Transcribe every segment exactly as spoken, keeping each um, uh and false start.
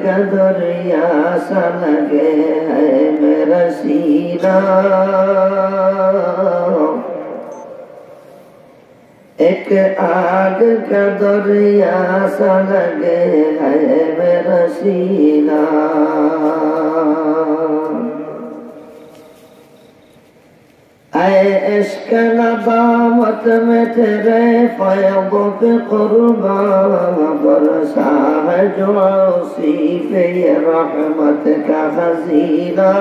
کا دریا سا لگے ہے میرا سینہ، ایک آگ کا دریا سا لگے ہے میرا سینہ۔ اے عشق ندامت میں تیرے فیض پہ قرباں، برسا ہے جو عاصی پہ یہ رحمت کا خزینہ،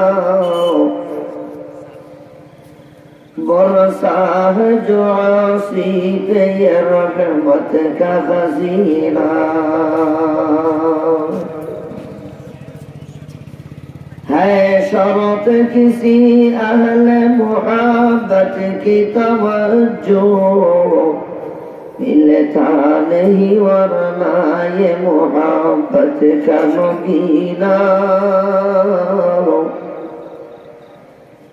برسا ہے جو عاصی پہ یہ رحمت کا خزینہ۔ ہے شرط کسی اہل محبت کی توجہ، ملتا نہیں ورنہ یہ محبت کا مبینہ،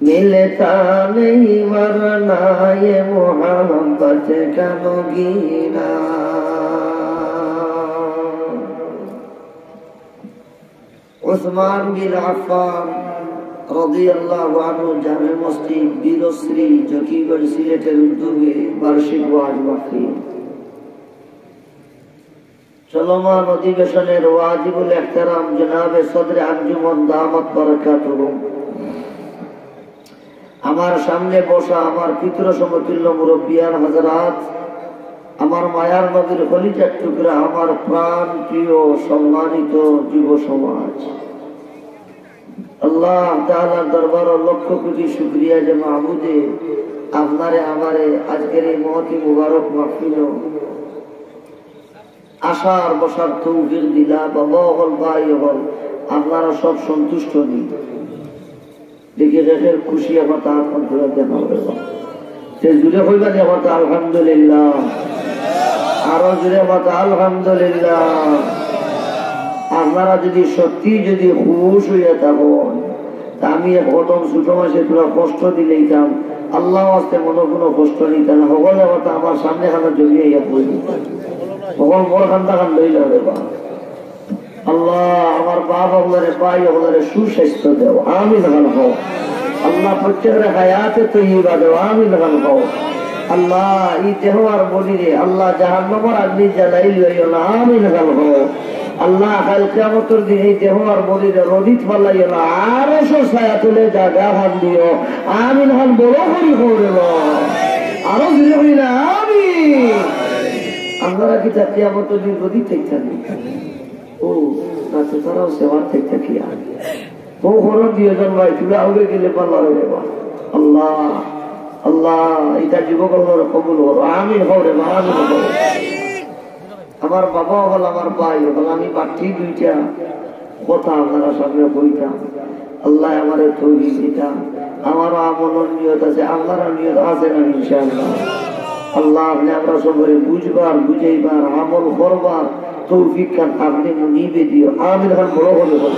ملتا نہیں ورنہ یہ محبت کا مبینہ۔ عثمان بن عفان رضی اللہ عنہ জামে মসজিদ বীরশ্রী জকিগঞ্জ সিলেটের উদ্যোগে বার্ষিক ওয়াজ মাহফিল। চলমান অধিবেশনের ওয়াজিবুল এহতেরাম জনাবে সদরে আঞ্জুমান দামাত বারাকাতুহুম, আমার সামনে বসা আমার পিতৃ সমতুল্য মুরব্বিয়ান হযরত, আমার মায়ার নবীর কলিজার টুকরা, আমার প্রাণ প্রিয় সম্মানিত যুব সমাজ, আল্লাহ তাআলার দরবারো লক্ষ কোটি শুকরিয়া যে মাবুদে আপনারে আমারে আজকের এই মহতী মুবারক মাহফিলো আসার বসার তৌফিক দিলা। বাবা অকল, ভাই অকল, আপনারা সব সন্তুষ্ট নি? দেখি রেখের খুশি আমার তার অন্তরে দেখা হবে। তে জুড়ে কইবা নি আমার তা আলহামদুলিল্লাহ, আরো জুড়ে আমার তা আলহামদুলিল্লাহ। আপনারা যদি সত্যি যদি খুশ হইয়া থাকইন, তা আমি এক প্রথম ছোট মাসে তোরা কষ্ট দিলেইতাম, আল্লাহ আস্তে মনে কোনো কষ্ট নিতাম না। হকলে কথা আমার সামনে খানা জমিয়ে ইয়া বই দিতাম, হকল মোর খান্দা খান লইলা রে বা। আল্লাহ, আমার বাপ অকলরে, ভাই অকলরে সুস্বাস্থ্য দেও, আমিন খান কও। আল্লাহ, প্রত্যেকরে হায়াতে তৈয়বা দেও, আমিন খান কও। আল্লাহ, এই দেহ আর বডিরে আল্লাহ জাহান্নামর আগুনে জ্বালাই লইও না, আমিন খান কও। আল্লাহ, কাল কিয়ামতর দিন এই দেহ আর বডিরে রোদিত ফালাইও না, আরশর ছায়া তলে জাগা খান দিও, আমিন খান বড় করি কও রে বা। আরো জুরে কই না, আমিন। আপনারা কিতা কিয়ামতর দিন রোদিত থাকতা নি? ও, না তো তারাও সেবার থাকতা কিয়া। ও, হলো দুইজন ভাই, তুলা উড়ে গেলে পাল্লা রে বা। আল্লাহ, আল্লাহ, এটা যুবক অকলরে কবুল করো। আমিন কও রে বা, আমিন কও। আমার বাবা অকল, আমার ভাই অকল, আমি বাড়তি দুইটা কথা আপনারা সামনে কইতাম। আল্লাহ আমারে তৌফিক দিতা। আমারও আমলর নিয়ত আছে, আপনারও নিয়ত আছে না ইনশাআল্লাহ? আল্লাহ, আপনে আমরা সবরে বুঝবার, বুঝাইবার, আমল করবার তৌফিক খান আপনে মুনিবে দিও। আমিন খান বড় করি কও।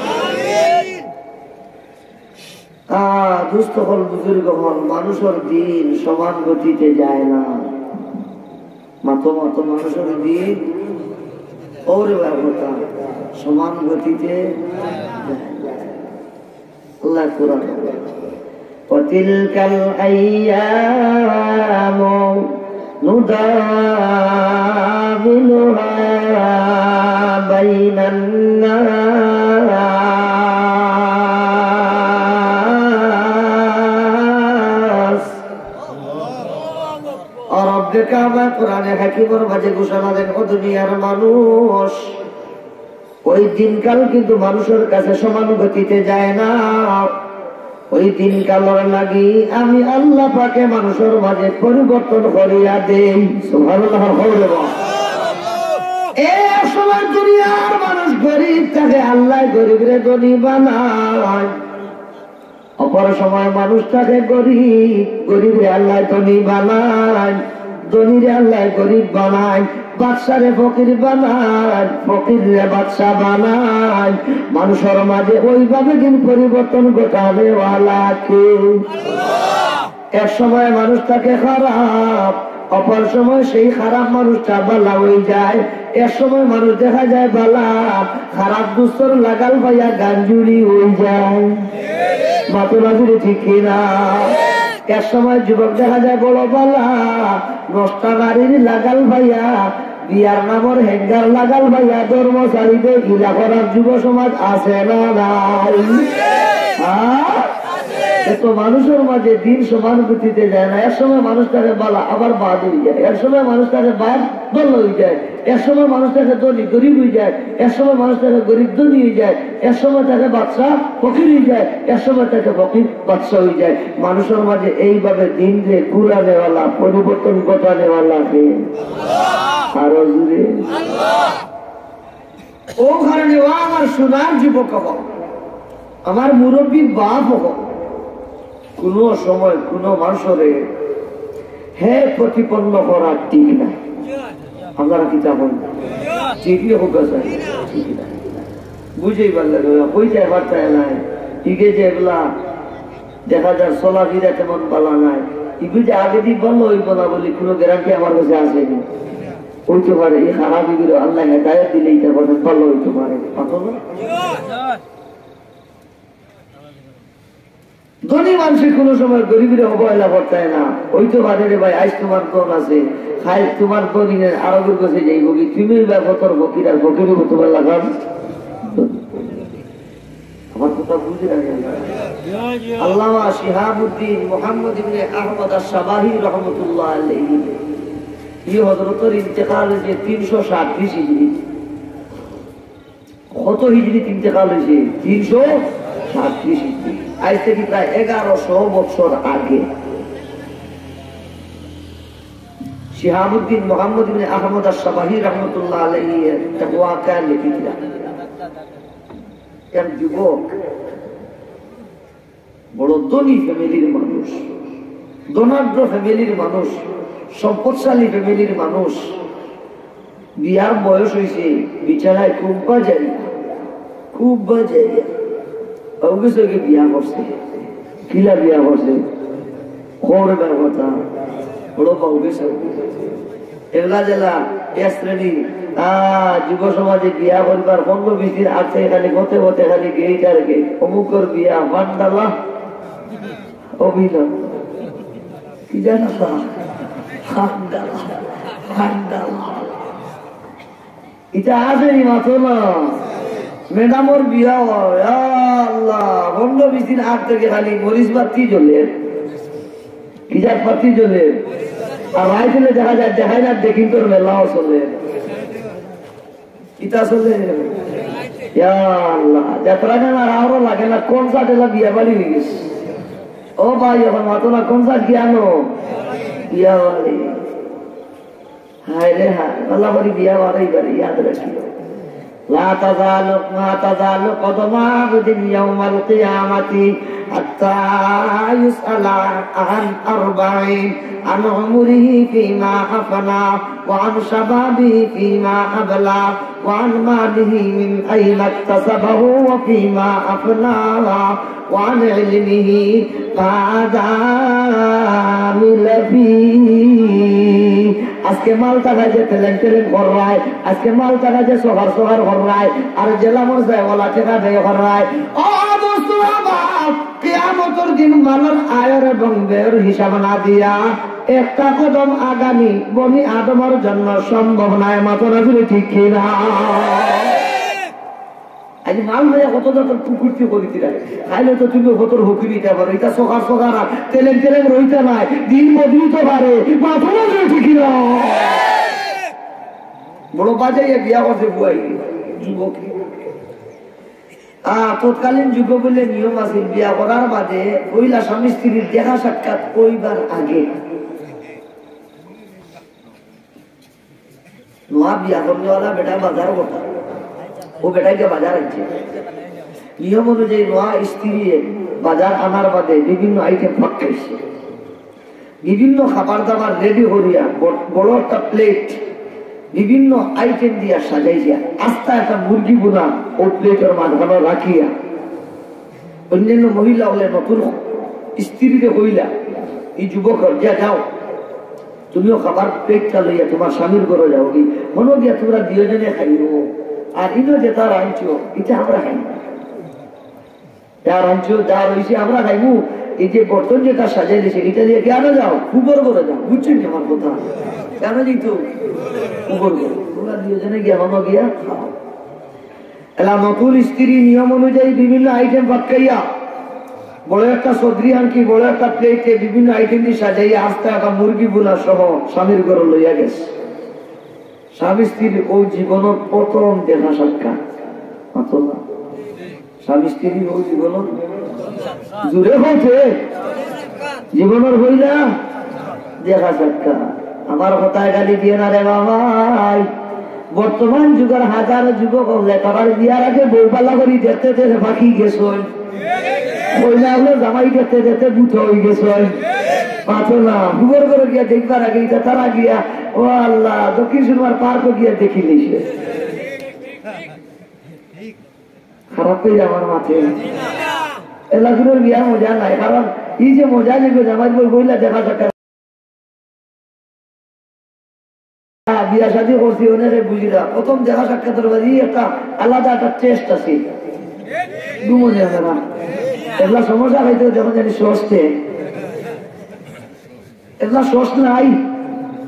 আ, দুস্ত অকল, বুজুর্গ অকল, মানুষর দিন সমান গতিতে যায় না। মাতো মাতো মানুষর দিন ওরে বাবুতা সমান গতিতে যায় না। আল্লাহ কোরআন, وتلك الأيام نداولها بين الناس। আর রব্বে কাবা কোরআনে হাকিমর মাঝে ঘোষণা দেন, ও দুনিয়ার মানুষ, ওই দিনকাল কিন্তু মানুষর কাছে সমান গতিতে যায় না। ওই দিনকালর লাগি আমি আল্লাহ পাকে মানুষর মাঝে পরিবর্তন করিয়া দেই। সুবহানাল্লাহ, হরে বা। এক সময় দুনিয়ার মানুষ গরিব থাকে, আল্লাহ গরিবরে ধনী বানায়। অপর সময় মানুষ থাকে গরিব, গরিবরে আল্লাহ ধনী বানায়, ধনীরে আল্লাহ গরিব বানায়, বাদশারে ফকির বানায়, ফকিররে বাদশা বানায়। মানুষর মাঝে ওইভাবে দিন পরিবর্তন ঘটানেওয়ালা কে? এক সময় মানুষ থাকে খারাপ, অপর সময় সেই খারাপ মানুষটা ভালা অই যায়। এক সময় মানুষ দেখা যায় ভালা, খারাপ দুস্তর লাগাল পাইয়া গাঞ্জুড়ি অই যায়। মাতইন না জুরে, ঠিক কি না? এক সময় যুবক দেখা যায় বড় ভালা, নষ্টা নারীর লাগাল পাইয়া, বিয়ার নামর হ্যাঙ্গার লাগাল পাইয়া, ধর্ম ছাড়ি দেয়। ইলা করার যুব সমাজ আছে না নাই? হ্যাঁ? এত মানুষর মাঝে দিন সমান গতিতে যায় না। এক সময় মানুষ থাকে ভালা, আবার বাদ অই যায়। এক সময় মানুষ থাকে বাদ, ভালা অই যায়। এক সময় মানুষ থাকে ধনী, গরিব অই যায়। এক সময় মানুষ থাকে গরিব, ধনী অই যায়। এক সময় থাকে বাদশা, ফকির অই যায়। এক সময় থাকে ফকির, বাদশা অই যায়। মানুষর মাঝে এইভাবে দিনরে ঘুরানেওয়ালা, পরিবর্তন ঘটানেওয়ালা কে? আরো জুরে। অউ কারণে ও আমার সোনার যুবক অকল, আমার মুরব্বী বাপ অকল, কুনু সময় কুনু মানুষরে হে প্রতিপন্ন করা ঠিক না। আপনারা কিতা কইন? ঠিক না হোক, স্যার? ঠিক না। বুঝাইবার লাগে, কইতে পারতায় নায়। ইগে যে এগুলা দেখা যায় চলাফিরা তেমন ভালা নায়, ইগু যে আগেদি ভালা অইবো না বুলি কুনু গ্যারান্টি আমার কাছে আছে নি। অইতে পারে, ই খারাপ ইগুরে আল্লায় হেদায়েত দিলে ইতা ভালা অইতে পারে। পারতো না? ধনী মানষে কুনু সময় গরিবরে অবহেলা করতায় না। অইতে পারে রে ভাই, আইজ তুমার ধন আছে, কাইল তুমার ধন ইনে আরোগর গেছে যাইবোগি, তুমি ভাই ফতর ফকির আর ফকির অইবো তুমার লাখান। আমার কথা বুঝে না। আল্লামা শিহাবুদ্দিন মুহাম্মদ ইবনে আহমদ আশ-শাবাহি রহমতুল্লাহ আলাইহি, ই হযরতর ইন্তেকাল অইছে তিনশো সাতত্রিশ হিজরি। কত হিজরিত ইন্তেকাল অইছে? তিনশো সাতত্রিশ হিজরি। আইজ থাকি প্রায় এগারোশো বছর আগে শিহাবুদ্দিন মুহাম্মদ ইবনে আহমদ আশ-শাবাহি রহমতুল্লাহ আলাইহি একটা ওয়াকিয়া লেখিরা। এক যুবক, বড় ধনী ফ্যামিলির মানুষ, ধনাঢ্য ফ্যামিলির মানুষ, সম্পদশালী ফ্যামিলির মানুষ, বিয়ার বয়স অইছে, বেচারায় খুব বাজাইয়া, খুব বাজাইয়া, অউগেছে বিয়া করছে। কিলা বিয়া করছে? খবর বের কথা, বড় অউগেছে। এগুলা যেলা এক শ্রেণী, আহ, যুব সমাজে বিয়া করিবার পনেরো বিশ দিন আগ থাকি খালি গতে গতে খালি গেট আর গেট, অমুকর বিয়া, মান্ডালা, অভিনন্দন। কি জানো তো? হান্ডালা, হান্ডালা। ইতা আছে নি মাতো না? ম্যাডামর বিয়া অয়, ইয়া আল্লাহ, পনেরো বিশ দিন আগ থাকি খালি মরিচ বাতি জ্বলে, কি জাত বাতি জ্বলে, আর রাইত অইলে দেখা যায়, দেখাই না, দেখিন তোর মেলাও চলে। কিতা চলে? ইয়া আল্লাহ, যাত্রা গান আর আরো লাগে না, concert এলা বিয়া বাড়ি অই গেছে। ও ভাই, অখন মাতো না, concert কি আনো? বিয়া বাড়ি। হায় রে হায়, আল্লাহ বাড়ি বিয়া বাড়ি বাড়ি, ইয়াদ রাখিও। لا تزال، ما تزال قدم عبد يوم القيامة حتى يسأل عن أربع، عن عمره فيما أفنى، وعن شبابه فيما أبلى، وعن ماله من أين اكتسبه وفيما أفناه، وعن علمه ماذا عمل فيه। আজকে মাল টাকা যে তেলেং তেলেং কররায়, আজকে মাল টাকা যে সহার সহার কররায়, আর জেলা মরজায় ওলা টেকা ব্যয় কররায়। ও দোস্ত, আবার কিয়ামতর দিন মালর আয়র এবং ব্যয়র হিসাব না দিয়া একটা কদম আগানি বনি আদমর জন্য সম্ভব নায়। মাতো না জুরে, ঠিক কি না? আজ মাল লইয়া কত জাতর কুকীর্তি করি দিলা। খাইলে তো তুমি কতর হুকুম দিতে পারো। ইটা সকাল সকাল আর তেলেং তেলেং রইতে নাই। দিন বদলিতে পারে। মাতো না জুরে, ঠিক কি না? বড় বাজাইয়া বিয়া করছে বুয়াই, যুবক। আহ, তৎকালীন যুগে বুলে নিয়ম আছিল, বিয়া করার বাদে পয়লা স্বামী স্ত্রীর দেখা সাক্ষাৎ অইবার আগে। নয়া বিয়া করনেওয়ালা বেটা বাজার করতা, ও বেটায় গিয়া বাজার আনছে। নিয়ম অনুযায়ী নয়া স্ত্রী বাজার আনার বাদে বিভিন্ন আইটেম পাকাইছে। বিভিন্ন খাবার দাবার রেডি করিয়া ব-, বড় একটা প্লেট বিভিন্ন আইটেম দিয়া সাজাইয়া আস্তা একটা মুরগি ভুনা ও প্লেটর মাঝখানো রাখিয়া অন্যান্য মহিলা অকলে নতুন স্ত্রীরে কইলা, এই যুবক, যা যাও, তুমিও খাবার প্লেটটা লইয়া তুমার স্বামীর ঘরো যাওগি, মনো গিয়া তুমরা দুইওজনে খাইও, আর ইনো যেতা রানছো, ইটা আমরা খাইমু। যা রানছো, যা রইছে, আমরা খাইমু। এই যে বর্তন যেটা সাজাই দিছে, ইটা দিয়া কেনে যাও, ফুফুর ঘরো যাও, বুঝছো নি আমার কথা? কেনে যাইতো? ফুফুর ঘরো। তুমরা দুইওজনে গিয়া, মনো গিয়া খাও। এলা নতুন স্ত্রী নিয়ম অনুযায়ী বিভিন্ন আইটেম পাকাইয়া, বড় একটা সদরি আনকি, বড় একটা প্লেটে বিভিন্ন আইটেম দিয়া সাজাইয়া, আস্তা একটা মুরগি ভুনা সহ স্বামীর ঘরো লইয়া গেছে। স্বামী স্ত্রীর অউ জীবনর প্রথম দেখা সাক্ষাৎ। মাতো না। স্বামী স্ত্রীর অউ জীবনর, জুরে কইতে, জীবনর পয়লা দেখা সাক্ষাৎ। আমার কথায় গালি দিও না রে বাবাই। বর্তমান যুগর হাজারো যুবক অকলে তারার বিয়ার আগে বউ বালা করি দেখতে দেখতে ফাকি গেছইন। কইনা অকলে জামাই দেখতে দেখতে বুড়া অই গেছইন। মাতো না, ফুফুর ঘরো গিয়া দেখবার আগে ইটা তারা গিয়া, ও আল্লাহ, দক্ষিণ সুরমার পার্কো গিয়া দেখিলিছে। খারাপ অই যায় আমার মাতে। এলাগুলোর বিয়ার মজা নাই, কারণ এই যে মজা, যে জামাই বউ পয়লা দেখা সাক্ষাৎ, বিয়া শাদি করছি, অনেকে বুঝিরা, প্রথম দেখা সাক্ষাৎর বাদে একটা আলাদা একটা টেস্ট আছে। ঘুমো যায় না। এগুলা সমস্যা হইতে যখন জানি স্বস্তে, এগুলা স্বস্ত নাই।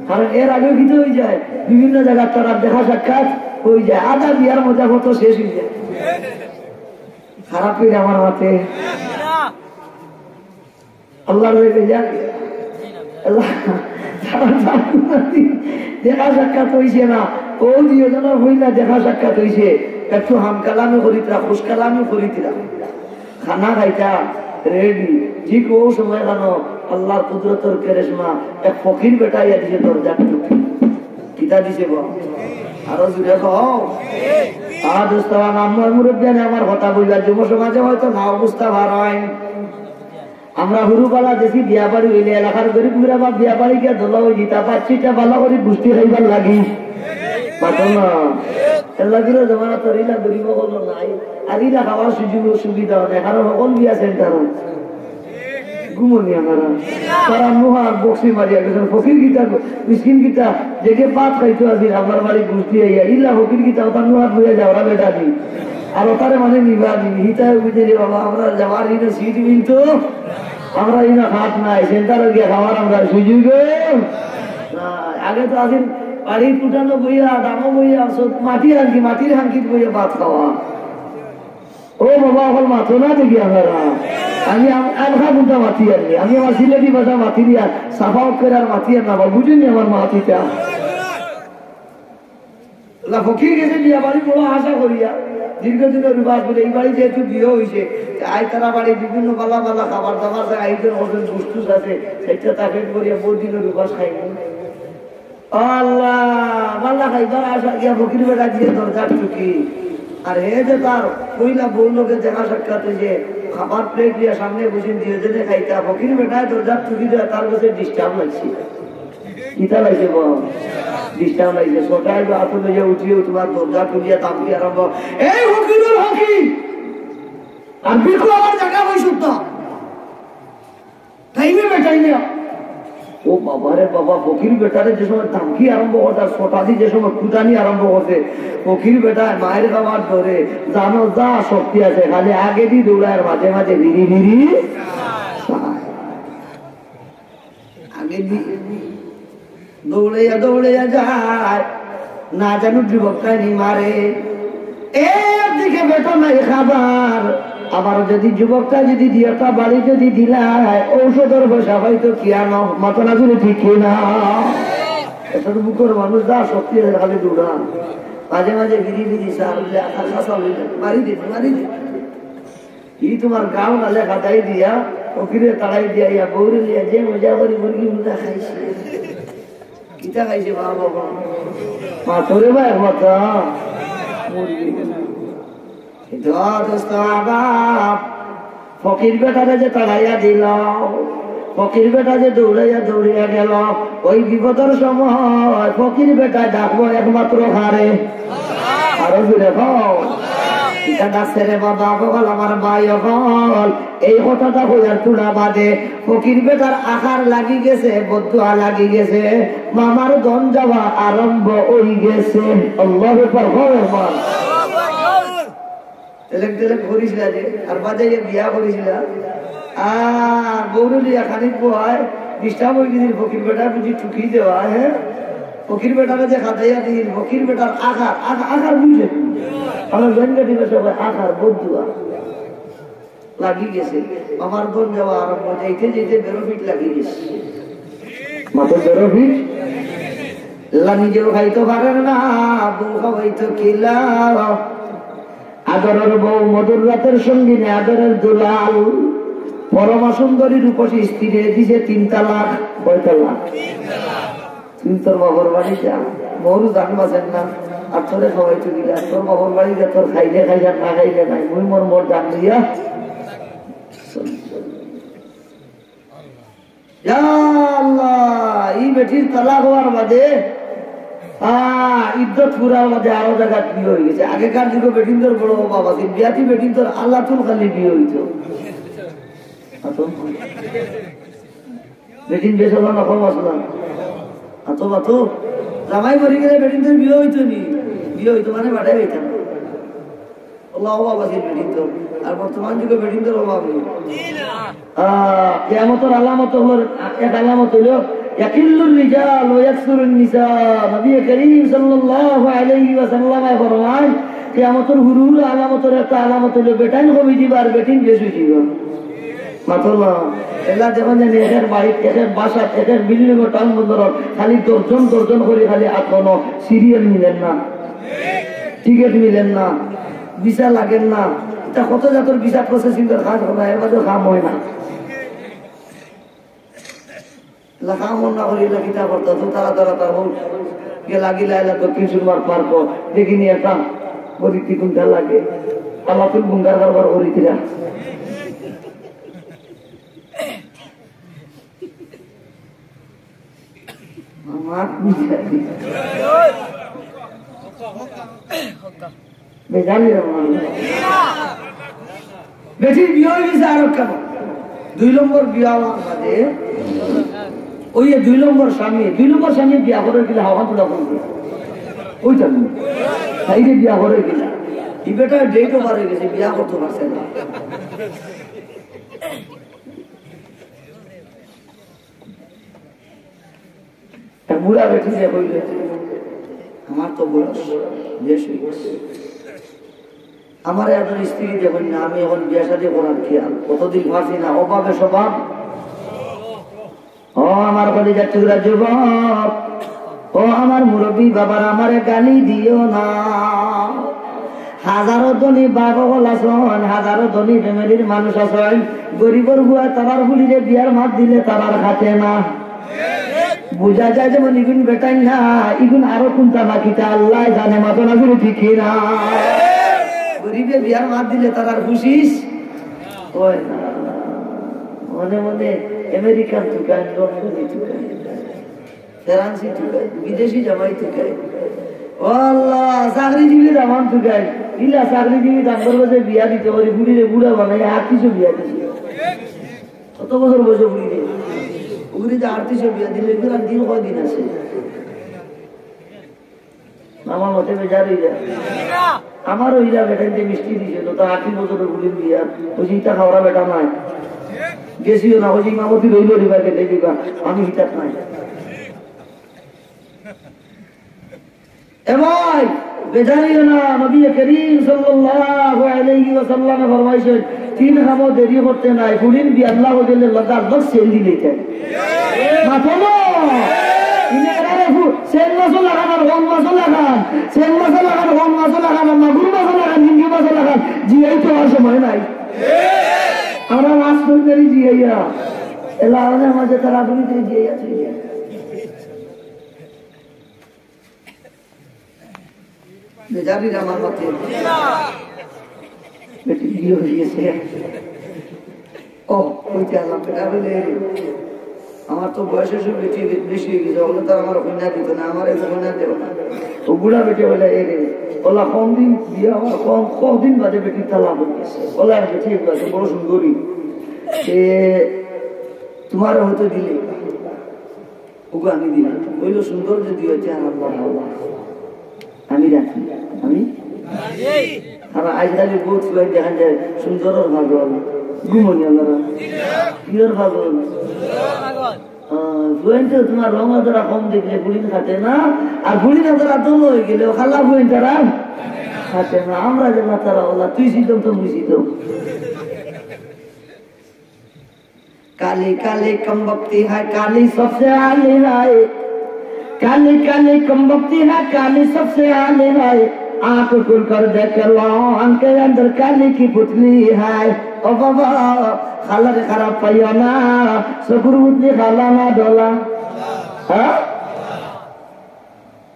কারণ এর আগেও কিন্তু অই যায়, বিভিন্ন জায়গার তারা দেখা সাক্ষাৎ অই যায়, আধা বিয়ার মজা মতো শেষ অই যায়। খারাপ অই যায় আমার মাতে। আল্লাহর হয়ে গেছে। আল্লাহ, দেখা সাক্ষাৎ অইছে না। অউ দুইওজনর পয়লা দেখা সাক্ষাৎ অইছে। একটু হামকালামি করিতরা, খুশকালামি করিতরা। খানা খাইতা, রেডি। ঠিক অউ সময় খানো আল্লাহর কুদরতর কেরেশমা এক ফকির বেটা আইয়া দিছে দরজার টুকি। কিতা দিছে বা? আরো জুরে কও। আর দোস্ত, আমার মুরব্বিয়ানে আমার কথা বুঝবা, যুব সমাজে হয়তো নাও বুঝতা পারইন। আমরা হুরুবালা দেশি বিয়া বাড়ি অইলে এলাকার গরিব গুড়া বা বিয়া বাড়ি গিয়া দলা অই যিতা, পাঁচ ছয়টা বালা করি গুষ্টি খাইবার লাগি। মাতো না। এলা দিলে জমানা তোর ইলা গরিব অকল নাই। আর ইলা খাওয়ার সুযোগ সুবিধা নাই। কারণ হকল বিয়া সেন্টার। ঘুমো নি আমরা। তারা মুহার বক্সি মারিয়া গেছইন। ফকির কিতা, মিসকিন কিতা, যে যে ভাত খাইতো আছিল, আমার বাড়ি গুষ্টি আইয়া। ইলা ফকির কিতা, ওটা মুহার বইয়া যাওরা বেটা দি। আর ওটারে মানে নিবা নি, হিতায় বুঝে রে বাবা, আমরা যাওয়ার ইনো সিট মিলতো, আমরা ইনো খাট নাই, সেন্টারো গিয়া খাওয়ার আমরা সুযোগ নাই। আগে তো আছিল বাড়িত উঠানো বইয়া, ডাঙো বইয়া, সব মাটির হাঙ্কি, মাটির হাঙ্কিত বইয়া ভাত খাওয়া। ও বাবা, অকল মাতো না দেখি আমরা। আমি আম-, আলখা বুলতা মাতিয়ার নি, আমি আমার সিলেটি ভাষা মাতিয়ার, সাফা অক্ষর আর মাতিয়ার না, বাবা, বুঝইন নি আমার মাতিটা। আল্লাহ ফকির গেছে বিয়া বাড়ি বড় আশা করিয়া, দীর্ঘদিনর উপাস বলে এই বাড়ি যেহেতু বিয়া অইছে, আই তারা বাড়ি বিভিন্ন বালা বালা খাবার দাবার আছে, আয়োজন করছেন, গুস্তুস আছে, সেটা তাকে করিয়া বহু দিনর উপাস খাইনি। ও আল্লাহ, বালা খাইবার আশা গিয়া ফকির বেটা দিয়ে দরজার টুকি। আর হে যে তার পয়লা বউ লগে দেখা সাক্ষাৎ অইছে, খাবার প্লেট নিয়া সামনে বসে দুইওজনে খাইতা, ফকির বেটায় দরজার টুকি দিয়া তার কাছে ডিস্টার্ব লাগছে। কিতা লাগছে বা? ডিস্টার্ব লাগছে। ছটায় বা আতো লইয়া উঠিয়া তোমার দরজা খুলিয়া তামকি আরম্ভ, "এই ফকিরর ফকির, আর বিকু আমার জাগা বই শুদ্ধ। টাইমে বে টাইমে।" ও বাবা রে বাবা, ফকির বেটারে যে সময় তামকি আরম্ভ করছে, আর ছটা দি যে সময় কুদানি আরম্ভ করছে, ফকির বেটায় মায়ের খাবার ধরে, জানো যা শক্তি আছে, খালি আগে দি দৌড়ায় আর মাঝে মাঝে ভিড়ি ভিড়ি চায়। আগে দি দৌড়াইয়া দৌড়াইয়া যায়, না জানো যুবকটা নি মারে। একদিকে বেটা নাই খাবার, আবার যদি যুবকটা যদি দিয়াটা বাড়ি যদি দিলায়, ঔষধর পয়সা হয়তো কি আনো, মাথা না দিলে ঠিক কি না? এটা তো বুকর মানুষ, যা শক্তি আছে খালি দৌড়া। মাঝে মাঝে ভিড়ি ভিড়ি সার বলে, "আকাশ আসা হয়ে যাবে, মারি দে, মারি দে।" ই তোমার গাঁও নালে খাতাই দিয়া, ফকিরে তাড়াই দিয়া, ইয়া বউরে লিয়া যে মজা করি মুরগি মুজা খাইছে। কিতা খাইছে বাবা বাবা? মাথরে বা এক মাথা। মুরগি। কিন্তু দোস্ত আগাম, ফকির বেটারে যে তাড়াইয়া দিল, ফকির বেটা যে দৌড়াইয়া দৌড়িয়া গেল, ওই বিপদর সময় ফকির বেটা ডাকবো একমাত্র কারে। আরো জুরে কও। এটা ছেড়ে বাবা অকল, আমার ভাই অকল, এই কথাটা কইয়ার থুড়া বাদে ফকির বেটার আকার লাগি গেছে, বদদুয়া লাগি গেছে, মামার ধন যাওয়া আরম্ভ অই গেছে। আল্লাহু আকবার, আল্লাহু আকবার। তেলেক তেলেক করিছিলা যে, আর বাদে যে বিয়া করিছিলা, আর বউরে লইয়া খানিক বহায়, disturb অই গেছিল, ফকির বেটা বুঝি টুকি দেওয়া, হ্যাঁ? ফকির বেটারে যে খাতাইয়া দিন, ফকির বেটার আকার, আকার, আকার বুঝে। আমার জয়েন্ট দিবস সবাই আকার, বদদুয়া। লাগি গেছে। আমার ধন যাওয়া আরম্ভ, যাইতে যাইতে বেরো ফিট লাগি গেছে। মাত্র বেরো ফিট। লা নিজেও খাইতে পারেন না, বউ খাওয়াইতো কিলা। আদরের বউ, মধুর রাতের সঙ্গিনী, আদরের দুলাল, পরমা সুন্দরী রূপসী স্ত্রীরে দিছে তিন তালাক। কয় তালাক? তুই তোর বাবার বাড়ি যা, বউর জান বাঁচেন না, আর তোরে খাওয়াইতো কিলা, তোর বাবার বাড়ি যা, তোর খাইলে খাই, আর না খাইলে নাই, মুই মোর মোর জান দিয়া। ইয়া আল্লাহ, ই বেটির তালাক হওয়ার বাদে, আ, ইদ্দত পুরার বাদে আরো জাগাত বিয়া অই গেছে। আগেকার যুগে বেটিন্তর বড় অভাব আছিল, বিয়াতি বেটিন্তর আল্লাতুল খালি বিয়া অইতো। বেটিন বেশ অইলো না, কম আসলো না। আতো বাতো, জামাই মরি গেলে বেটিন্তর বিয়া অইতো নি, বিয়া অইতো মানে বাটাই অইতাম। আল্লাহ অভাব আছিল বেটিন্তর, আর বর্তমান যুগে বেটিন্তর অভাব নেই। আহ, কিয়ামতর আলামত হলো, এক আলামত হলো, ইয়াকিল্লুর রিজাল ওয়া ইয়াকসুরুন নিসা। নবী করিম সাল্লাল্লাহু আলাইহি ওয়াসাল্লামে ফরমায়, কিয়ামতর হুরু হুরু আলামতর একটা আলামত হলো, বেটাইন কমি যিবা আর বেটিন বেশ অই যিবা। মাতলা, এলা দেখইন যে একের বাড়িত, একের বাসাত, একের বিল্ডিং ও টাউন বন্দরর খালি দশজন দশজন করি খালি আটকানো, সিরিয়াল মিলের না, টিকিট মিলের না, ভিসা লাগের না। ইতা কত জাতর ভিসা প্রসেসিং এর কাজ অয় না, এর বাদে কাম অয় না। এলা কাম অয় না করি এলা কিতা করতা, তো তারা তারা তার বউ গেলা গিলা এলা দক্ষিণ সুরমার পার্ক, দেখিনি একটা গরিব কি কোনটা লাগে, আলাতুল বুঙ্গার কারবার করি দিলা। আমার বেজালি রে বাবা। বেটির বিয়া অই গেছে আরো কেন? দুই নম্বর বিয়া অওয়ার বাদে ওই যে দুই নম্বর স্বামী, দুই নম্বর স্বামী বিয়া করে গেলে হাওয়া তুলা করবে। ওই তো তাই যে বিয়া করে গেলে এই বেটা ডেট ওভার অই গেছে, বিয়া করতে পারছে না। এক বুড়া বেটি যে কইল, "আমার তো বয়স বেশ অই গেছে, আমারে আপনার স্ত্রী দেখইন না, আমি এখন বিয়া শাদী করার খেয়াল, কতদিন পারছি না, অভাবে স্বভাব।" ও আমার কলিজার টুকরা যুবক, ও আমার মুরব্বী বাবারা, আমারে গালি দিও না। হাজারো ধনী বাপ অকল আছইন, হাজারো ধনী ফ্যামিলির মানুষ আছইন, গরিবর বুয়া তারার ফুলিরে বিয়ার মাত দিলে তারার খাতে না। বুঝা যায় যেমন ইগুন বেটাইন না, ইগুন আরো কুনটা না কিতা আল্লায় জানে, মাতো না জুরে ঠিক না। গরিবে বিয়ার মাত দিলে তারার ফুসিস অয় না। মনে মনে আমেরিকান তুকাইন, লন্ডনি তুকাইন, ফরাসি তুকাইন, বিদেশি জামাই তুকাইন। ও আল্লাহ, চাকরিজীবী দামান তুকাইন। ইলা চাকরিজীবী দামর গজে বিয়া দিতে পারি, ফুলিরে বুড়া বানাই, আটত্রিশো বিয়া দিছে। কত বছর বয়সে ফুলিরে? ফুলিরে যে আটত্রিশো বিয়া দিলে, এগুলা দিন কয়দিন আছে? আমার মতে বেজার অই যায়। আমারও ইলা বেটাইন যে মিষ্টি দিছে, তো তার আটত্রিশ বছরের ফুলির বিয়া, ওই যে ইতা খাওয়ারা বেটা নাই। গেছিও না, ওই যে ইমামতি রইল রিবা কেটে দিবা, আমি হিতাত নাই। এ ভাই, বেজার অইও না, নবী করিম সাল্লাল্লাহু আলাইহি ওয়াসাল্লামে ফরমাইছেন, তিন কামো দেরি করতে নাই, ফুলিন বিয়া আল্লাহ গেলে লদার লোক সেল দিলে চাই। মাথা লো। ইনে এরারে ফু-, সেল মাছও লাগান আর গম মাছও লাগান, সেল মাছও লাগান, গম মাছও লাগান, আর মাগুর মাছও লাগান, হিন্দি মাছও লাগান, জিয়াই তো আর সময় নাই। আমরা মাছ ধরতে জিয়াইয়া, এলা আমাদের মাঝে তারা ফুলিতে জিয়াইয়া, জিয়াইয়া। বেজারি আমার মতে। বেটি বিয়ে অই গেছে। ও, ওই যে আল্লাহ বেটা বলে, "আমার তো বয়স অইছে, বেটি বেশি অই গেছে, ওগুলো তো আমার কন্যা দিত না, আমার এই কন্যা দেব না।" ও বুড়া বেটি বলে, "এ রে, ওলা কম দিন বিয়া অওয়ার কম, কম দিন বাদে বেটির তালাক অই গেছে। ওলা বেটি এগুলা তো বড় সুন্দরী। এ, তুমারে হয়তো দিলে, ওগু আমি দিলাম। অইলো সুন্দর যদি অইতে আর আল্লাহ, আল্লাহ। আমি রাখি, আমি। আর আজকাল বউত ফুয়াইন দেখা যায় সুন্দরর পাগল, ঘুমনি আল্লাহ। কিয়র পাগল? আহ, ফুয়াইন তো তুমার রং ধরা কম দেখলে ফুড়িন খাটে না, আর ফুড়িন ধরা দম অই গেলে ও খালা ফুয়াইন তারা খাটে না। আমরা যে মাতারা ওলা, তুই সিদম তো মুই সিদম। काली काली कम वक्ती है, काली सबसे आली है। काली काली कम वक्ती है, काली सबसे आली है। आंख खुल कर देख लो, आंख के अंदर काली की पुतली है। ও বাবা, খালারে খারাপ পাইও না, চকুর পুতলি খালা না ডলা। হ্যাঁ?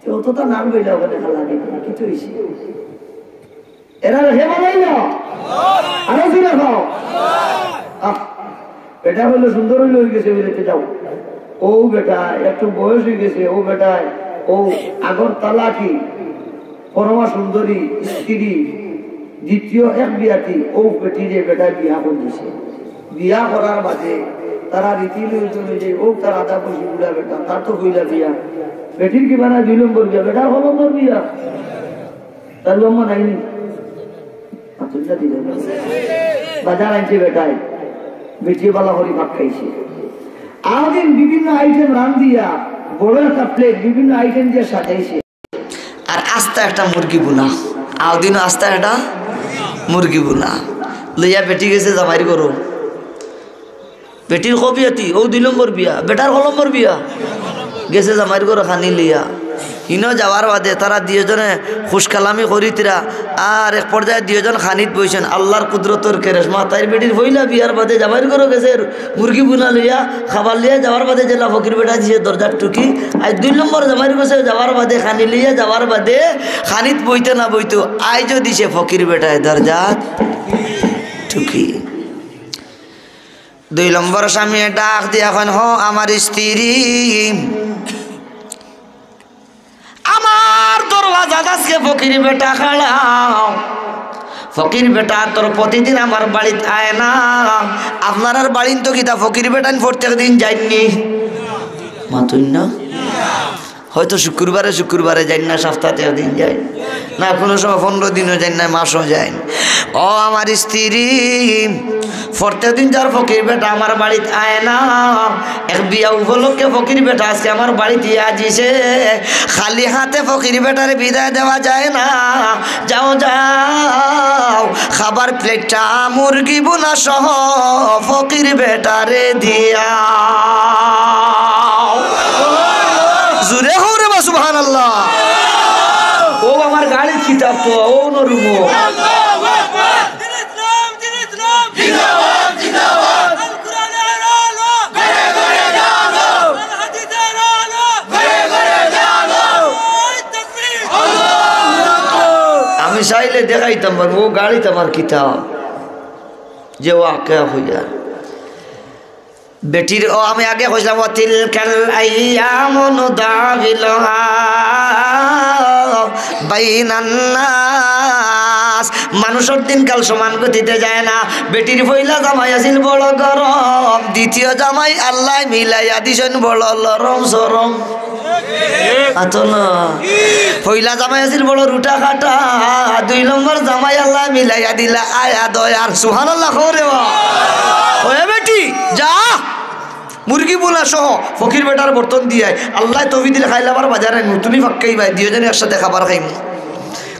তো অতটা নাম বইলা ওখানে খালা দেখি, কিছু হইছে? এরা রেখে বানাই না, আরো জোরে খাও। আহ, বেটা হইলো সুন্দর হইলো, হয়ে গেছে, বেরোতে যাও। ও বেটা, একটু বয়স হয়ে গেছে, ও বেটায়, ও আগর তালাকি, পরমা সুন্দরী স্ত্রী, দ্বিতীয় এক বিয়াতি, ও বেটিরে বেটায় বিয়া করে দিছে। বিয়া করার বাদে তারা রীতি নিয়ম অনুযায়ী, ও তার আদা পয়সা বুড়া বেটা, তার তো হইলা বিয়া, বেটির কি বানায় দুই নম্বর বিয়া, বেটার ক নম্বর বিয়া? তার লম্বা নাইনি। বাজার আনছে বেটায়, বেটিয়ে বালা করি ভাত খাইছে। আরদিন বিভিন্ন আইটেম রান্ধিয়া, বড় একটা প্লেট বিভিন্ন আইটেম দিয়া সাজাইছে। আর আস্তা একটা মুরগি বুনা, আরদিনও আস্তা একটা মুরগি বুনা লইয়া বেটি গেছে জামাইর ঘরো। বেটির ক বিয়াতি, ও দুই নম্বর বিয়া, বেটার ক নম্বর বিয়া। গেছে জামাইর ঘরো খানি লইয়া। হিনো যাওয়ার বাদে তারা দুইজনে খুশকালামি করিতরা, আর এক পর্যায়ে দুইজন খানিত বইছেন। আল্লাহর কুদরতর কেরেশমা, তাইর বেটির পয়লা বিয়ার বাদে জামাইর ঘরো গেছে মুরগি বুনা লইয়া, খাবার লইয়া যাওয়ার বাদে যেলা ফকির বেটা দিছে দরজার টুকি। আইজ দুই নম্বর জামাইর গেছে যাওয়ার বাদে, খানি লইয়া যাওয়ার বাদে, খানিত বইতে না বইতো, আইজও দিছে ফকির বেটায় দরজার টুকি। দুই নম্বর স্বামী ডাক দিয়া কইন, "হ আমার স্ত্রী, আমার দরওয়াজাত আজকে ফকির বেটা খাড়া। ফকির বেটা তোর প্রতিদিন আমার বাড়িত আয় না। আপনারার বাড়িত তো কিতা ফকির বেটাইন প্রত্যেক দিন যাইননি?" মাতুন না? হয়তো শুক্রবারে শুক্রবারে যাইন না, সপ্তাহে একদিন যাইন না, কোনো সময় পনেরো দিনও যাইন না, মাসও যাইন। ও আমার স্ত্রী, প্রত্যেক দিন যার ফকির বেটা আমার বাড়িত আয় না, এক বিয়া উপলক্ষে ফকির বেটা আজকে আমার বাড়িত আইছে। খালি হাতে ফকির বেটারে বিদায় দেওয়া যায় না। যাও, যাও, খাবার প্লেটটা মুরগি বুনা সহ ফকির বেটারে দিয়া। জোরে কও রে বা সুবহানাল্লাহ। ও আমার গাড়ির কিতাব তো, ও নরুমো। আমি চাইলে দেখাইতাম পারমু, ও গাড়িত আমার কিতাব, যে ওয়াকিয়া হইয়া। বেটির, ও আমি আগে কইছিলাম, "ওয়া তিলকাল আইয়ামু নুদাবিলুহা বাইনান নাস।" মানুষর দিনকাল সমান গতিতে যায় না। বেটির পয়লা জামাই আছিল বড় গরম, দ্বিতীয় জামাই আল্লায় মিলাইয়া দিছইন বড় লরম সরম। আতো না। পয়লা জামাই আছিল বড় রুটা কাটা, দুই নম্বর জামাই আল্লায় মিলাইয়া দিলা আয়া দয়ার। সুবহানাল্লাহ কও রে বা। ওই বেটি, যা। মুরগি বুনা সহ ফকির বেটার বর্তন দিয়াই। আল্লায় তৌফিক দিলে খাইলাবার বাজারে নু, তুমি ফাক্কাই ভাই, দুইজনে একসাথে খাবার খাইমু।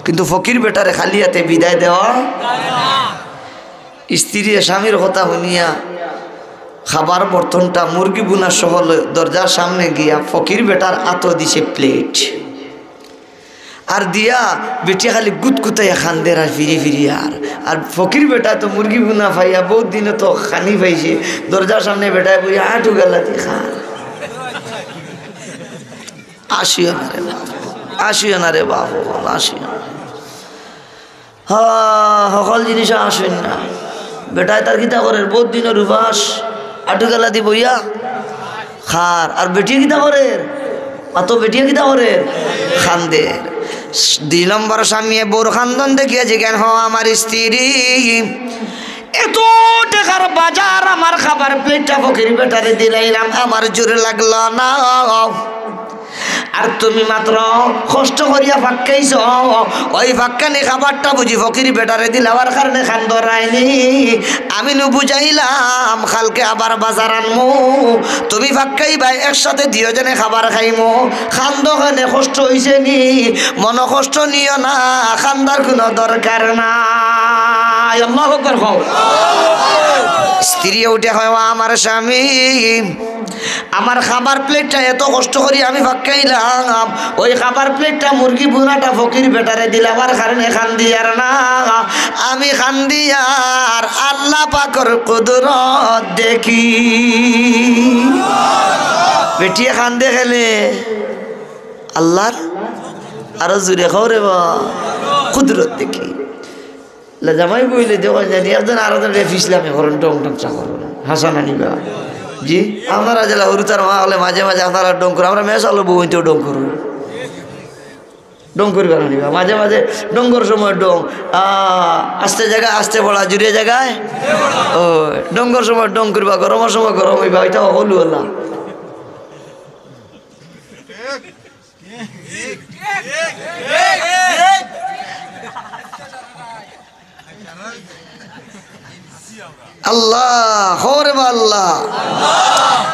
কিন্তু ফকির বেটারে খালি হাতে বিদায় দেওয়া। স্ত্রীয়ে স্বামীর কথা হুনিয়া খাবার বর্তনটা মুরগি বুনা সহ লই-, দরজার সামনে গিয়া ফকির বেটার আতো দিছে প্লেট। আর দিয়া বেটিয়ে খালি গুতগুতাইয়া কান্দের আর ফিরি ফিরি আর। আর ফকির বেটা তো মুরগি বুনা পাইয়া বউত দিনে তো খানি পাইছে, দরজার সামনে বেটায় বইয়া আটু গালা দি খার। আসিও না রে বাপ, আসিও না রে বাপ, আসিও না। হা, হকল জিনিস আসইন না। বেটায় তার কিতা করের? বউত দিনর উপাস, আটু গালা দি বইয়া খার। আর বেটিয়ে কিতা করের? অত বেটিয়ে কিতা করের? কান্দের। দুই নম্বর স্বামীয়ে বউর কান্দন দেখিয়া জিগাইন, "হ আমার স্ত্রী, এত টেকার বাজার, আমার খাবার প্লেটটা ফকির বেটারে দিলাইলাম, আমার জুর লাগলো না। আর তুমি মাত্র কষ্ট করিয়া ফাক্কাইছো, ওই ফাক্কানি খাবারটা বুঝি ফকির বেটারে দিলাওয়ার কারণে কান্দরায়নি? আমি নু বুঝাইলাম, কালকে আবার বাজার আনমু, তুমি ফাক্কাইবায়, একসাথে দুইওজনে খাবার খাইমু। কান্দো কেনে, কষ্ট অইছে নি? মনো কষ্ট নিও না, কান্দার কুনু দরকার নাই।" আল্লাহু আকবার কও। স্ত্রী উঠে কয়, "ও আমার স্বামী, আমার খাবার প্লেটটা এত কষ্ট করি আমি ফাক্কাইলাম, ওই খাবার প্লেটটা মুরগি ভুনাটা ফকির বেটারে দিলাওয়ার কারণে কান্দিয়ার না, আমি কান্দিয়ার আল্লাহ পাকর কুদরত দেখি।" বেটিয়ে কান্দে কেনে? আল্লাহর, আরো জুরে কও রে বা, কুদরত দেখি। লা জামাই বইলে দেখো জানি একজন আরো জনরে ফিসলামি করইন, ঢং তামশা করইন, হাসা নানি বা। জি, আপনারা যেলা হুরুতার মা অকলে মাঝে মাঝে আপনারা ঢং করইন, আমরা মেসালো বউ অইতেও ঢং করইন। ঢং করিবা নানি বা, মাঝে মাঝে ঢংর সময় ঢং, আ, আস্তে জাগায় আস্তে পড়া, জুরে জাগায়। ও, ঢংর সময় ঢং করিবা, গরমর সময় গরম অইবা, ইটা হকলউ আল্লাহ। আল্লাহ, কও রে বা আল্লাহ।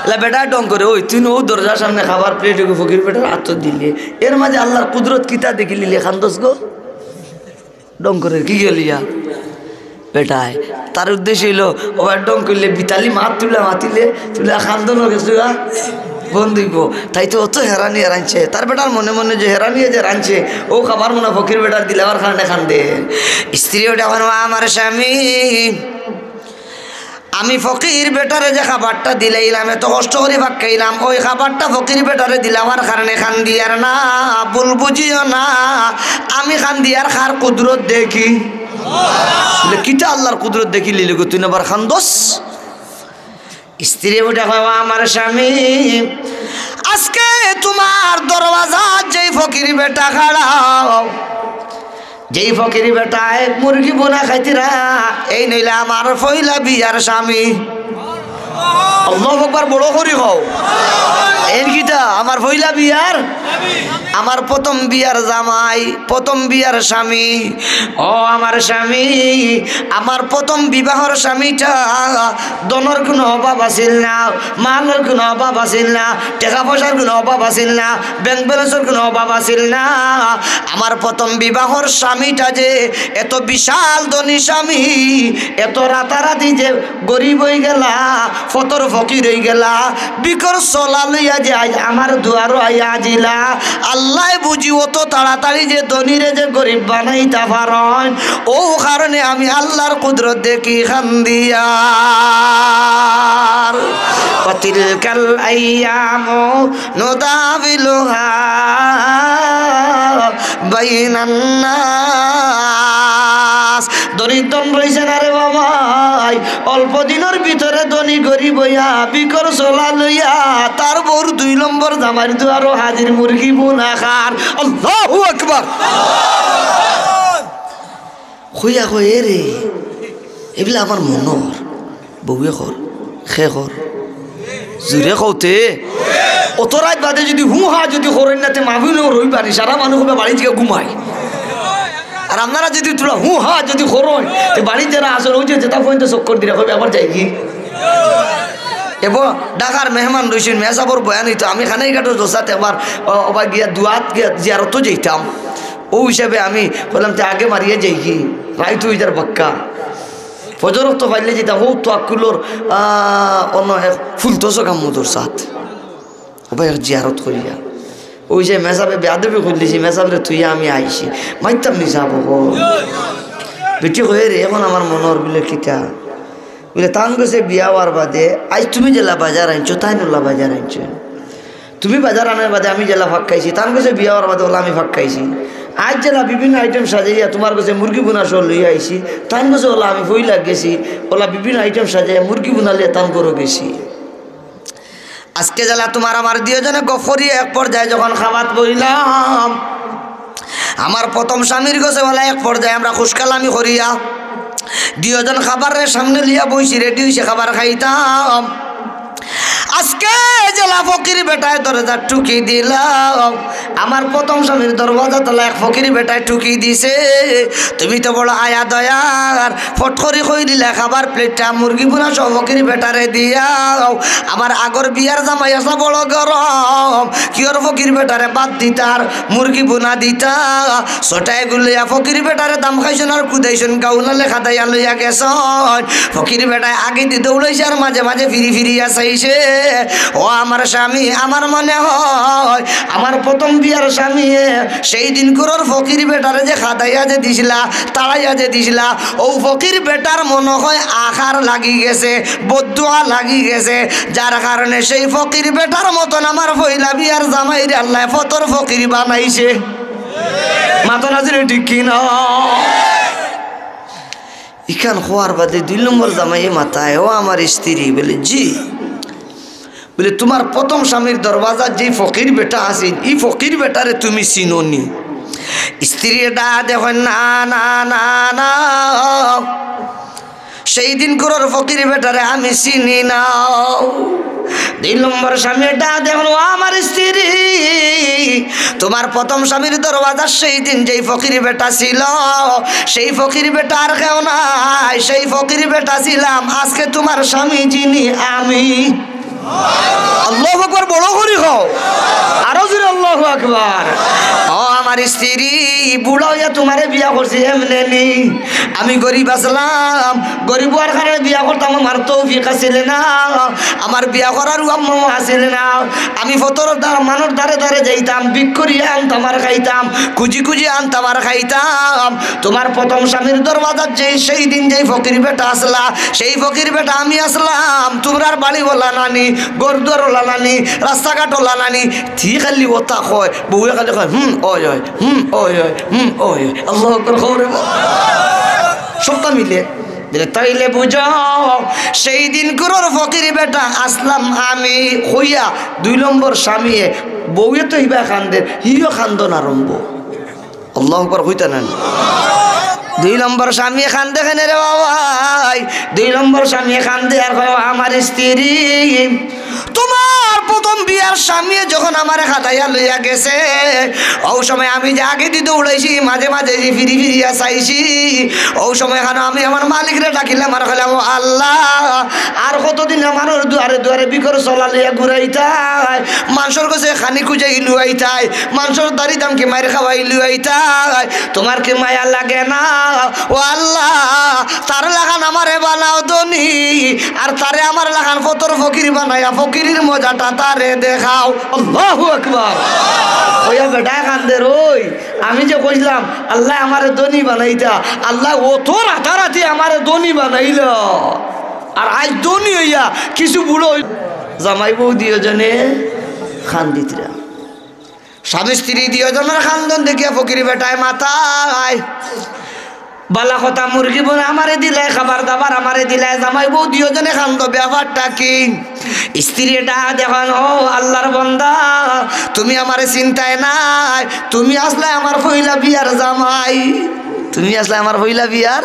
এলা বেটা ঢং করে, ওই তুই নু দরজার সামনে খাবার প্লেট ফকির বেটার আতো দিলে, এর মাঝে আল্লাহর কুদরত কিতা দেখিলিলে কান্দস গো? ঢং করে কি গেলিয়া? বেটায়, তার উদ্দেশ্য অইলো, ও ভাই, ঢং করলে বিতালি মাত তুলা মাতিলে, তুলা কান্দন গেছে গা, বন্ধ অইবো। তাই তো অত হেরানি হেরাইছে। তার বেটার মনে মনে যে হেরানি যে রানছে, ও খাবার মনে ফকির বেটার দিলাওয়ার কারণে কান্দে। স্ত্রী উঠে কয়, "ও আমার স্বামী, আমি ফকির বেটারে যে খাবারটা দিলাইলাম, এত কষ্ট করি ফাক্কাইলাম, ওই খাবারটা ফকির বেটারে দিলাওয়ার কারণে কান্দিয়ার না, ভুল বুঝিও না, আমি কান্দিয়ার কার কুদরত দেখি।" বলে, "কিতা আল্লাহর কুদরত দেখিলিলে গো, তুই না আবার কান্দস?" স্ত্রী উঠে কয়, "ও আমার স্বামী, আজকে তুমার দরওয়াজাত যেই ফকির বেটা খাড়াও, যেই ফকির বেটায় মুরগি ভুনা খাইতিরা, এইন অইলা আমার পয়লা বিয়ার স্বামী।" আল্লাহু আকবার, বড় করি কও। এইন কিতা? আমার পয়লা বিয়ার, আমার প্রথম বিয়ার জামাই, প্রথম বিয়ার স্বামী। ও আমার স্বামী, আমার প্রথম বিবাহর স্বামীটা ধনর কুনু অভাব আছিল না, মালর কুনু অভাব আছিল না, টেকা পয়সার কুনু অভাব আছিল না, ব্যাংক ব্যালেন্সর কুনু অভাব আছিল না। আমার প্রথম বিবাহর স্বামীটা যে এত বিশাল ধনী স্বামী, এত রাতারাতি যে গরিব অইগেলা, ফতর ফকির অইগেলা, বিকর চলা লইয়া যে আইজ আমার দুয়ারো আইয়া আজিলা, আল্লায় বুঝি অত তাড়াতাড়ি যে ধনীরে যে গরিব বানাইতা পারইন, অউ কারণে আমি আল্লাহর কুদরত দেখি কান্দিয়ার। وتلك الأيام نداولها بين الناس। ধনী ধন রইছে না রে বাবাই, অল্প দিনর ভিতরে ধনী গরিব অইয়া, বিকর চলা লইয়া, তার বউর দুই নম্বর জামাইর দুয়ারো হাজির মুরগি ভুনা খার। আল্লাহু আকবার। কইয়া কয়, "এ রে, এবিলা আমার মনর।" বউয়ে কর, খে কর, জুরে কওতে। অত রাইত বাদে যুদি হু হা যুদি করইন না, তে মাহফিল অইবো নি, সারা মানুষ কইবা বাড়িত গিয়া ঘুমাই। আর আপনারা যুদি তুলা হু হা যুদি করইন, তে বাড়িত যেরা আছইন, অউ যে যেতা পর্যন্ত চক্কর দিরা কইবা, "আবার যাইগি?" এবো ঢাকার মেহমান রইছইন, মেসাবর বয়ান অইতো, আমি কানাইঘাটর জলসাত একবার, অ, অবা গিয়া দুয়াত গিয়া জিয়ারতো যাইতাম। অউ হিসাবে আমি কইলাম, "তে আগে মারিয়া যাইগি, রাইত অইযার বাক্কা।" ফজর অক্ত পাইলে যেতা, অউ তো আক্কুলর, আ, অন্য এক ফুলতোষ কাম মধুর সাথ। অবা এক জিয়ারত করিয়া। অউ যে মেসাবে বেয়াদবি করিলিছি, মেসাবরে থুইয়া আমি আইছি। মাইতাম নি সাব অকল। বেটি কয়, "রে, এখন আমার মনর।" বলে, "কিতা?" বলে, "তান গেছে বিয়া অওয়ার বাদে, আইজ তুমি যেলা বাজার আনছো, তাইন অলা বাজার আনছো।" তুমি বাজার আনার বাদে আমি যেলা ফাক্কাইছি, তান গেছে বিয়া অওয়ার বাদে অলা আমি ফাক্কাইছি। আইজ যেলা বিভিন্ন আইটেম সাজাইয়া তুমার গেছে মুরগি ভুনা সহ লইয়া আইছি, তান গেছে অলা আমি ফইলা গেছি, অলা বিভিন্ন আইটেম সাজাইয়া মুরগি ভুনা লইয়া তান ঘরো গেছি। আজকে যেলা তুমার আমার দুইওজনে গফ করিয়া এক পর্যায়ে যখন খাবাত বইলাম, আমার প্রথম স্বামীর গেছে অলা এক পর্যায়ে আমরা খুশকালামি করিয়া দুইজন খাবাররে সামনে লইয়া বইছি, রেডি অইছি খাবার খাইতাম। আজকে যেলা ফকির বেটায় দরজাত ঠুকি দিলাম, আমার প্রথম স্বামীর দরওয়াজাত অলা এক ফকির বেটায় ঠুকি দিছে। তুমি তো বড় আয়া দয়ার, ফট করি কই দিলা খাবার প্লেটটা মুরগি ভুনা সহ ফকির বেটারে দিয়াও। আমার আগর বিয়ার জামাই আছলা বড় গরম, কিওর ফকির বেটারে ভাত দিতা আর মুরগি ভুনা দিতা। ছটায় গুলিয়া ফকির বেটারে দাম খাইছইন আর কুদাইছইন, গাউনালে খাদাইয়া লইয়া গেছইন। ফকির বেটায় আগেদি দৌড়াইছে আর মাঝে মাঝে ফিরি ফিরিয়া চাইছে। ও আমার স্বামী, আমার মনে হয় আমার প্রথম বিয়ার স্বামীয়ে সেই দিন কুরর ফকির বেটারে যে খাদাইয়া যে দিছিলা, তাড়াইয়া যে দিছিলা, অউ ফকির বেটার মনে হয় আখার লাগি গেছে, বদদোয়া লাগি গেছে, যার কারণে সেই ফকির বেটার মতন আমার পয়লা বিয়ার জামাইরে আল্লায় ফতর ফকির বানাইছে। মাতইন না জি, ঠিক কি না? ইখান কওয়ার বাদে দুই নম্বর জামাইয়ে মাতইন, "ও আমার স্ত্রী," বলে, "জি।" বলে, "তুমার প্রথম স্বামীর দরওয়াজাত যেই ফকির বেটা আছিল, ই ফকির বেটারে তুমি চিনো নি?" স্ত্রীয়ে ডাক দিয়া কইন, "না, না, না, না, সেই দিন কুরর ফকির বেটারে আমি চিনি না।" দুই নম্বর স্বামীয়ে ডাক দিয়া কইন, "ও আমার স্ত্রী, তুমার প্রথম স্বামীর দরওয়াজাত সেই দিন যেই ফকির বেটা ছিল, সেই ফকির বেটা আর কেউ নায়, সেই ফকির বেটা ছিলাম আজকে তুমার স্বামী যিনি আমি।" আল্লাহু আকবার, বড় করি কও। আরো জোরে আল্লাহু আকবার। ও আমার স্ত্রী, বুড়া অইয়া তুমারে বিয়া করছি এমনে নি। আমি গরিব আছলাম, গরিব অওয়ার কারণে বিয়া করতাম আমার তৌফিক আছিল না, আমার বিয়া করার উপায়ও আছিল না। আমি ফতরর দ্বার, মানুষ দ্বারে দ্বারে যাইতাম, ভিক করিয়া আনতাম আর খাইতাম, খুজি খুজি আনতাম আর খাইতাম। তুমার প্রথম স্বামীর দরওয়াজাত যেই, সেই দিন যেই ফকির বেটা আছলা, সেই ফকির বেটা আমি আছলাম। তুমরার বাড়ি অলা নানি, ঘর দুয়ার অলা নানি, রাস্তাঘাট অলা নানি, তি খালি অতা কয়, বউয়ে খালি কয়, "হুম, অয়, অয়, হুম, অয়, অয়, হুম, অয়, অয়।" আল্লাহু আকবার, কও রে বা। সবটা মিলে। দিলে, "তাইলে বুঝো, সেই দিন কুরর ফকির বেটা আছলাম আমি," কইয়া দুই নম্বর স্বামীয়ে, বউয়ে তো হিবায় কান্দের, হিও কান্দন আরম্ভ। আল্লাহু আকবার কইতা না নি? দুই নম্বর স্বামীয়ে কান্দে কেনে রে বাবাই? দুই নম্বর স্বামীয়ে কান্দে আর কয়, "ও আমার স্ত্রী, তুমার প্রথম বিয়ার স্বামীয়ে যখন আমারে খাদাইয়া লইয়া গেছে, অউ সময় আমি যে আগেদি দৌড়াইছি, মাঝে মাঝে যে ফিরি ফিরিয়া চাইছি, অউ সময় খানো আমি আমার মালিকরে ডাকিলাম আর কইলাম, 'ও আল্লাহ, আর কতদিন আমার দুয়ারে দুয়ারে ভিকর ছলা লইয়া ঘুরাইতায়, মানষর গেছে খানি খুজাই লুয়াইতায়, মানষর দাড়ি দামকি মাইর খাওয়াই লুয়াইতায়, তুমার কি মায়া লাগে না? ও আল্লাহ, তার লাখান আমারে বানাও ধনী, আর তারে আমার লাখান ফতর ফকির বানাইয়া ফকিরির মজাটা তারে দেখাও।'" আল্লাহু আকবার। কইয়া বেটায় কান্দের, "ওই, আমি যে কইছলাম আল্লায় আমারে ধনী বানাইতা, আল্লায় অত রাতারাতি আমারে ধনী বানাইলা, আর আইজ ধনী অইয়া কিছু বুড়া অই-" জামাই বউ দুইওজনে কান্দিতরা। স্বামী স্ত্রী দুইওজনর কান্দন দেখিয়া ফকির বেটায় মাতইন, "বালা কথা, মুরগি ভুনা আমারে দিলায়, খাবার দাবার আমারে দিলায়, জামাই বউ দুইওজনে কান্দো, ব্যাপারটা কি?" স্ত্রীয়ে ডাক দিয়া কইন, "ও আল্লাহর বন্দা, তুমি আমারে চিনতায় নায়, তুমি আছলায় আমার পয়লা বিয়ার জামাই, তুমি আছলায় আমার পয়লা বিয়ার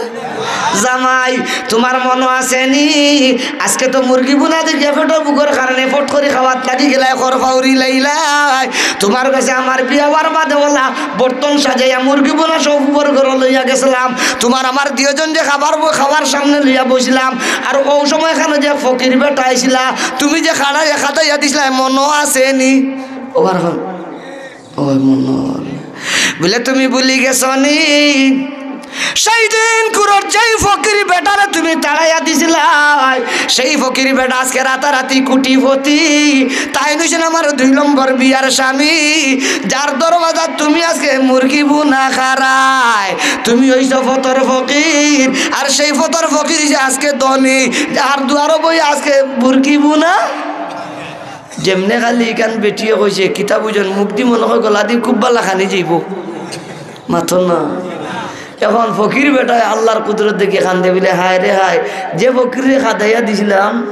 জামাই। তুমার মনো আছে নি? আজকে তো মুরগি ভুনা দেখিয়া পেটর ভুকর কারণে ফট করি খাওয়াত লাগি গেলায়, খর ফাউরি লাইলায়। তুমার গেছে আমার বিয়া অওয়ার বাদে অলা বর্তন সাজাইয়া মুরগি ভুনা সব উপর ঘরো লইয়া গেছলাম। তুমার আমার দুইওজন যে খাবার ব-, খাবার সামনে লইয়া বইছলাম, আর অউ সময় খানো যে ফকির বেটা আইছিলা, তুমি যে খাদাইয়া দিছলায়, মনো আছে নি?" ওবার কইন, "ওই মনো অয়।" বলে, "তুমি ভুলি গেছো নি? সেই দিন কুরর যেই ফকির বেটারে তুমি তাড়াইয়া দিছলায়, সেই ফকির বেটা আজকে রাতারাতি কোটিপতি। তাইন অইছইন আমার দুই নম্বর বিয়ার স্বামী, যার দরওয়াজাত তুমি আজকে মুরগি ভুনা খারায়। তুমি অইছো ফতর ফকির, আর সেই ফতর ফকির অইছে আজকে ধনী, যার দুয়ারো বইয়া আজকে মুরগি ভুনা।" যেমনে খালি ইখান বেটিয়ে কইছে, কিতা বুঝইন, মুখদি মনো কয় গলাদি খুব বালা খানি যাইবো। মাতইন না। এখন ফকির বেটায় আল্লাহর কুদরত দেখি কান্দে, বলে, "হায় রে হায়, যে ফকিররে খাদাইয়া দিছলাম,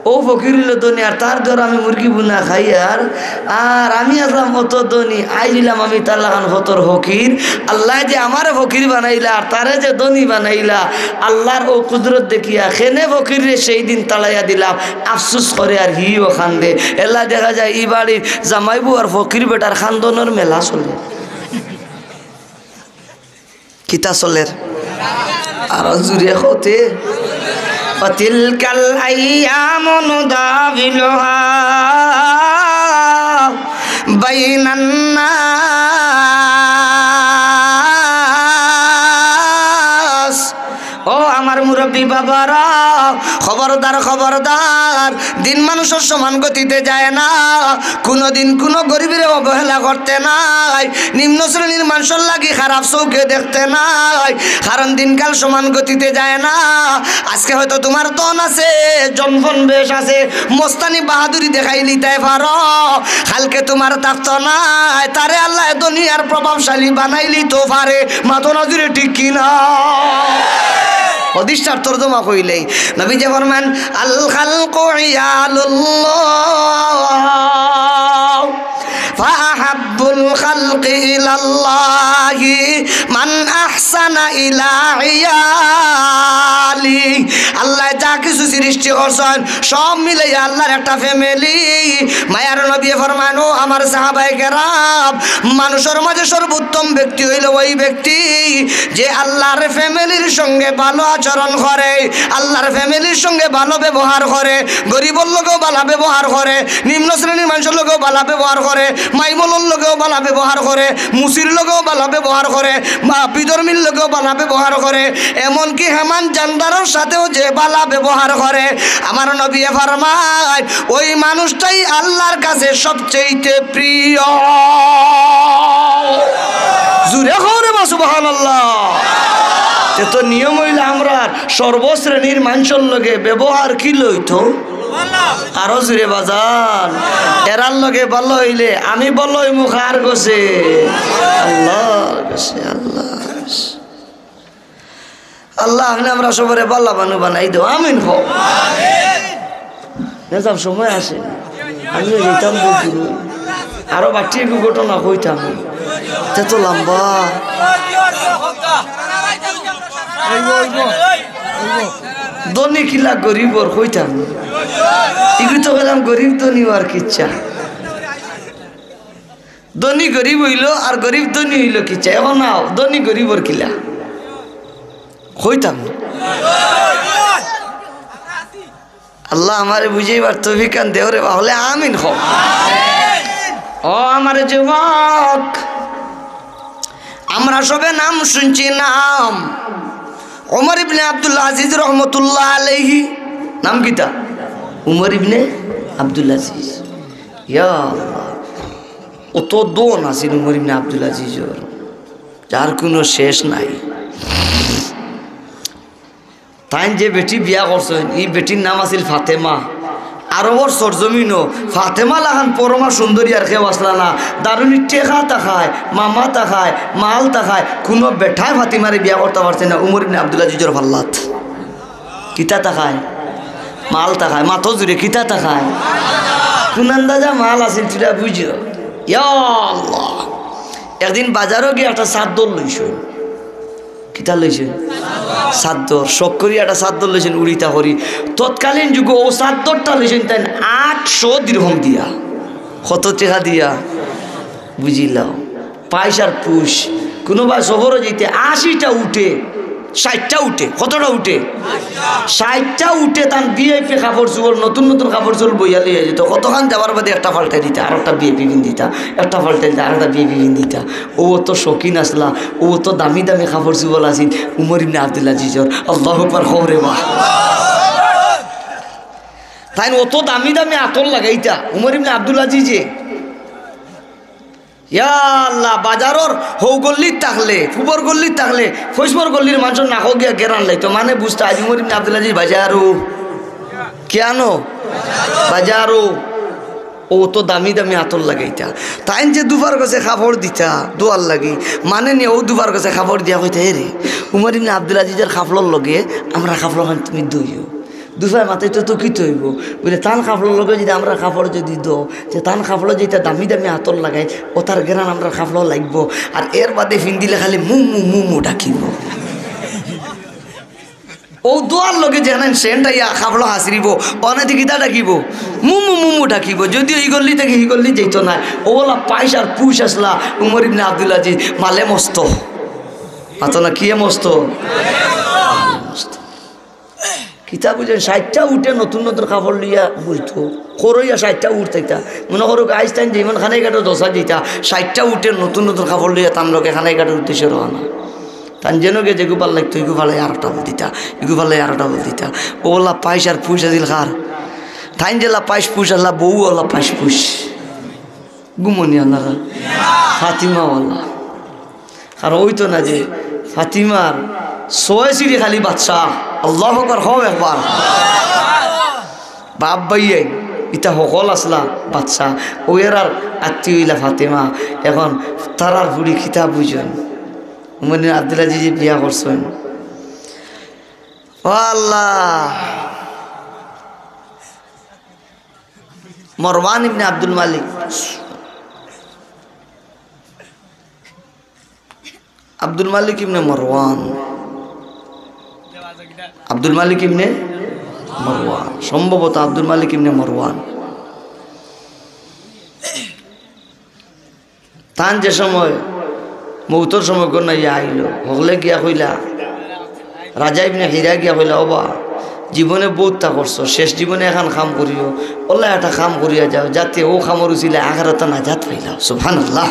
ও ফকির অইলো ধনী, আর তার ঘর আমি মুরগি বুনা খাই। আর, আর আমি আছলাম অত ধনী, আইলাম আমি তার লাখান ফতর ফকির। আল্লায় যে আমারে ফকির বানাইলা, আর তারে যে ধনী বানাইলা, আল্লার অউ কুদরত দেখিয়া কেনে ফকিররে সেই দিন তাড়াইয়া দিলাম। আফসুস করে আর হিও কান্দে। এলা দেখা যায় ই বাড়ির জামাইবউ আর ফকির বেটার কান্দনর মেলা চলে। কিতা চলের? আরো জুরে কও তে। وتلك الأيام نداولها بين الناس। ও আমার মুরব্বী বাবারা, খবরদার, খবরদার, দিন মানুষর সমান গতিতে যায় না। কুনুদিন কুনু গরিবরে অবহেলা করতে নাই, নিম্ন শ্রেণীর মানষর লাগি খারাপ চউখে দেখতে নাই, কারণ দিনকাল সমান গতিতে যায় না। আজকে হয়তো তুমার ধন আছে, জনপদ বেশ আছে, মস্তানি বাহাদুরি দেখাইলিতায় পারো, কালকে তুমার থাকতো নাই, তারে আল্লায় ধনী আর প্রভাবশালী বানাইলিতো পারে। মাতো না জুরে, ঠিক কি না? হাদিসটার তর্জমা কইলেই নবীজি ফরমান, الخلق عيال الله فأحب الخلق إلى الله من أحسن إلى عياله। আল্লায় যা কিছু সৃষ্টি করছইন, সব মিলাইয়া আল্লার একটা family। মায়ার নবীয়ে ফরমাইন, ও আমার সাহাবায়ে কেরাম, মানষর মাঝে সর্বোত্তম ব্যক্তি অইলো ওই ব্যক্তি যে আল্লার familyর সঙ্গে ভালো আচরণ করে, আল্লার familyর সঙ্গে ভালো ব্যবহার করে, গরিবর লগেও ভালা ব্যবহার করে, নিম্ন শ্রেণীর মানষর লগেও ভালা ব্যবহার করে, মাইমলর লগেও ভালা ব্যবহার করে, মুচির লগেও ভালা ব্যবহার করে, মা বিধর্মীর লগেও ভালা ব্যবহার করে, এমনকি হেমান জানদারর সাথেও যে ভালা ব্যবহার করে, আমার নবীয়ে ফরমাইন, ওই মানুষটাই আল্লার কাছে সবচেয়ে প্রিয়। জুরে কও রে বা সুবহানাল্লাহ। তে তো নিয়ম অইলো আমরার সর্বশ্রেণীর মানষর লগে ব্যবহার কিলা অইতো? আরো জুরে বাজান। এরার লগে ভালা অইলে আমি ভালা অইমু কার গেছে? আল্লার গেছে, আল্লার গেছে। আল্লাহ, আপনে আমরা সবরে ভালা মানুষ বানাই দেও। আমিন কও। নিজাম সময় আছে। আমিও যাইতাম বলছিল। আরো বাকি একটু ঘটনা কইতাম। তে তো লম্বা। ধনী কিলা গরিবর কইতাম। ইগু তো কইলাম গরিব ধনী আর কিচ্ছা। ধনী গরিব অইলো আর গরিব ধনী অইলো কিচ্ছা। এখন আও, ধনী গরিবর কিলা? কইতাম না। আল্লাহ আমারে বুঝাইবার তৌফিক খান দেও রে বা, হকলে আমিন কও। ও আমার যুবক, আমরা সবে নাম শুনছি, নাম ওমর ইবনে আব্দুল আজিজ রহমতুল্লাহ আলাইহি। নাম কিতা? উমর ইবনে আব্দুল আজিজ। ইয়া আল্লাহ, অত ধন আছিল উমর ইবনে আব্দুল আজিজর, যার কুনু শেষ নাই। তাইন যে বেটি বিয়া করছইন, ই বেটির নাম আছিল ফাতেমা। আরবর সরজমিনো ফাতেমা লাখান পরমা সুন্দরী আর কেউ আছলা না। দারুণী টেকা থাকায়, মামা থাকায়, মাল থাকায়, কুনু বেটায় ফাতিমারে বিয়া করতা পারছে না উমর ইবনে আব্দুল আজিজর ফাল্লাত। কিতা থাকায়? মাল থাকায়। মাতো জুরে, কিতা থাকায়? কুন আন্দাজা মাল আছিল, তুরা বুঝো। ইয়া আল্লাহ। একদিন বাজারো গিয়া একটা চাদ্দর লইছইন। কিতা লইছইন? চাদ্দর। শখ করি একটা চাদ্দর লইছইন, উড়িতা করি। তৎকালীন যুগো অউ চাদ্দরটা লইছইন তাইন আটশো দিরহম দিয়া। কত টেকা দিয়া? বুঝিলাও। পাইসার পুষ। কুনুবায় সফরো যাইতে আশিটা উটে, ষাইটটা উটে। কতটা উটে? ষাইটটা উটে তান VIP কাপড় চুপড়, নতুন নতুন কাপড় চুপড় বইয়া লইয়া যাইতো। কতখান যাবার বাদে একটা পাল্টাই দিতা, আরোকটা VIP পিন্দিতা, একটা পাল্টাই দিতা, আরোকটা VIP পিন্দিতা। অউ অত শৌখিন আছলা, অউ অত দামি দামি কাপড় চুপড় আছিল উমর ইবনে আব্দুল আজিজর। আল্লাহু আকবার, কও রে বা। তাইন অত দামি দামি আতর লাগাইতা উমর ইবনে আব্দুল আজিজে। ইয়া আল্লাহ, বাজারর হউ গল্লিত থাকলে, পুবর গল্লিত থাকলে, পশ্চিমর গল্লির মানষর নাকো গিয়া গেরান লাইতো, মানে বুঝতা আইজ উমর ইবনে আব্দুল আজিজ বাজারো। কিয়ানো? বাজারো। অউ অত দামি দামি আতর লাগাইতা। তাইন যে দুফার গেছে কাপড় দিতা, ধোয়ার লাগি, মানে নি অউ দুফার গেছে কাপড় দিয়া কইতা, "এ রে, উমর ইবনে আব্দুল আজিজর কাপড়র লগে আমরার কাপড় খান তুমি ধইও।" দুফায় মাতাইতো তো কিতা অইবো? বুলে, তান কাপড়র লগে যদি আমরার কাপড় যদি দেও, তে তান কাপড়ো যেটা দামি দামি আতর লাগাইন, অতার ঘেরান আমরার কাপড়ো লাগবো। আর এর বাদে ফিন্দিলে খালি মু মু মু মু ডাকিবো। অউ দোয়ার লগে যেন সেন্ট আইয়া কাপড়ো হাসরিবো, অনে তে কিতা ডাকিবো? মু মু মু মু ডাকিবো। যদিও ই গল্লি থাকি হি গল্লি যাইতো নায়। অউ অলা পাইশ আর পুইশ আছলা উমর ইবনে আব্দুল আজিজ, মালে মস্ত। মাতো না, কিয়ে মস্ত? কিতা বুঝইন, ষাইটটা উটে নতুন নতুন কাপড় লইয়া বইতো। খরইয়া ষাইটটা উট থাকতা। মনো করো, আইজ তাইন যেমন কানাইঘাটো দশা দিতা, ষাইটটা উটে নতুন নতুন কাপড় লইয়া তান লগে কানাইঘাটর উদ্দেশ্যে রওয়ানা। তান যেন গিয়া যেগু ভালা লাগতো, ইগু ফালাই আরোটা বল দিতা, ইগু ফালাই আরোটা বল দিতা। অউ অলা পাইশ আর পুইশ আছিল কার? তাইন যেলা পাইশ পুইশ আছলা, বউ অলা পাইশ পুইশ। ঘুমনি আনারা। ফাতিমা অলা। আর অইতো না যে ফাতিমার ছয় সিঁড়ি খালি বাদশা। আল্লাহু আকবার, কও একবার। বাপ ভাইয়াইন, ইতা হকল আছলা বাদশা। অউ এরার আত্তি অইলা ফাতিমা। এখন তারার ফুড়ি কিতা বুঝইন? উমর ইবনে আব্দুল আজিজে বিয়া করছইন। ও আল্লাহ, মরওয়ান ইবনে আব্দুল মালিক। আব্দুল মালিক ইবনে মরওয়ান। আব্দুল মালিক ইবনে মরওয়ান, সম্ভবত আব্দুল মালিক ইবনে মরওয়ান। তান যে সময় মউতর সময় গনাইয়া আইলো, হকলে গিয়া কইলা, রাজা ইবনে হিরা গিয়া কইলা, "ওবা, জীবনে বউততা করছো, শেষ জীবনে এখান কাম করিও, অলা একটা কাম করিয়া যাও, যাতে অউ কামর উছিলায় আখেরাতো নাজাত পাইলাও।" সুবহানাল্লাহ।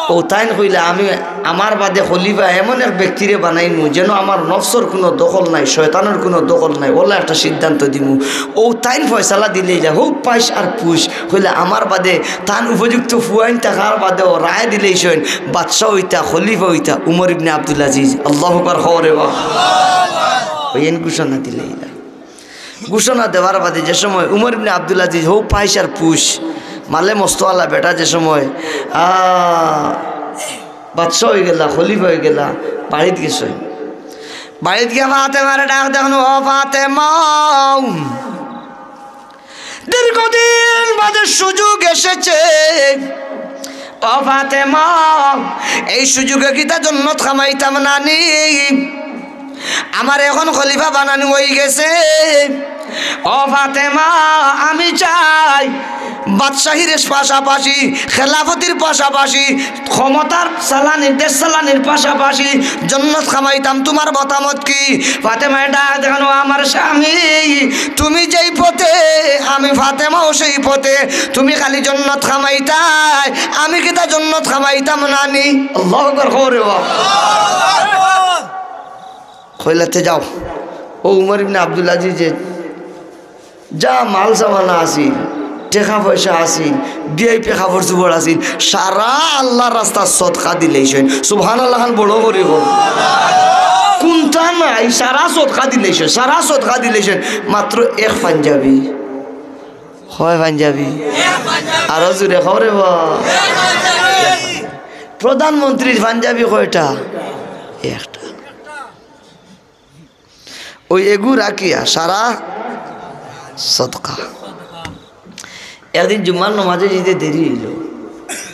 অউ তাইন কইলা, "আমি আমার বাদে খলিফা এমন এক ব্যক্তিরে বানাইমু, যেন আমার নফসর কুনু দখল নাই, শয়তানর কুনু দখল নাই, অলা একটা সিদ্ধান্ত দিমু।" অউ তাইন ফয়সালা দিলাইলা, হউ পাইশ আর পুইশ, কইলা, "আমার বাদে তান উপযুক্ত ফুয়াইন থাকার বাদেও রায় দিলাইছইন, বাদশা অইতা, খলিফা অইতা উমর ইবনে আব্দুল আজিজ।" আল্লাহু আকবার, কও রে বা। অউ এইন ঘোষণা দিলাইলা। ঘোষণা দেওয়ার বাদে যে সময় উমর ইবনে আব্দুল আজিজ হউ পাইশ আর পুইশ, মালে মস্ত আলা বেটা যে সময়, আ, বাদশা অইগেলা, খলিফা অইগেলা, বাড়িত গেছইন। বাড়িত গিয়া ফাতেমারে ডাক দেন, "ও ফাতেমা, দীর্ঘদিন বাদে সুযোগ এসেছে। ও ফাতেমা, এই সুযোগে কিতা জন্নত কামাইতাম না নি? আমারে এখন খলিফা বানানি অইগেছে। ও ফাতেমা, আমি চাই বাদশাহীর পাশাপাশি, খেলাফতির পাশাপাশি, ক্ষমতার চালানি, দেশ চালানির পাশাপাশি জন্নত কামাইতাম, তুমার মতামত কি?" ফাতেমায় ডাক দেন, "ও আমার স্বামী, তুমি যেই পথে, আমি ফাতেমাও সেই পথে। তুমি খালি জন্নত কামাইতায়, আমি কিতা জন্নত কামাইতাম না নি?" আল্লাহু আকবার, কও রে বা। কইলা, "তে যাও।" অউ উমর ইবনে আব্দুল আজিজে যা মাল সামানা আছিল, টেকা পয়সা আছিল, ভিআইপি কাপড় চোপড় আছিল, সারা আল্লার রাস্তাত সদকা দিলাইছইন। সুবহানাল্লাহ খান বড় করি কও। কুন্তা নাই, সারা সদকা দিলাইছইন, সারা সদকা দিলাইছইন। মাত্র এক পাঞ্জাবি। কয় পাঞ্জাবি? আরো জোরে কও রে বা। প্রধানমন্ত্রীর পাঞ্জাবি কয়টা? একটা। অউ এগু রাখিয়া সারা সদকা। একদিন জুম্মার নমাজে যাইতে দেরি অইলো,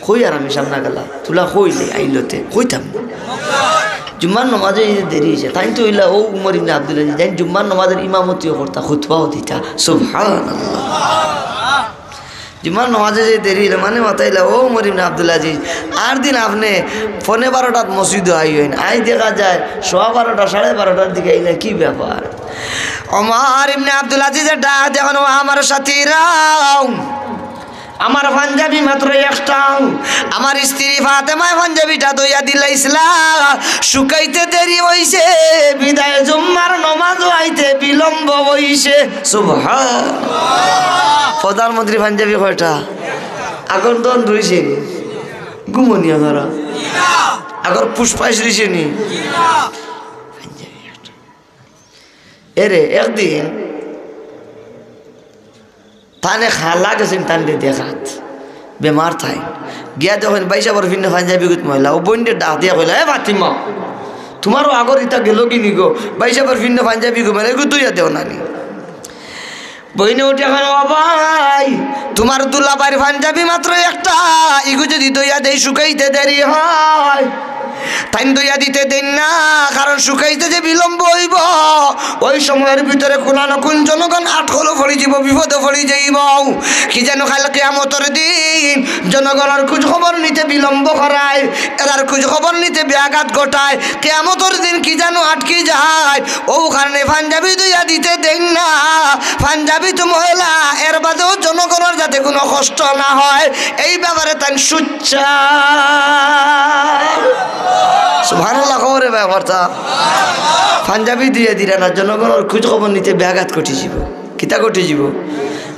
কই আর আমি সামনা গেলা, তুলা কইলে আইলো তে, কইতাম না। জুম্মার নমাজে যাইতে দেরি অইছে, তাইন তো অইলা অউ উমর ইবনে আব্দুল আজিজ, তাইন জুম্মার নমাজর ইমামতিও করতা, খুতবাও দিতা। সুবহানাল্লাহ। জুম্মার নমাজে যে দেরি অইলো, মানে মাতাইলা, "ও উমর ইবনে আব্দুল আজিজ, আর দিন আপনে পৌনে বারোটাত মসজিদো আইন, আইজ দেখা যায় সোয়া বারোটা, সাড়ে বারোটার দিকে আইলা, কি ব্যাপার?" উমর ইবনে আব্দুল আজিজে ডাক দেন, "ও আমার সাথীরাও, আমার পাঞ্জাবি মাত্র একটা, আমার স্ত্রী ফাতেমায় পাঞ্জাবিটা ধইয়া দিলাইছলা, শুকাইতে দেরি অইছে, বিদায় জুম্মার নমাজো আইতে বিলম্ব অইছে।" সুবহান। প্রধানমন্ত্রী পাঞ্জাবি কয়টা? আগর দন রইছে নি? ঘুমনি আপনারা? আগর পুষ্পাইশ রইছে নি? এরে একদিন তানে খালা গেছইন তানরে দেখাত, বেমার তাইন। গিয়া দেখইন বাইশা বড় ফিন্নে পাঞ্জাবি গুত ময়লা, অউ বইনরে ডাক দিয়া কইলা, "এ ফাতিমা, তুমারও আগর ইতা গেল গি নি গো? ভাইসাবর ফিন্দা পাঞ্জাবি গো, মানে এগু ধইয়া দেও না নি?" বইনে উঠি কইন, "ও ভাই, তুমার দুলাভাইর পাঞ্জাবি মাত্র একটা, ইগু যুদি ধইয়া দেই শুকাইতে দেরি হয়।" তাইন ধইয়া দিতে দেইন না, কারণ শুকাইতে যে বিলম্ব অইবো, ওই সময়র ভিতরে কুনা না কুন জনগণ আটকলো পড়ি যাইবো, বিপদো পড়ি যাইবো। কি যেন কাইল কিয়ামতর দিন জনগণর খুজ খবর নিতে বিলম্ব করায়, এরার খুজ খবর নিতে ব্যাঘাত ঘটায়। কিয়ামতর দিন কি যেন আটকি যায়, অউ কারণে পাঞ্জাবি ধইয়া দিতে দেইন না। পাঞ্জাবি তো ময়লা, এর বাদেও জনগণর যাতে কুনু কষ্ট না হয়, এই ব্যাপারে তাইন সুচ্চার। সুবহানাল্লাহ, খবরে ব্যাপারটা। পাঞ্জাবি ধইয়া দিরা না, জনগণর খুজ খবর নিতে ব্যাঘাত ঘটি যাইবো। কিতা ঘটি যাইবো?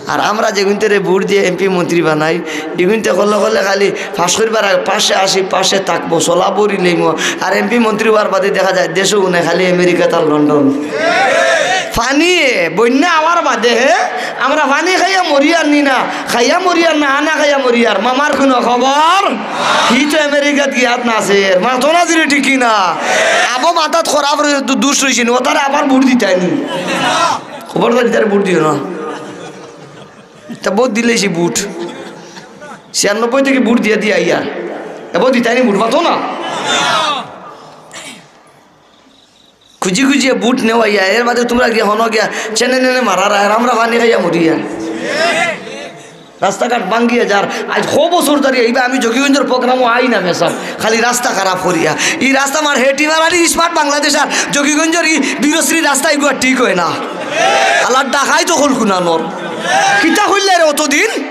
আর আমরা যেগুনতরে ভোট দিয়া এমপি মন্ত্রী বানাই, ইগুনতে করলে করলে খালি পাশ করিবার আগে পাশে আসি, পাশে থাকবো, চলা বড়ি লইমু। আর এমপি মন্ত্রী অওয়ার বাদে দেখা যায় দেশো গুনে খালি আমেরিকা আর লন্ডন। পানিয়ে বন্যা অওয়ার বাদে হে, আমরা পানি খাইয়া মরিয়ার নি না, খাইয়া মরিয়ার না, আনা খাইয়া মরিয়ার, মামার কুনু খবর। হি তো আমেরিকাত গিয়াত নাচের, মাতো না দিলে ঠিক কি না? আবো মাথাত খরাপ রই-, দু-, দুষ রইছে নি, অতারে আবার ভোট দিতায় নি। খবরদার ইতারে ভোট দিও না। তা ভোট দিলাইছি ভোট। ছিয়ানব্বই থাকি ভোট দিয়া দিয়া আইয়া। এবার দিতায় নি ভোট, মাতো না। খুজি খুজিয়া ভোট নেওয়াইয়া, এর বাদে তুমরা গিয়া হনো গিয়া চেনে নেনে মারার, আর আমরা পানি খাইয়া মরিয়ার। রাস্তাঘাট ভাঙ্গিয়া যার। আইজ কয় বছর ধরি ইবা আমি জকিগঞ্জর program-ও আই না মেসাব, খালি রাস্তা খারাপ করিয়া। ই রাস্তা আমার হেটিমারার ই smart বাংলাদেশ আর জকিগঞ্জর ই বীরশ্রী রাস্তা ইগুয়া ঠিক অয় না। আল্লার ডাকাইত অকল কুনানর। কিতা কইলা রে অতদিন?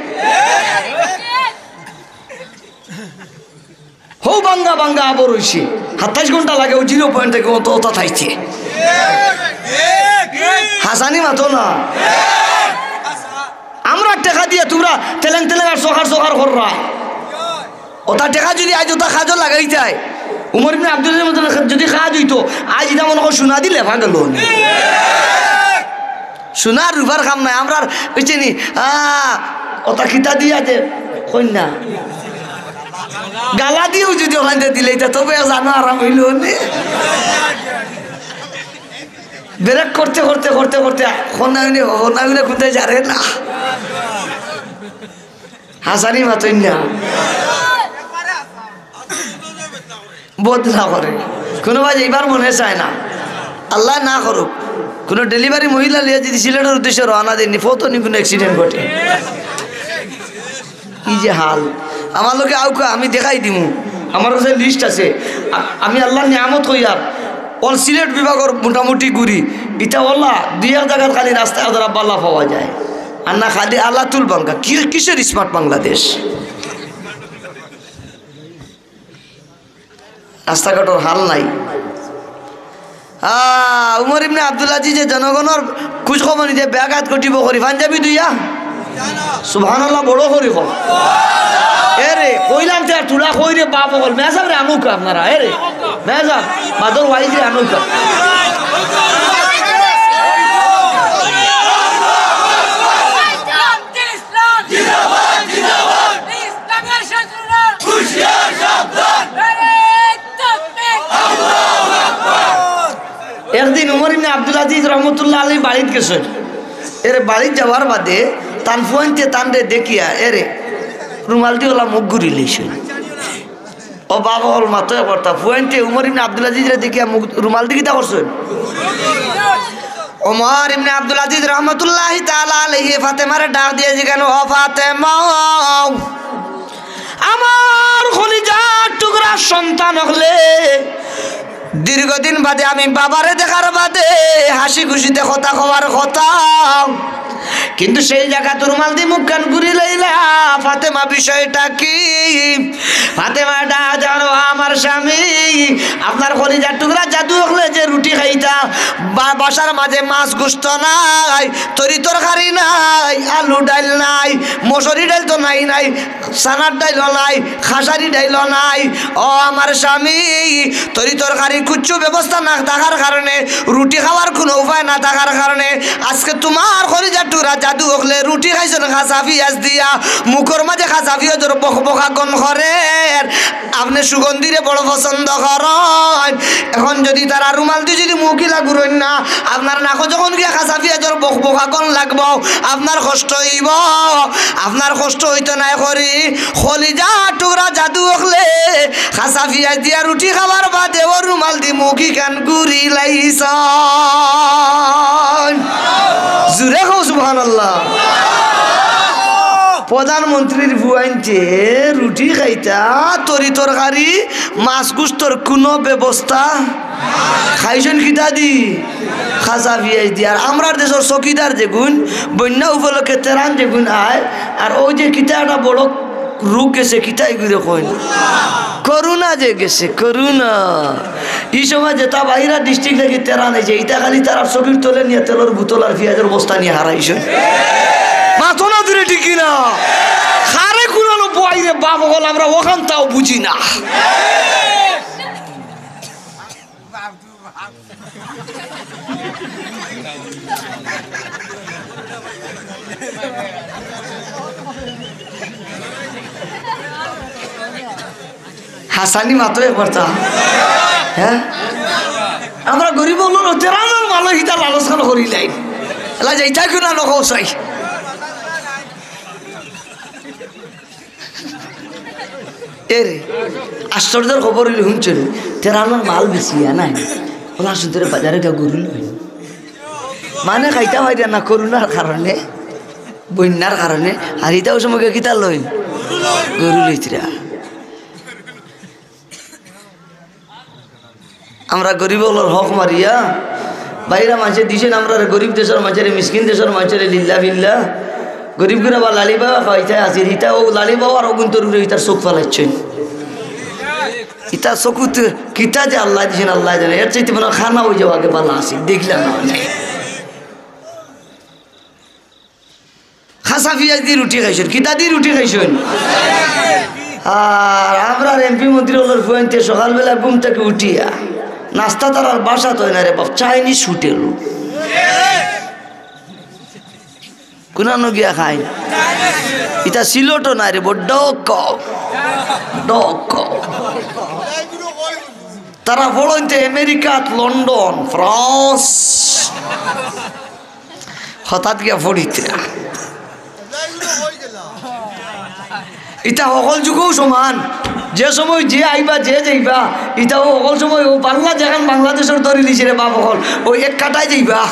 হউ ভাঙ্গা ভাঙ্গা আবর অইছে। সাতাইশ ঘন্টা লাগে, অউ zero point থাকি অত অতা থাইছে। হাসানি মাতো না। আমরা টেকা দিয়া তুমরা তেলেং তেলেং আর সকার সকার কররায়। অতা টেকা যুদি আইজ অতা কাজো লাগাইতায়, উমর ইবনে আব্দুল আজিজর মতো যুদি কাজ অইতো, আইজ ইতা মনো কর সোনা দি লেপা গেলো অনে। সোনার রুপার কাম নায়, আমরার অইছে নি, আ, অতা কিতা দিয়া যে কইন না। গালা দিয়াও যুদি অখানতে দিলে ইতা তবে জানো আরাম অইলো অনে। Break করতে করতে করতে করতে কোনায় অনে, কোনায় অনে কুনটায় জারে না। হাসানি মাতইন না। বদনা করে। কুনু বায় যাইবার মনে চায় না। আল্লায় না করুক। কুনু delivery মহিলা লইয়া যুদি সিলেটর উদ্দেশ্যে রওয়ানা দেইন নি, পথো নি কুনু accident ঘটে। ই যে হাল। আমার লগে আউক্কা, আমি দেখাই দিমু। আমার কাছে list আছে। আ-, আমি আল্লার নিয়ামত কইয়ার। অল সিলেট বিভাগর মোটামুটি ঘুরি। ইতা অলা দুই এক জাগাত খালি রাস্তায় আদারা বালা পাওয়া যায়। আর না খালি আলাতুল ভাঙ্গা। কি, কিসের smart বাংলাদেশ? রাস্তাঘাটর হাল নাই। আ, উমর ইবনে আব্দুল আজিজে জনগণর খুজ খবর নিতে ব্যাঘাত ঘটিবো করি পাঞ্জাবি ধইয়া। সুবহানাল্লাহ, বড় করি কও। এরে, কইলাম তে আর তুলা কই রে বাপ অকল। মেজাব রে আনুকা আপনারা, এরে। মেজাব, বাদর ওয়াইজ রে আনুকা। একদিন উমর ইবনে আব্দুল আজিজ রহমতুল্লাহ আলাইহি বাড়িত গেছইন। এরে বাড়িত যাওয়ার বাদে তান ফুয়াইন্তে তানরে দেখিয়া এরে রুমাল দি অলা মুখ ঘুরি লইছইন। ও বাবা, অকল মাতো একবারতা। ফুয়াইন্তে উমর ইবনে আব্দুল আজিজরে দেখিয়া মুখ, রুমাল দি কিতা করছইন? উমর ইবনে আব্দুল আজিজ রহমতুল্লাহি তাআলা আলাইহি ফাতেমারে ডাক দিয়া জিগাইন, "ও ফাতেমা, আমার কলিজার টুকরা সন্তান অকলে, দীর্ঘদিন বাদে আমি বাবারে দেখার বাদে হাসি খুশিতে কথা কওয়ার কথা, কিন্তু সেই জাগাত রুমাল দি মুখখান ঘুরি লইলা। ফাতেমা, বিষয়টা কি?" ফাতেমা ডাক দেন, "ও আমার স্বামী, আপনার কলিজার টুকরা জাদু অকলে যে রুটি খাইতা, বা-, বাসার মাঝে মাছ গোস্ত নাই, তরি তরকারি নাই, আলু ডাইল নাই, মসুরি ডাইল তো নাই নাই, চানার ডাইলও নাই, খাসারি ডাইলও নাই। ও আমার স্বামী, তরি তরকারি কুচ্ছু ব্যবস্থা না থাকার কারণে, রুটি খাওয়ার কুনু উপায় না থাকার কারণে আজকে তুমার কলিজার টুকরা জাদু অকলে রুটি খাইছইন খাসা পিয়াজ দিয়া, মুখর মাঝে খাসা পিয়াজর বকবকা গন্ধ করের। আপনে সুগন্ধিরে বড় পছন্দ করইন। এখন যুদি তারা রুমাল দি যুদি মুখ ইলা ঘুরইন না, আপনার নাকো যখন গিয়া খাসা পিয়াজর বকবকা গন্ধ লাগবো, আপনার কষ্ট অইবো। আপনার কষ্ট অইতো নায় করি, কলিজার টুকরা জাদু অকলে খাসা পিয়াজ দিয়া রুটি খাবার বাদে অউ রুমাল দি মুখ ইখান ঘুরিলাইছইন। জুরে কও সুবহানাল্লাহ। প্রধানমন্ত্রীর ফুয়াইন্তে রুটি খাইতা, তরি তরকারি, মাছ গুস্তর কুনু ব্যবস্থা খাইছইন কিতা দি? খাসা পিয়াজ দি। আর আমরার দেশর চকিদার যেগুন, বন্যা উপলক্ষে তেরান যেগুন আয়, আর অউ যে কিতা একটা বড় রোগ গেছে, কিতা ইগুরে কইন? করোনা যে গেছে, করোনা। ই সময় যেতা বাইরা district থাকি তেরান আইছে, ইতা খালি তারার চকির তলে নিয়া তেলর বোতল আর পিয়াজর বস্তা নিয়া হারাইছে। মাতো না জুরে, ঠিক কি না? কারে কুনানো বইরে বাপ অকল, আমরা অখানতাও বুঝি না। হাসানি মাতো একবার তা। হ্যাঁ? আমরা গরিব অকলর তেরানর মালো হিতা লালচ খান করিলাই। এলা যাইতা কিনা নকও চাই। এরে, আশ্চর্যর খবর অইলো, হুনছো নি? তেরানর মাল বেচিয়া নাই। অলা হুনছো রে, বাজারে গিয়া গরু লইন। মানে খাইতা পাইরা না করোনার কারণে, বন্যার কারণে। আর ইতা অউ সময় গিয়া কিতা লইন? গরু লইতরা। আমরা গরিব অকলর হক মারিয়া, বাইরা মানষে দিছইন আমরারে, গরিব দেশর মানষরে, মিসকিন দেশর মানষরে, লিল্লা ফিল্লা। গরিব গুরাবার লালি বাবা খাওয়াইতা আছিল, ইতা অউ লালি বাবার অগুন্তর উপরে ইতার চোখ ফালাইছইন। ইতা চকুত কিতা যে আল্লায় দিছইন, আল্লায় জানে। এর চাইতে মনে অয় খানা অই যাওয়া আগে ভালা আছিল, দেখলা না অনে। খাসা পিয়াজ দি রুটি খাইছইন, কিতা দি রুটি খাইছইন? আর আমরার এমপি মন্ত্রী অকলর ফুয়াইন্তে সকালবেলা ঘুম থাকি উঠিয়া নাস্তা তারার বাসাত অয় না রে বাপ, চাইনিজ হোটেল। কুনানো গিয়া খাইন? ইতা সিলটো নায় রে, বড় ডক, ডক। তারা পড়ইন্তে আমেরিকাত, লন্ডন, ফ্রান্স, হঠাৎ গিয়া পড়িতরা। ইতা হকল যুগও সমান। যে সময় যে আইবা, যে যাইবা, ইতা অউ হকল সময় অউ বাংলা যেখান বাংলাদেশর ধরি দিছে রে বাপ অকল, অউ এক কাটায় যাইবা।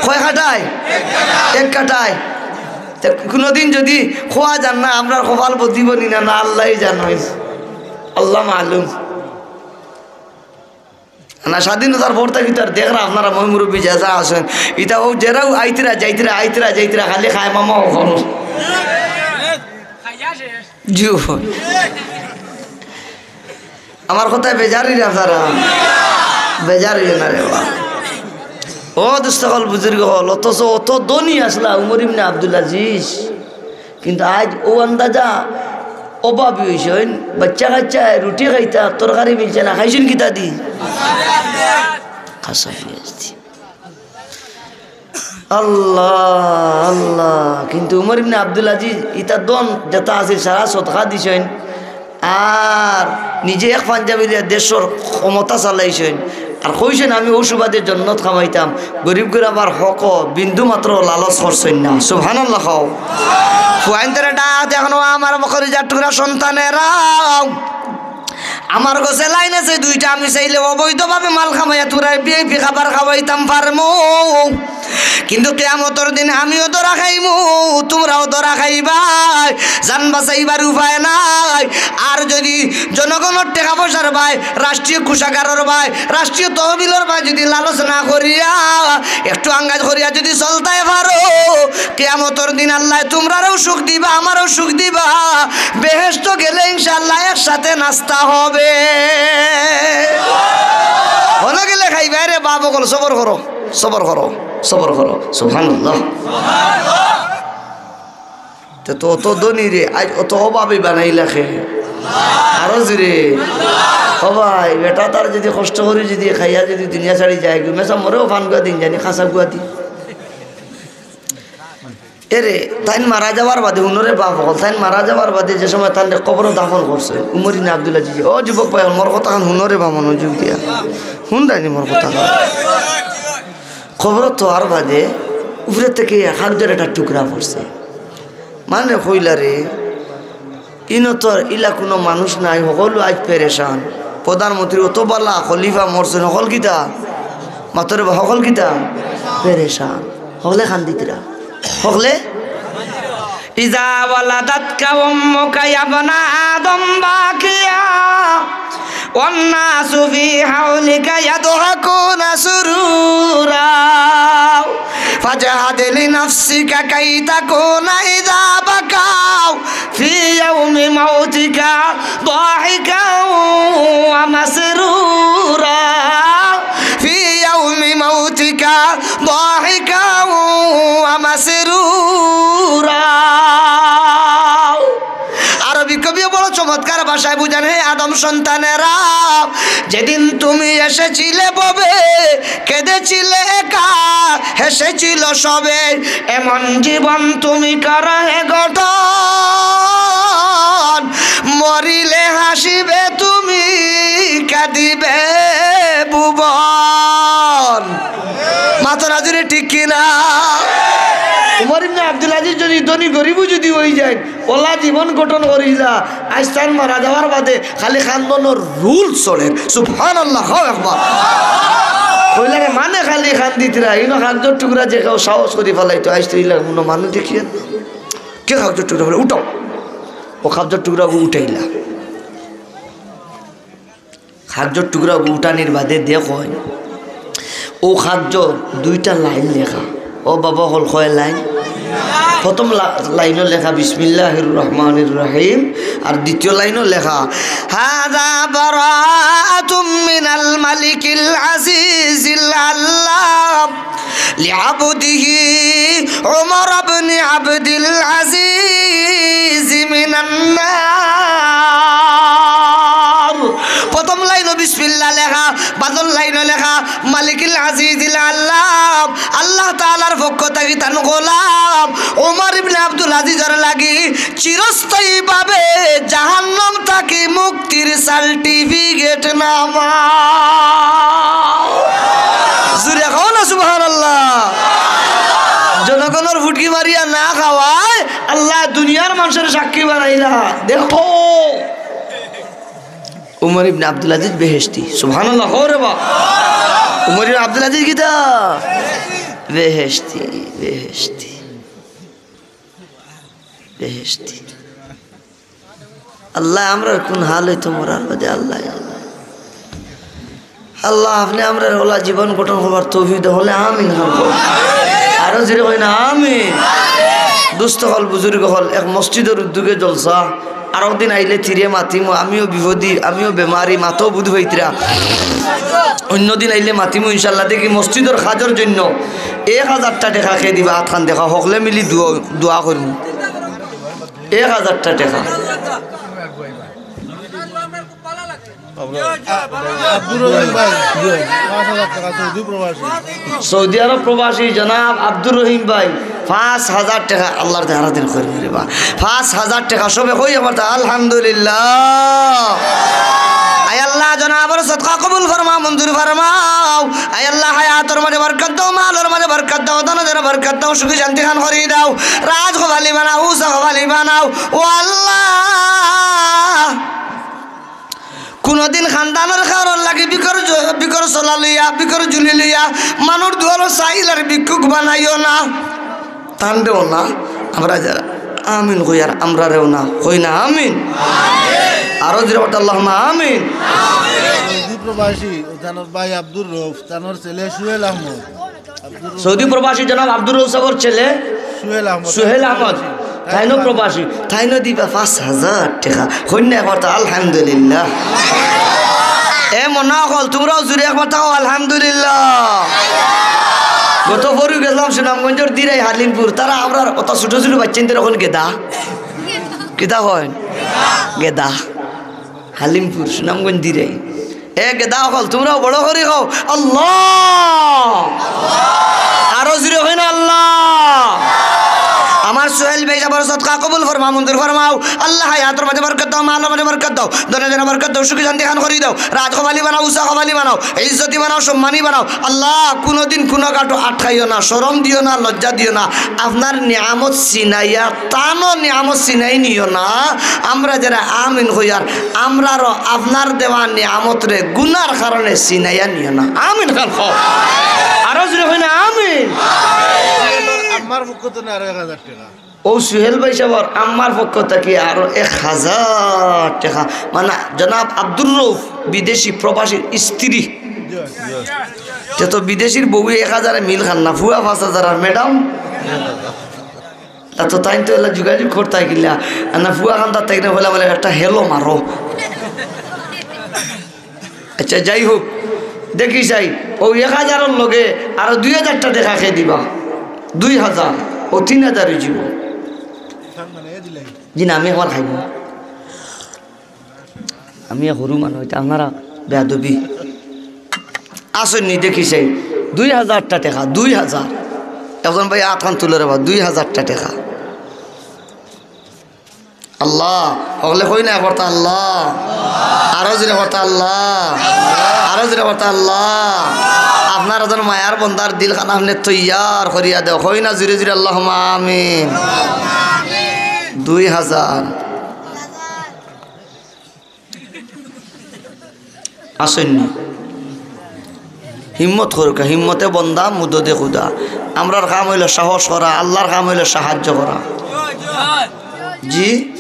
কয় কাটায়? এক কাটায়। তে কুনুদিন যুদি কওয়া যার না, আমরার কপাল বদিবো নি না, না আল্লায় জানইন, আল্লাহ মালুম। না, স্বাধীনতার পর থাকি তো আর দেখরা আপনারা ময়-মুরব্বি যে যা আছইন, ইতা অউ যেরাউ আইতরা যাইতরা, আইতরা যাইতরা, খালি খায় মামা অকল। জি অয়। আমার কথায় বেজার অইরা আপনারা? বেজার অইও না রে বা। ও দোস্ত অকল, বুজুর্গ অকল, অথচ অত ধনী আছলা উমর ইবনে আব্দুল আজিজ। কিন্তু আইজ অউ আন্দাজা অভাবী অইছইন, বাইচ্চা-কাইচ্চায় রুটি খাইতা, তরকারি মিলছে না, খাইছইন কিতা দি? খাসা পিয়াজ দি। আল্লাহ, আল্লাহ। কিন্তু উমর ইবনে আব্দুল আজিজ ইতা ধন যেতা আছিল সারা সদকা দিছইন, আর নিজে এক পাঞ্জাবি দিয়া দেশর ক্ষমতা চালাইছইন। আর কইছইন, "আমি অউ সুবাদে জন্নত কামাইতাম।" গরিব গুরাবার হকো বিন্দু মাত্র লালচ করছইন না। সুবহানাল্লাহ কও। ফুয়াইন্তরে ডাক দিয়া কইন, "ও আমার কলিজার টুকরা সন্তানেরা, আমার গেছে লাইন আছে দুইটা, আমি চাইলে অবৈধভাবে মাল কামাইয়া তুমরারে ভিআইপি খাবার খাওয়াইতাম পারমু।" কিন্তু কিয়ামতর দিন আমিও ধরা খাইমু, তুমরাও ধরা খাইবায়, জান বাঁচাইবার উপায় নাই। আর যুদি জনগণর টেকা পয়সার বায়, রাষ্ট্রীয় কোষাগারর বায়, রাষ্ট্রীয় তহবিলর বায় যুদি লালচ না করিয়া একটু আঙ্গাজ করিয়া যুদি চলতায় পারো, কিয়ামতর দিন আল্লায় তুমরারেও সুখ দিবা, আমারেও সুখ দিবা। বেহেশতো গেলে ইনশাআল্লাহ একসাথে নাস্তা হবে। হনো গেলে খাইবায় রে বাপ অকল, সবর করো। সবর করো, সবর করো। সুবহানাল্লাহ। তে তো অত ধনী রে, আইজ অত অভাবী বানাইলা কে? আরো জোরে। ও ভাই, বেটা তার যদি কষ্ট করি যদি খাইয়া যদি দুনিয়া ছাড়ি যায়, গু মেসা মরেও ফান গুয়া দিন জানি, খাসা গুয়া দিন। এরে, তাইন মারা যাওয়ার বাদে, হুনরে বাপ অকল, তাইন মারা যাওয়ার বাদে যে সময় তানরে কবরো দাফন করছে, উমর ইবনে আব্দুল আজিজ, ও যুবক ভাই, মোর কথাখান হুনরে বা মনোযোগ দিয়া। হুনরায়নি মোর কথাখান? কবরো থওয়ার বাদে উপরে থাকি কাগজর একটা টুকরা পড়ছে। মানে কইলা রে, ইনো তো ইলা কুনু মানুষ নাই, হকলউ আইজ পেরেশান। প্রধানমন্ত্রী অত বালা, খলিফা মরছইন, হকল কিতা? মাতরে বা হকল কিতা? পেরেশান। হকলে কান্দিত্রা। হকলে? إذا ولدتك أمك يا ابن آدم باكيا والناس في حولك يضحكون سرورا فاجهد لنفسك كي تكون إذا بكوا في يوم موتك ضاحكا ومسرورا في يوم موتك ضاحكا ومسرورا। আরবি কবিয়ে বড় চমৎকার ভাষায় বুঝান, হে আদম সন্তানেরা, যেদিন তুমি এসেছিলে ভবে, কেঁদেছিলে একা, হেসেছিল সবে, এমন জীবন তুমি করো হে গঠন, মরিলে হাসিবে তুমি, কাঁদিবে ভুবন। মাতরা জোরে ঠিক কিনা? উমর ইবনে আব্দুল আজিজ যদি ধনী গরিবও যদি অই যায়, অলা জীবন গঠন করিলা, আইজ তান মারা যাওয়ার বাদে খালি কান্দনর রুল চলের। সুবহানাল্লাহ, কও একবার। কইলা রে, মানে খালি কান্দিত্রা, ইনো কাগজর টুকরা যে কেউ সাহস করি ফালাইতো, আইজ তো ইলা কুনু মানুষ দেখিয়া। কে কাগজর টুকরা? বলে, উঠাও। ও কাগজর টুকরা উঠাইলা। কাগজর টুকরা উঠানির বাদে দেখইন, অউ কাগজো দুইটা লাইন লেখা। ও বাবা অকল, কয় লাইন? প্রথম লা-, লাইনো লেখা বিসমিল্লাহির রহমানির রহিম, আর দ্বিতীয় লাইনো লেখা هذا براءة من الملك العزيز العلام لعبده عمر بن عبد العزيز من النار। প্রথম লাইনো বিসমিল্লাহ লেখা, বাদর লাইনো লেখা মালিকিল আজিজিল আল্লাম, আল্লাহ তাআলার পক্ষ থাকি তান গোলাম ওমর ইবনে আব্দুল আজিজর লাগি চিরস্থায়ীভাবে জাহান্নাম থাকি মুক্তির সার্টিফিকেট নামা। জোরে কও না সুবহানাল্লাহ। জনগণর ফুটকি মারিয়া না খাওয়ায় আল্লাহ দুনিয়ার মানুষের সাক্ষী বানাইলা। দেখো, উমর ইবনে আব্দুল আজিজ বেহেশতি। সুবহানাল্লাহ, কও রে বা। উমর ইবনে আব্দুল আজিজ কিতা? বেহেশতি, বেহেশতি, বেহেশতি। আল্লাহ, আমরার কুন হাল অইতো মরার বাদে, আল্লাহ, আল্লাহ। আল্লাহ, আপনে আমরার অলা জীবন গঠন করবার তৌফিক দেও, কইলে আমিন। আরো জোরে কইন না, আমিন। দোস্ত অকল, বুজুর্গ অকল, এক মসজিদর উদ্যোগে জলসা, আরক দিন আইলে তিরে মাতিমু, আমিও বিপদি, আমিও বেমারি, মাতও বুঝ পাইতরা। অইন্য দিন আইলে মাতিমু ইনশাআল্লাহ। দেখি মসজিদর কাজর জইন্য এক হাজারটা টেকা কে দিবা, আতখান দেখা, হকলে মিলি দোয়া, দোয়া করিমু। এক হাজারটা টেকা। আব্দুর রহিম ভাই, পাঁচ হাজার টেকা, সৌদি প্রবাসী। সৌদি আরব প্রবাসী জনাব আব্দুর রহিম ভাই, পাঁচ হাজার টেকা। আল্লাহর দে হারা দিন করি রে বা। পাঁচ হাজার টেকা সবে কই আমার তা, আলহামদুলিল্লাহ। আয় আল্লাহ, জনাবর সদকা কবুল ফরমাও, মঞ্জুর ফরমাও। আয় আল্লাহ, হায়াতর মাঝে বরকত দাও, মালর মাঝে বরকত দাও, ধনর মাঝে বরকত দাও, সুখী শান্তি খান করি দাও। রাজ কপালি বানাও, উষা কপালি বানাও। ও আল্লাহ, কুনুদিন খানদানর কারোর লাগি বিকর জ-, বিকর চলা লইয়া, বিকর জুলি লইয়া, মানুষ দুয়ারো চাইল আর ভিক্ষুক বানাইও না। তানরেও না, আমরা যারা আমিন কই আর আমরারেও না, কই না আমিন। আরো জোরে বলতে আল্লাহুম্মা আমিন। সৌদি প্রবাসী, তানর ভাই আব্দুর রউফ, তানর ছেলে সুহেল আহমদ। সৌদি প্রবাসী জনাব আব্দুর রউফ সাহেবর ছেলে সুহেল আহমদ। সুহেল আহমদ। তাইনও প্রবাসী। তাইনও দিবা পাঁচ হাজার টেকা। কইন না একবার তো আলহামদুলিল্লাহ। এ মনা অকল, তুমরাও জোরে একবার তাও আলহামদুলিল্লাহ। গত পরশু গেছিলাম সুনামগঞ্জর দিরাই হালিমপুর। তারা আমরার অতা ছোট ছোট বাইচ্চাইন্তরে কইন গেদা। কিতা কইন? গেদা। হালিমপুর, সুনামগঞ্জ দিরাই। এ গেদা অকল, তুমরাও বড় করি কও, আল্লাহ। আরো জুরে কইন না, আল্লাহ। আমার সোহেল ভাই সাবর সদকা কবুল ফরমাও, মঞ্জুর ফরমাও। আল্লাহ, হায়াতর মাঝে বরকত দাও, মালর মাঝে বরকত দাও, ধনে জনে বরকত দাও, সুখী শান্তি খান করি দাও। রাজ কবালি বানাও, উষা কবালি বানাও, ইজ্জতি বানাও, সম্মানী বানাও। আল্লাহ, কুনুদিন কুনু ঘাটো আটকাইও না, শরম দিও না, লজ্জা দিও না। আপনার নিয়ামত চিনাইয়া, তানও নিয়ামত চিনাই নিও না। আমরা যারা আমিন কইয়ার, আমরারও আপনার দেওয়া নিয়ামতরে গুনার কারণে চিনাইয়া নিও না। আমিন খান কও। আরো জুরে কইন না, আমিন। আমার পক্ষ তো না, আরো এক হাজার টেকা। ও সুহেল ভাই সাবর আম্মার পক্ষ থাকি আরো এক হাজার টেকা। মানে, জনাব আব্দুর রউফ, বিদেশি প্রবাসীর স্ত্রী। তে তো বিদেশির বউয়ে এক হাজারে মিল খান না, ফুয়া পাঁচ হাজার আর ম্যাডাম। তা তো তাইন তো এলা যোগাযোগ করতায় কিলা, আর না ফুয়া খান তার তাই না বলে, বলে, "একটা hello মারো।" আচ্ছা, যাই হোক, দেখি চাই, ও এক হাজারর লগে আরো দুই হাজারটা টেকা কে দিবা, দুই হাজার, ও তিন হাজার অইযিবো। জি না, আমি আমার খাইব, আমি এক হুরু মানুষ, এটা আপনারা বেয়াদবি। আসেননি, দেখি চাই, দুই হাজারটা টেকা, দুই হাজার। একজন ভাই আত খান তুলে রেবা, দুই হাজারটা টেকা। আল্লাহ, হকলে কই না একবার তা আল্লাহ। আরো জুরে একবার তা আল্লাহ। আরো জুরে একবার তা আল্লাহ। আপনার একজন মায়ার বন্দার দিল খান আপনে তৈয়ার করিয়া দেও। কই না জুরে জুরে আল্লাহুম্মা আমিন। দুই হাজার। আসেননি। হিম্মত করুকা, হিম্মতে বন্দা, মুদদে খুদা। আমরার কাম অইলো সাহস করা, আল্লাহর কাম অইলো সাহায্য করা। জি?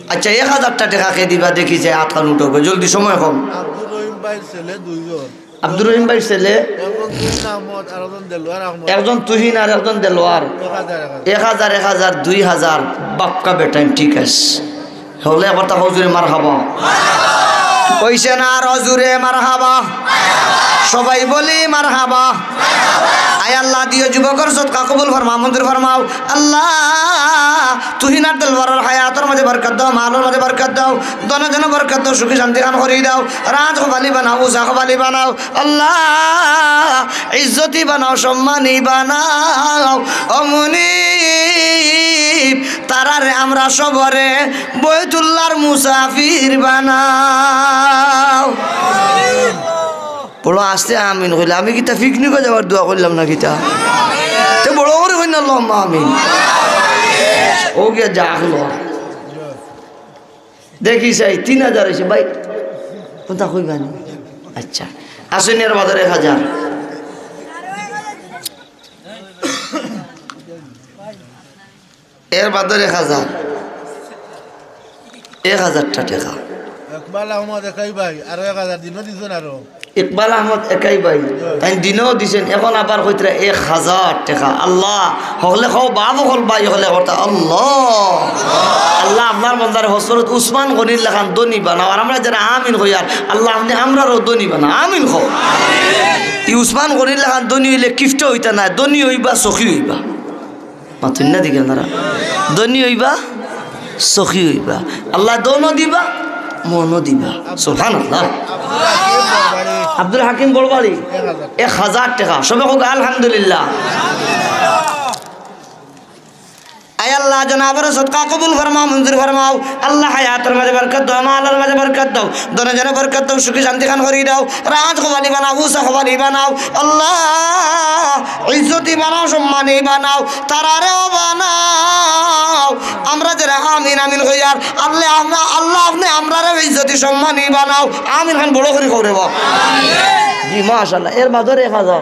আচ্ছা, এক হাজারটা টেকা কে দিবা, দেখি যে আত খান উঠো, জলদি, সময় কম। আব্দুর রহিম ভাইর ছেলে দুইজন। আব্দুর রহিম ভাইর ছেলে? একজন তুহিন আহমদ, আর একজন দেলোয়ার আহমদ। একজন তুহিন আর একজন দেলোয়ার। এক হাজার, এক হাজার। এক হাজার, এক হাজার, দুই হাজার। বাপকা বেটাইন, ঠিক আছে। হকলে একবার তা হজুরে মারহাবা। কইছে না আর হজুরে মারহাবা? সবাই বলি মারহাবা। আয় আল্লাহ, দিও যুবকর সদকা কবুল ফরমাও, মঞ্জুর ফরমাও। আল্লাহ, তুহিন আর দেলোয়ারর হায়াতর মাঝে বরকত দাও, মালর মাঝে বরকত দাও, ধনে জনে বরকত দাও, সুখী শান্তি খান করি দাও, রাজ কবালি বানাও, উষা কবালি বানাও। আল্লাহ, ইজ্জতি বানাও, সম্মানী বানাও। ও মুনিব, তারারে আমরা সবরে বৈতুল্লাহর মুসাফির বানাও। বড় আস্তে আমিন কইলে, আমি কিতা পিকনিকো যাওয়ার দোয়া করলাম না কিতা? তে বড় করি কইন না, আল্লাহুম্মা আমিন। ও গিয়া যা হলো। দেখি চাই, তিন হাজার অইছে ভাই। কোনটা কইবা নি? আচ্ছা, আসেন এর বাদর এক হাজার। এর বাদর এক হাজার। এক হাজারটা টেকা। ইকবাল আহমদ একাই ভাই, আরো এক হাজার দিনও দিছইন আরো। ইকবাল আহমদ একাই ভাই, তাই দিনও দিছইন, এখন আবার কইতরা এক হাজার টেকা। আল্লাহ, হকলে কও, বাপ হকল, ভাই হকলে কও তা আল্লাহ। আল্লাহ, আপনার বন্দারে হজরত উসমান গনির লাখান ধনী বানাও, আর আমরা যারা আমিন কইয়ার, আল্লাহ, আপনে আমরারেও ধনী বানাও, আমিন কও। ই উসমান গনির লাখান ধনী অইলে কিফটা অইতা নায়, ধনী অইবা, সখী অইবা। মাতইন না দেখি আপনারা। ধনী অইবা, সখী অইবা। আল্লায় ধনও দিবা, মনও দিবা। সুবহানাল্লাহ। আব্দুল হাকিম বড়বাড়ি, এক হাজার টেকা। সবে কউক আলহামদুলিল্লাহ। আয় আল্লাহ, জনাবর সদকা কবুল ফরমাও, মঞ্জুর ফরমাও। আল্লাহ, হায়াতর মাঝে বরকত দাও, মালর মাঝে বরকত দাও, ধনে জনে বরকত দাও, সুখী শান্তি খান করি দাও, রাজ কবালি বানাও, উষা কবালি বানাও। আল্লাহ, ইজ্জতি বানাও, সম্মানী বানাও, তারারেও বানাও। আমরা যারা আমিন আমিন কইয়ার, আল্লাহ, আমরা, আল্লাহ, আপনে আমরারেও ইজ্জতি সম্মানী বানাও। আমিন খান বড় করি কও রেবা। জি, মাশাআল্লাহ। এর বাদর এক হাজার।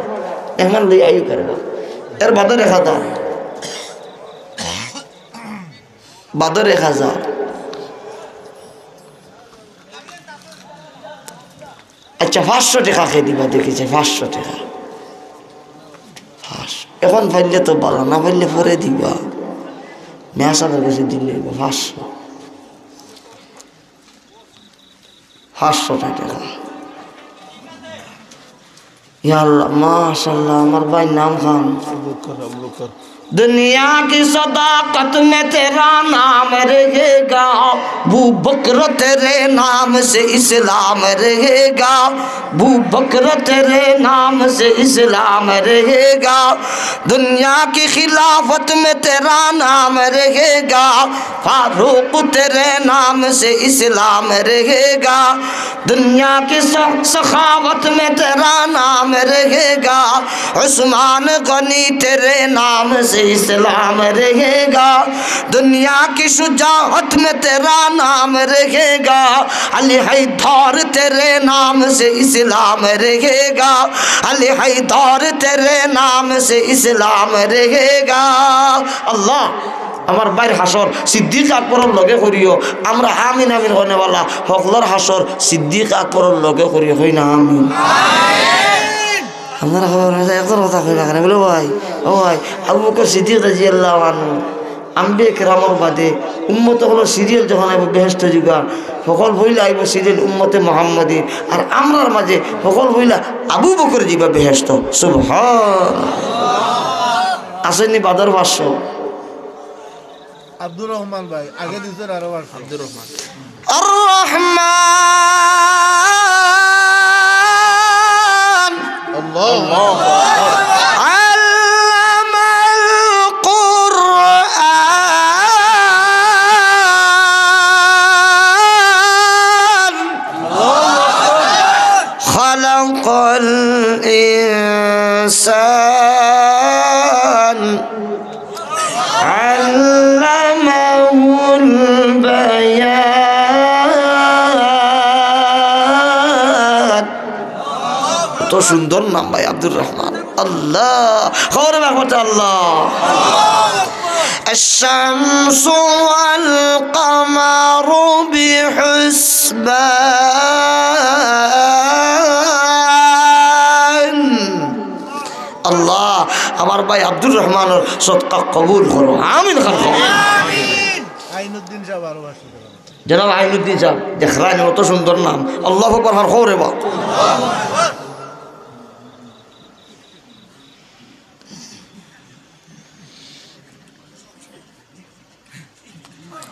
এমন লই আইও করবা। এর বাদর এক হাজার। বাদর এক হাজার। আচ্ছা, পাঁচশো টেকা কে দিবা? দেখি যে পাঁচশো টেকা। পাঁচশো। এখন পাইলে তো ভালা, না পাইলে পরে দিবা। মেসাবের কাছে দিলে অইবো পাঁচশো। পাঁচশো টেকা। یا اللہ، ماشاءاللہ، ہمار بھائی نام خان۔ ابو بکر، ابو بکر۔ دنیا کی صداقت میں تیرا نام رہے گا، ابو بکر تیرے نام سے اسلام رہے گا، ابو بکر تیرے نام سے اسلام رہے گا۔ دنیا کی خلافت میں تیرا نام رہے گا، فاروق تیرے نام سے اسلام رہے گا۔ دنیا کی س-، سخاوت میں تیرا نام رہے گا، عثمان غنی تیرے نام سے اسلام رہے گا۔ دنیا کی شجاعت میں تیرا نام رہے گا، علی حیدر تیرے نام سے اسلام رہے گا، علی حیدر تیرے نام سے اسلام رہے گا۔ اللہ، আমার ভাইর হাশর সিদ্দিক আকবরর লগে করিও। আমরা আমিন আমিন কওনেওয়ালা হকলর হাশর সিদ্দিক আকবরর লগে করিও, কই না আমিন। আপনারা খবর আছে, একজন কথা কই না কেনে? বলে, "ভাই, ও ভাই, আবু বকর সিদ্দিক রাদিয়াল্লাহু আনহু, আম্বিয়া কেরামর বাদে উম্মত অকলর সিরিয়াল যখন আইবো বেহেশত জুগার, হকল পয়লা আইবো সিরিয়াল উম্মতে মুহাম্মদী, আর আমরার মাঝে হকল পয়লা আবু বকর যিবা বেহেশত।" সুবহান। আছেনি বাদর পাঁচশো? আব্দুর রহমান ভাই, আগে দিছেন আরো পাঁচশো। আব্দুর রহমান। আর রহমান। আল্লাহু আকবার। আল্লামাল কুরআন। খালাকাল ইনসান। আল্লামাহুল বায়ান। কত সুন্দর নাম ভাই আব্দুর রহমান। আল্লাহ। খবরে মাহমুদ আল্লাহ। الشمس والقمر بحسبان। আল্লাহ, আমার ভাই আব্দুর রহমানর সদকা কবুল করো। আমিন খান কও। আইনুদ্দিন সাহেব আরো পাঁচশো টাকা। জনাব আইনুদ্দিন সাহেব, দেখরানি কত সুন্দর নাম। আল্লাহু আকবার, আর খবরে বা।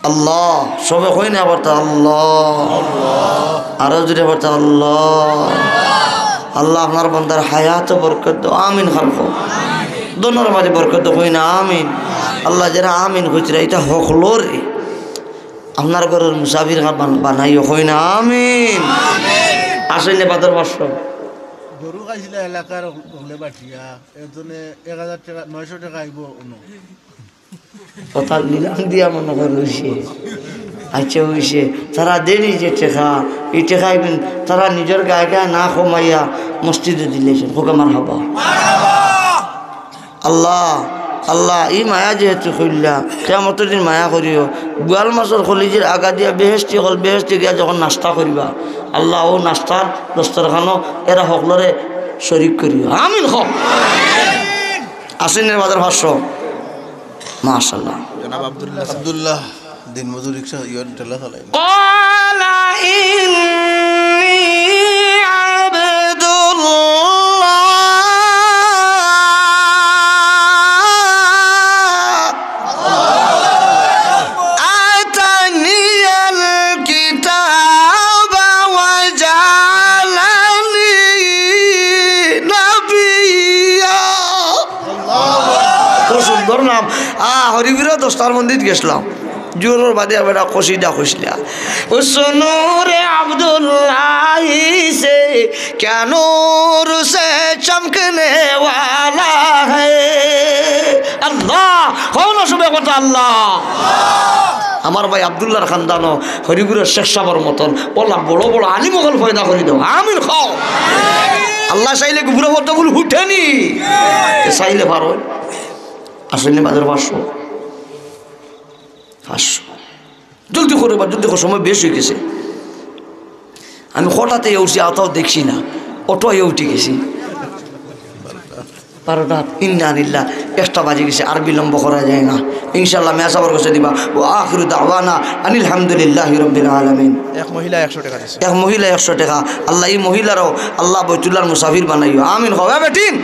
আল্লাহ, সবে কই না আবার তা আল্লাহ। আরো জোরে আবার তা আল্লাহ। আল্লাহ, আপনার বন্দার হায়াত বরকত দাও। আমিন খান কও। দোনোর মাঝে বরকত দাও, কই না আমিন। আল্লাহ, যারা আমিন কইরা, ইতা হকলরে আপনার ঘরর মুসাফির খান বান-, বানাইও, কই না আমিন। আছেনি বাদর পাঁচশো? গরু খাইছিলা এলাকার হকলে বাটিয়া, এর জন্য এক হাজার টাকা, নয়শো টাকা আইবো অনো। কথা নিলাম দিয়া মনে কর অইছে। আচ্ছা, অইছে। তারা দেরি যে টেকা, ই টেকা ইবেন তারা নিজর গায়ে গায়ে না কমাইয়া মসজিদো দিলাইছইন। কউক্কা মারহাবা। আল্লাহ, আল্লাহ, ই মায়া যেহেতু কইলা, কিয়ামতর দিন মায়া করিও। বুয়াল মাছর কলিজির আগা দিয়া বেহেশতি অকল, বেহেশতি গিয়া যখন নাস্তা করিবা, আল্লাহ, অউ নাস্তার দস্তরখানো এরা হকলরে শরিক করিও। আমিন কও। আছেনি বাদর পাঁচশো? মাশাআল্লাহ। জনাব আব্দুল্লাহ। আব্দুল্লাহ, দিনমজুর রিক্সা, ইয়ন ঠেলা চালায়। قال إني عبد الله آتاني الكتاب وجعلني نبيا। কত সুন্দর নাম। আ, হরিপুরর দস্তারবন্দিত গেছলাম। জোহরর বাদে আবার কসিদা কইছলা। اس نور عبداللہ سے کیا نور سے چمکنے والا ہے۔ আল্লাহ, কও না সবে কথা আল্লাহ। আমার ভাই আব্দুল্লাহর খানদানো হরিপুরর শেখ সাবর মতন অলা বড় বড় আলিম অকল পয়দা করি দেও। আমিন কও। আল্লাহ চাইলে গুবরা পদ্ম ফুল ফুটেনি। এ চাইলে পারো। আছেনি বাদর পাঁচশো? পাঁচশো। জলদি করো বা, জলদি করো, সময় বেশ অই গেছে। আমি কটাতে উঠছি, আতাও দেখছি না, অটো আইয়া উঠি গেছি। বারোটা, ইন্না লিল্লাহ, একটা বাজি গেছে, আর বিলম্ব করা যায় না। ইনশাআল্লাহ, মেয়া সাবর কাছে দিবা। ওয়া আখিরু দাওয়ানা আনিল হামদুলিল্লাহি রাব্বিল আলামিন। এক মহিলা একশো টাকা দিছে। এক মহিলা একশো টাকা। আল্লাহ, এই মহিলারও আল্লাহ বৈতুল্লাহর মুসাফির বানাইও। আমিন। হবে বেটিন,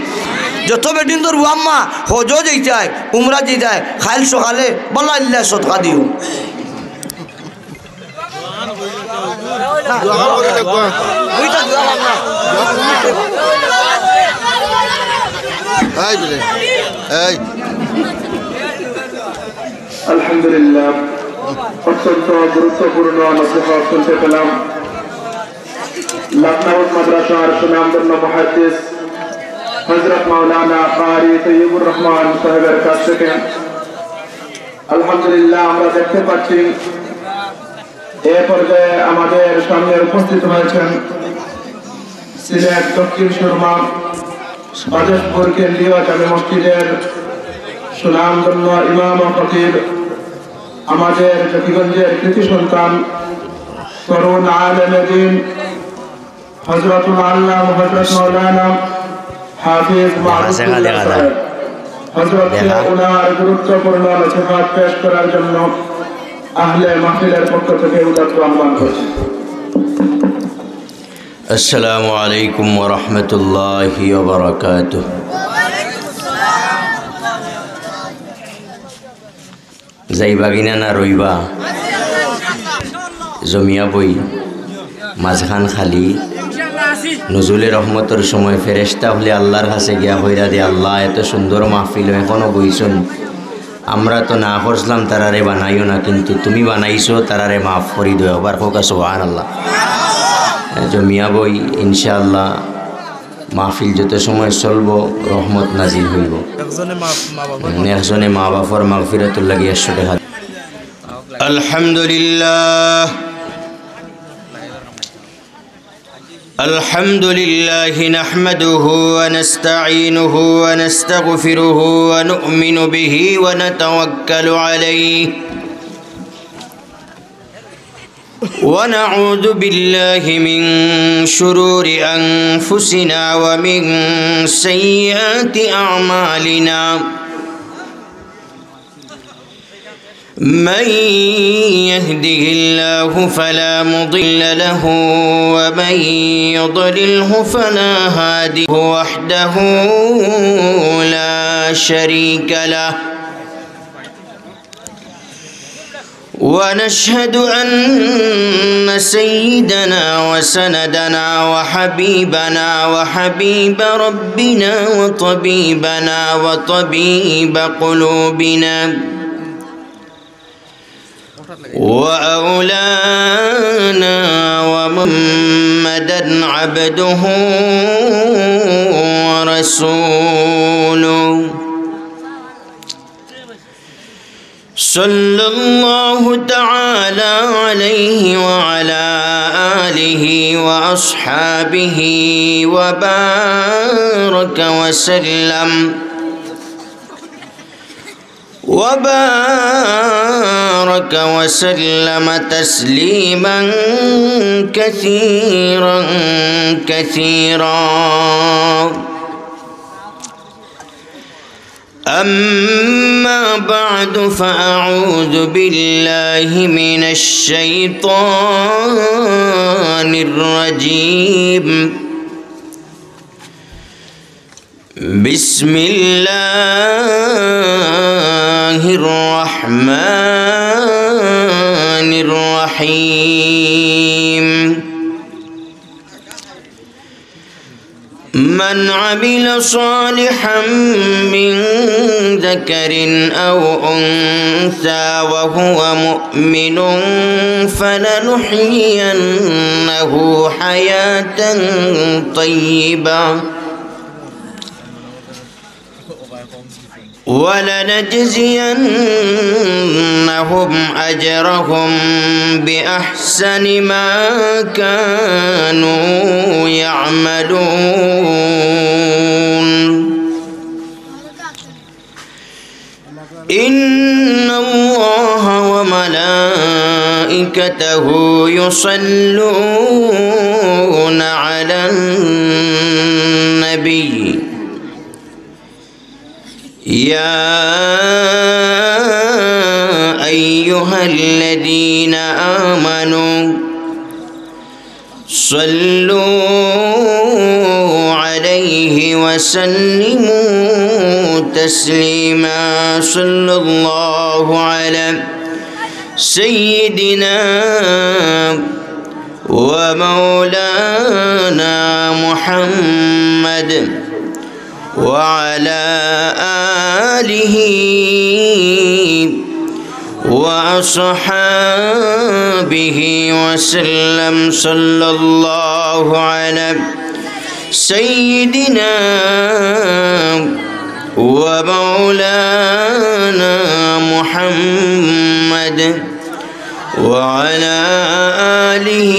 যত বেটিন তোর আম্মা হজো যাইতায়, উমরা যাইতায়, খাইল সকালে বলা আল্লাহ সদকা দিও। দোয়া করি দেখবা। ওইটা দোয়া মাংনা। এই বলে, এই। আলহামদুলিল্লাহ, অত্যন্ত গুরুত্বপূর্ণ নসিহত শুনতে পেলাম। লখনউ মাদ্রাসার সুনামধন্য মুহাদ্দিস হযরত মাওলানা কারি তৈয়বুর রহমান সাহেবের কাছ থেকে। আলহামদুলিল্লাহ, আমরা দেখতে পাচ্ছি এ পর্যায়ে আমাদের সামনে উপস্থিত হয়েছেন সিলেট দক্ষিণ সুরমা বাদেশপুর কেন্দ্রীয় জামে মসজিদের সুনামধন্য ইমাম ও খতিব, আমাদের জকিগঞ্জের কৃতি সন্তান, তরুণ আলেমে দ্বীন, হযরতুল আল্লামা হযরত মাওলানা হাফিজ মারুফুল্লাহ সাহেব। হযরতকে ওনার গুরুত্বপূর্ণ নসিহত পেশ করার জন্য আহলে মাহফিলের পক্ষ থেকে উদাত্ত আহ্বান করছি। আসসালামু আলাইকুম ওয়া রাহমাতুল্লাহি ওয়া বারাকাতুহু। যাইবা কিনা না রইবা? জমিয়া বই, মাঝখান খালি। নজুলে রহমতর সময় ফেরেশতা অকলে আল্লাহর কাছে গিয়া কইরা দে, "আল্লাহ, এত সুন্দর মাহফিল, এখনো বইছইন। আমরা তো না করছিলাম তারারে বানাইও না, কিন্তু তুমি বানাইছো, তারারে মাফ করি দেও।" আবার কউক্কা সুবহানাল্লাহ। জমিয়া বই, ইনশাআল্লাহ। মাহফিল যত সময় চলবো, রহমত নাজিল হইব। একজনে মা, মা বাবার মানে একজনে মা বাবার মাগফিরাতুর লাগি একশো টাকা। আলহামদুলিল্লাহ। الحمد لله نحمده ونستعينه ونستغفره ونؤمن به ونتوكل عليه ونعوذ بالله من شرور أنفسنا ومن سيئات أعمالنا. من يهده الله فلا مضل له ومن يضلله فلا هادي له وحده لا شريك له. ونشهد أن سيدنا وسندنا وحبيبنا وحبيب ربنا وطبيبنا وطبيب قلوبنا وأولانا ومحمدا عبده ورسوله. صلى الله تعالى عليه وعلى آله وأصحابه وبارك وسلم، وبارك وسلم تسليما كثيرا كثيرا. أما بعد، فأعوذ بالله من الشيطان الرجيم. بسم الله الرحمن الرحيم. من عمل صالحا من ذكر أو أنثى وهو مؤمن فلنحيينه حياة طيبة ولنجزينهم أجرهم بأحسن ما كانوا يعملون. إن الله وملائكته يصلون على النبي. أيها الذين آمنوا صلوا عليه وسلموا تسليما. صلى الله على سيدنا ومولانا محمد وعلى آله وأصحابه وسلم. صلى الله على سيدنا ومولانا محمد وعلى آله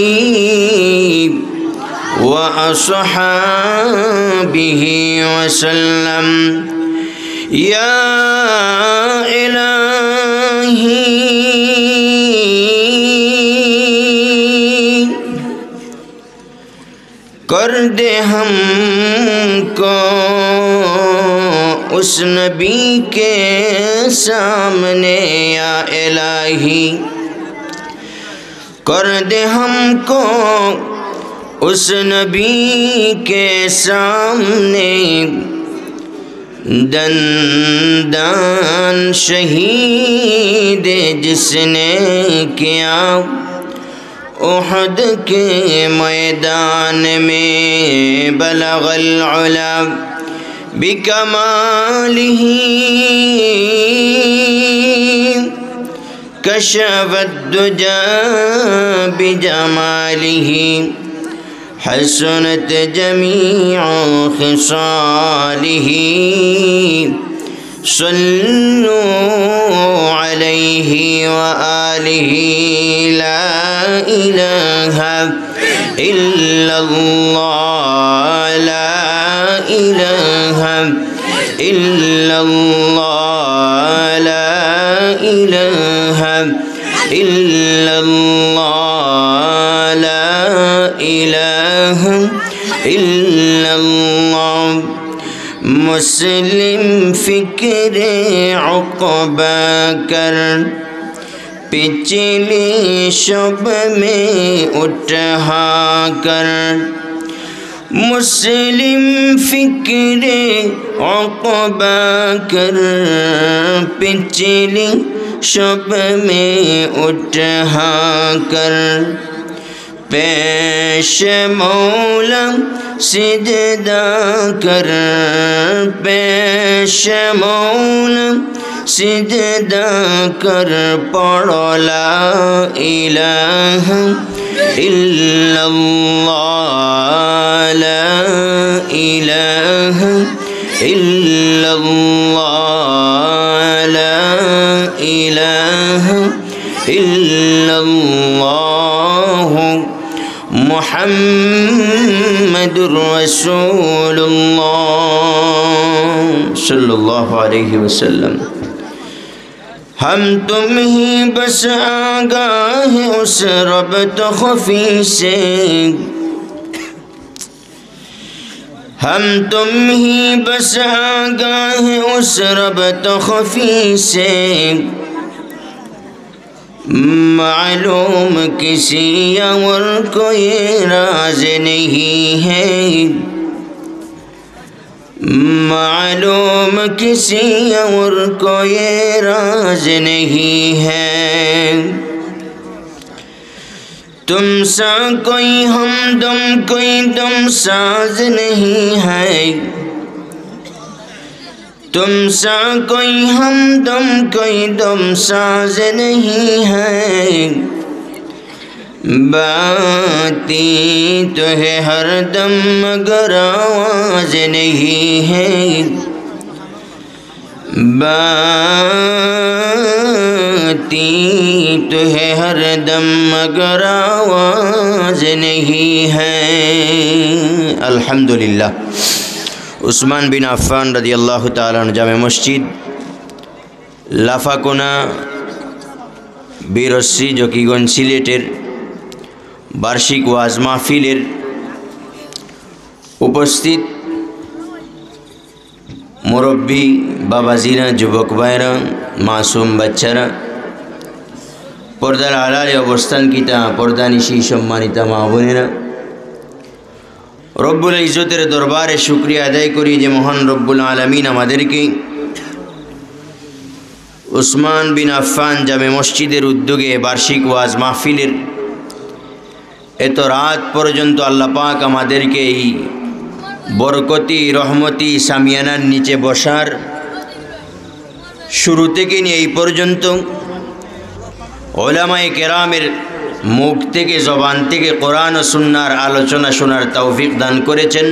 وأصحابه وسلم. يا إلهي، کر دے ہم کو اس نبی کے سامنے، یا الٰہی، کر دے ہم کو اس نبی کے سامنے، دندان شہید جس نے کیا احد کے میدان میں، بلغ العلا بکمالہ، کشف الدجی بجمالہ، حسنت جميع خصاله. صلوا عليه وآله. لا إله إلا الله، لا إله إلا الله، لا إله إلا الله، لا إله إلا الله. مسلم فکر عقبہ کر، پچھلی شب میں اٹھا کر۔ مسلم فکر عقبہ کر، پچھلی شب میں اٹھا کر۔ پیش مولا سجدہ کر، پیش مولا سجدہ کر، پڑھ لا الہ الا اللہ، لا الہ الا اللہ، لا الہ الا اللہ، محمد رسول اللہ صلی اللہ علیہ وسلم۔ ہم تم ہی بس آگاہ ہیں اس رب تخفی سے، ہم تم ہی بس آگاہ ہیں اس رب تخفی سے، معلوم کسی اور کوئی راز نہیں ہے، معلوم کسی اور کوئی راز نہیں ہے۔ تم سا کوئی ہمدم، کوئی دم ساز نہیں ہے۔ تم سا کوئی ہمدم، کوئی دم ساز نہیں ہے۔ باتیں تو ہے ہر دم مگر آواز نہیں ہے۔ باتیں تو ہے ہر دم مگر آواز نہیں ہے۔ الحمدللہ۔ عثمان بن عفان رضی اللہ تعالی عنہ، جامع مسجد، লাফাকোনা বীরশ্রী জকিগঞ্জ সিলেটের বার্ষিক ওয়াজ মাহফিলের উপস্থিত মুরব্বী, বাবাজিরা, যুবক ভাইরা, মাসুম বাচ্চারা, পর্দার আড়ালে অবস্থান কিতা, পর্দানিশী সম্মানিতা মা বোনেরা, রব্বুল ইজ্জতের দরবারে শুকরিয়া আদায় করি যে মহান রব্বুল আলামিন আমাদেরকে উসমান বিন আফফান জামে মসজিদের উদ্যোগে বার্ষিক ওয়াজ মাহফিলের এত রাত পর্যন্ত আল্লাহ পাক আমাদেরকে এই বরকতি রহমতি সামিয়ানার নিচে বসার শুরু থেকে নিয়ে এই পর্যন্ত ওলামায়ে কেরামের মুখ থেকে, জবান থেকে কোরআন ও সুন্নাহর আলোচনা শোনার তৌফিক দান করেছেন।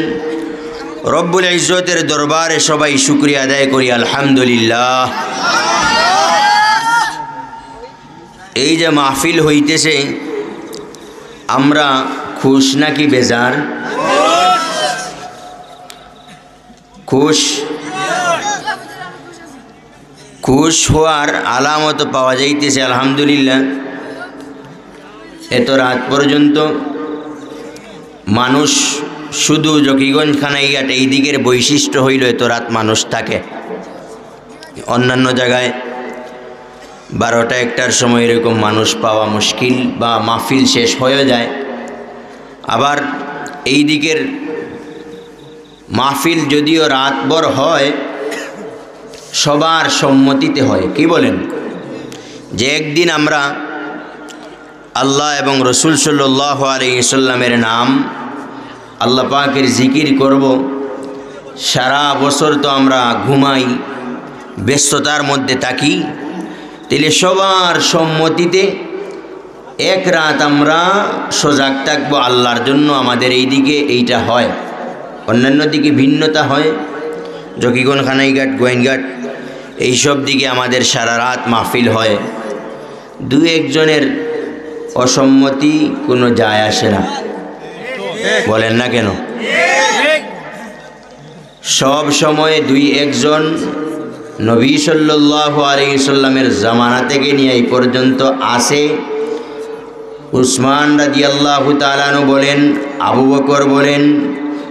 রব্বুল ইজ্জতের দরবারে সবাই শুকরিয়া আদায় করি, আলহামদুলিল্লাহ। এই যে মাহফিল হইতেছে, আমরা খুশ নাকি বেজার? খুশ। খুশ হওয়ার আলামত পাওয়া যাইতেছে, আলহামদুলিল্লাহ। এত রাত পর্যন্ত মানুষ, শুধু জকিগঞ্জ কানাইঘাট এই দিকের বৈশিষ্ট্য হইল এত রাত মানুষ থাকে। অন্যান্য জায়গায় বারোটা একটার সময় এরকম মানুষ পাওয়া মুশকিল বা মাহফিল শেষ হয়ে যায়। আবার এই দিকের মাহফিল যদিও রাতভর হয়, সবার সম্মতিতে হয়। কি বলেন? যে একদিন আমরা আল্লাহ এবং রসুল সাল্লাল্লাহু আলাইহি সাল্লামের নাম, আল্লাহ পাকের জিকির করব, সারা বছর তো আমরা ঘুমাই, ব্যস্ততার মধ্যে থাকি, তাইলে সবার সম্মতিতে এক রাত আমরা সজাগ থাকবো আল্লাহর জন্য। আমাদের এই দিকে এইটা হয়, অন্যান্য দিকে ভিন্নতা হয়। জকিগঞ্জ, কানাইঘাট, গোয়াইনঘাট, এইসব দিকে আমাদের সারা রাত মাহফিল হয়। দু একজনের অসম্মতি কোনো যায় আসে না, বলেন না কেন? সব সময় দুই একজন নবী সাল্লাল্লাহু আলাইহি সাল্লামের জামানা থেকে নিয়ে এই পর্যন্ত আছে। উসমান রাদিয়াল্লাহু তাআলা আনহু বলেন, আবু বকর বলেন,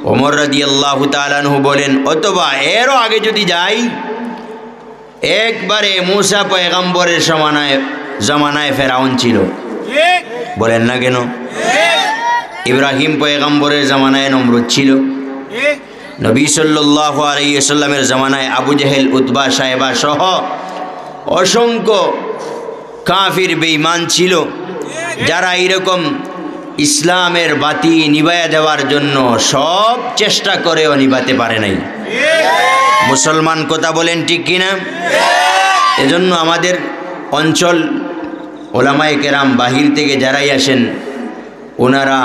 ওমর রাদিয়াল্লাহু তাআলা আনহু বলেন, অথবা এরও আগে যদি যাই, একবারে মুসা পয়গম্বরের সমানায়, জমানায় ফেরাউন ছিল, বলেন না কেন? ইব্রাহিম পয়গম্বরের জমানায় নমরুদ ছিল, নবী সাল্লাল্লাহু আলাইহি ওয়াসাল্লামের জমানায় আবু জেহেল, উতবা, শায়বা সহ অসংখ্য কাফির বেঈমান ছিল, যারা এরকম ইসলামের বাতি নিবাইয়া দেওয়ার জন্য সব চেষ্টা করেও নিবাতে পারে নাই। মুসলমান কথা বলেন, ঠিক কি না? এজন্য আমাদের অঞ্চল ওলামায়ে কেরাম বাহির থেকে যারাই আসেন, ওনারা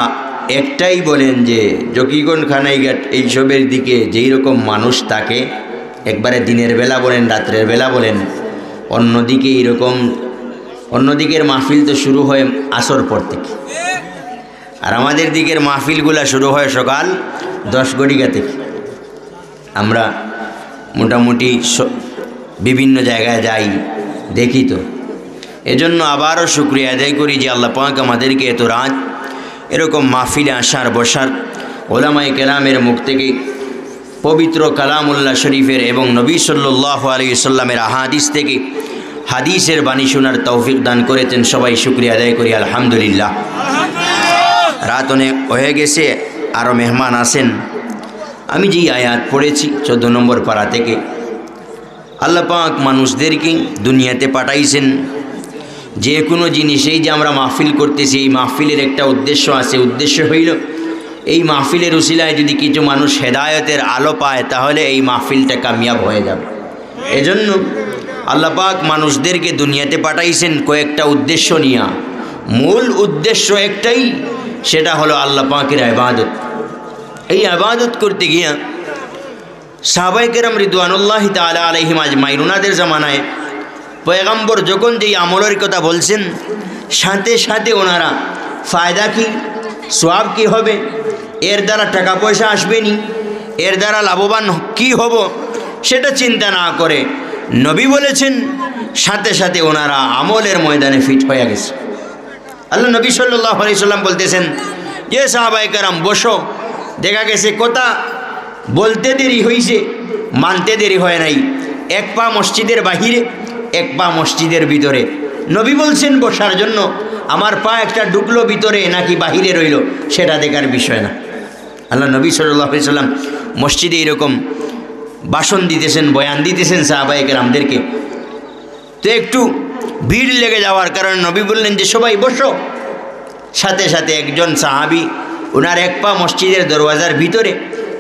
একটাই বলেন যে জকিগঞ্জ, কানাইঘাট এইসবের দিকে যেই রকম মানুষ থাকে, একবারে দিনের বেলা বলেন, রাত্রের বেলা বলেন, অন্যদিকে এরকম, অন্যদিকের মাহফিল তো শুরু হয় আসর পর থেকে, আর আমাদের দিকের মাহফিলগুলা শুরু হয় সকাল দশ ঘটিকা থেকে। আমরা মোটামুটি স-, বিভিন্ন জায়গায় যাই, দেখি তো। এজন্য আবারও শুকরিয়া আদায় করি যে আল্লাহ পাক আমাদেরকে এত রাত এরকম মাহফিলে আসার, বসার, ওলামায়ে কেরামের মুখ থেকে পবিত্র কালামুল্লাহ শরীফের এবং নবী সাল্লাল্লাহু আলাইহি সাল্লামের আহাদিস থেকে হাদিসের বাণী শোনার তৌফিক দান করেছেন। সবাই শুকরিয়া আদায় করি, আলহামদুলিল্লাহ। রাত অনেক হয়ে গেছে, আরও মেহমান আছেন। আমি যেই আয়াত পড়েছি চোদ্দ নম্বর পারা থেকে, আল্লাহ পাক মানুষদেরকে দুনিয়াতে পাঠাইছেন। যে কোনো জিনিস, এই যে আমরা মাহফিল করতেছি, এই মাহফিলের একটা উদ্দেশ্য আছে। উদ্দেশ্য হইল এই মাহফিলের উসিলায় যদি কিছু মানুষ হেদায়েতের আলো পায়, তাহলে এই মাহফিলটা কামিয়াব হয়ে যাবে। এজন্য আল্লাহ পাক মানুষদেরকে দুনিয়াতে পাঠাইছেন কয়েকটা উদ্দেশ্য নিয়া। মূল উদ্দেশ্য একটাই, সেটা হলো আল্লাহ পাকের ইবাদত। এই ইবাদত করতে গিয়া সাহাবায়ে কেরাম রিদওয়ানুল্লাহি তাআলা আলাইহিম আজমাইন, ওনাদের জামানায় পয়গম্বর যখন যেই আমলের কথা বলছেন, সাথে সাথে ওনারা ফায়দা কি, সওয়াব কি হবে, এর দ্বারা টাকা পয়সা আসবে নি, এর দ্বারা লাভবান কি হব, সেটা চিন্তা না করে নবী বলেছেন, সাথে সাথে ওনারা আমলের ময়দানে ফিট হয়ে গেছে। আল্লাহ নবী সাল্লাল্লাহু আলাইহি সাল্লাম বলতেছেন, "এ সাহাবায়ে কেরাম, বসো।" দেখা গেছে কথা বলতে দেরি হইছে, মানতে দেরি হয় নাই। এক পা মসজিদের বাহিরে, এক পা মসজিদের ভিতরে। নবী বলছেন বসার জন্য, আমার পা একটা ঢুকলো ভিতরে নাকি বাহিরে রইল, সেটা দেখার বিষয় না। আল্লাহ নবী সাল্লাল্লাহু আলাইহি সাল্লাম মসজিদে এরকম ভাষণ দিতেছেন, বয়ান দিতেছেন সাহাবায়ে কেরামদেরকে। তো একটু ভিড় লেগে যাওয়ার কারণে নবী বললেন যে, "সবাই বসো।" সাথে সাথে একজন সাহাবী, ওনার এক পা মসজিদের দরওয়াজার ভিতরে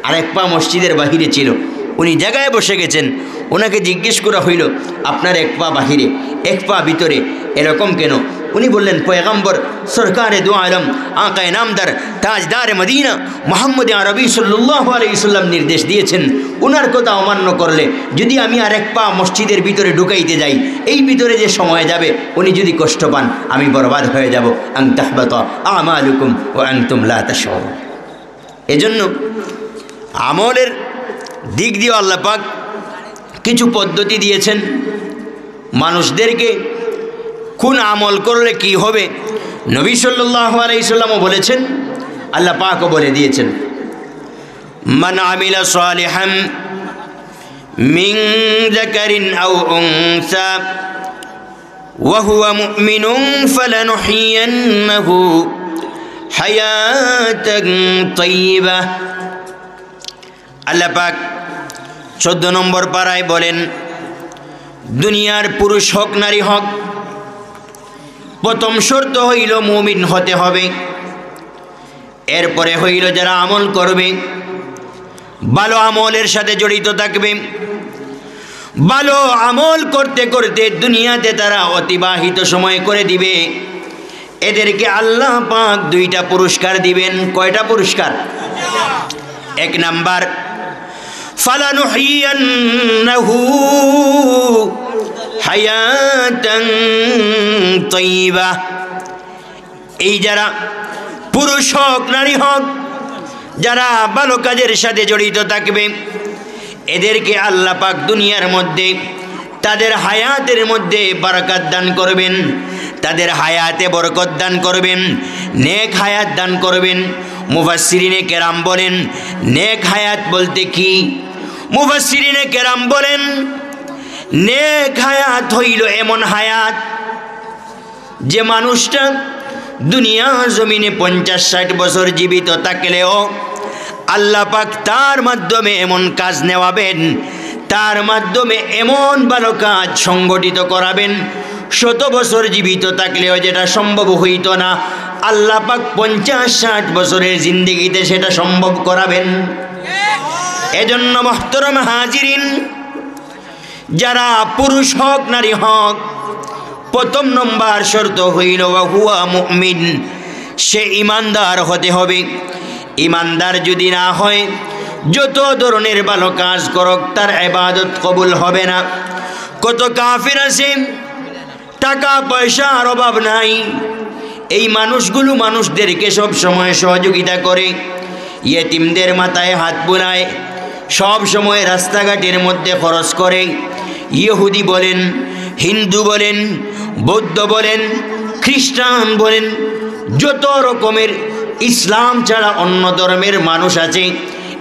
আর এক পা মসজিদের বাহিরে ছিল, উনি জায়গায় বসে গেছেন। ওনাকে জিজ্ঞেস করা হইল, "আপনার এক পা বাহিরে, এক পা ভিতরে, এরকম কেন?" উনি বললেন, "পয়গম্বর সরকারে দু আলম, আকায়ে নামদার, তাজদার মদিনা, মোহাম্মদ আরবি সাল্লাল্লাহু আলাইহি সাল্লাম নির্দেশ দিয়েছেন, ওনার কথা অমান্য করলে যদি আমি আরেক পা মসজিদের ভিতরে ঢুকাইতে যাই, এই ভিতরে যে সময় যাবে, উনি যদি কষ্ট পান, আমি বরবাদ হয়ে যাব। আন তাহবাতা আমালুকুম ওয়া আনতুম লা তাশউরুন।" এজন্য আমলের দিক দিয়ে আল্লাহ পাক কিছু পদ্ধতি দিয়েছেন মানুষদেরকে, কোন আমল করলে কি হবে। নবী সাল্লাল্লাহু আলাইহি সাল্লামও বলেছেন, আল্লাহ পাকও বলে দিয়েছেন, "মান আমিলা সালিহাম মিন যাকারিন আও উনসা ওয়া হুয়া মুমিনুন ফালানুহইয়ান্নাহু হায়াতান তাইয়্যিবা।" আল্লাহ পাক চোদ্দ নম্বর পারায় বলেন, দুনিয়ার পুরুষ হোক নারী হোক, প্রথম শর্ত হইল মুমিন হতে হবে। এরপরে হইল যারা আমল করবে, ভালো আমলের সাথে জড়িত থাকবে, ভালো আমল করতে করতে দুনিয়াতে তারা অতিবাহিত সময় করে দিবে, এদেরকে আল্লাহ পাক দুইটা পুরস্কার দিবেন। কয়টা পুরস্কার? এক নাম্বার, "ফালানুহইয়ান্নাহু হায়াতান তাইয়্যিবা।" এই যারা পুরুষ হোক নারী হোক, যারা ভালো কাজের সাথে জড়িত থাকবে, এদেরকে আল্লাহ পাক দুনিয়ার মধ্যে তাদের হায়াতের মধ্যে বারাকাত দান করবেন, তাদের হায়াতে বরকত দান করবেন, নেক হায়াত দান করবেন। মুফাসসিরিনে কেরাম বলেন, নেক হায়াত বলতে কি? মুফাসসিরিনে কেরাম বলেন, নেক হায়াত হইল এমন হায়াত, যে মানুষটা দুনিয়ার জমিনে পঞ্চাশ ষাট বছর জীবিত থাকলেও আল্লাহ পাক তার মাধ্যমে এমন কাজ নেওয়াবেন, তার মাধ্যমে এমন ভালো কাজ সংগঠিত করাবেন, শত বছর জীবিত থাকলেও যেটা সম্ভব হইতো না, আল্লাহ পাক পঞ্চাশ ষাট বছরের জিন্দেগিতে সেটা সম্ভব করাবেন। এজন্য মোহতরম হাজিরিন, যারা পুরুষ হোক নারী হোক, প্রথম নম্বর শর্ত হইল ওয়া হুয়া মুমিন, সে ইমানদার হতে হবে। ইমানদার যদি না হয়, যত ধরনের ভালো কাজ করুক, তার ইবাদত কবুল হবে না। কত কাফির আছে, টাকা পয়সার অভাব নাই, এই মানুষগুলো মানুষদেরকে সব সময় সহযোগিতা করে, ইয়েতিমদের মাথায় হাত বুলায়, সব সময় রাস্তাঘাটের মধ্যে খরচ করে। ইহুদি বলেন, হিন্দু বলেন, বৌদ্ধ বলেন, খ্রিস্টান বলেন, যত রকমের ইসলাম ছাড়া অন্য ধর্মের মানুষ আছে,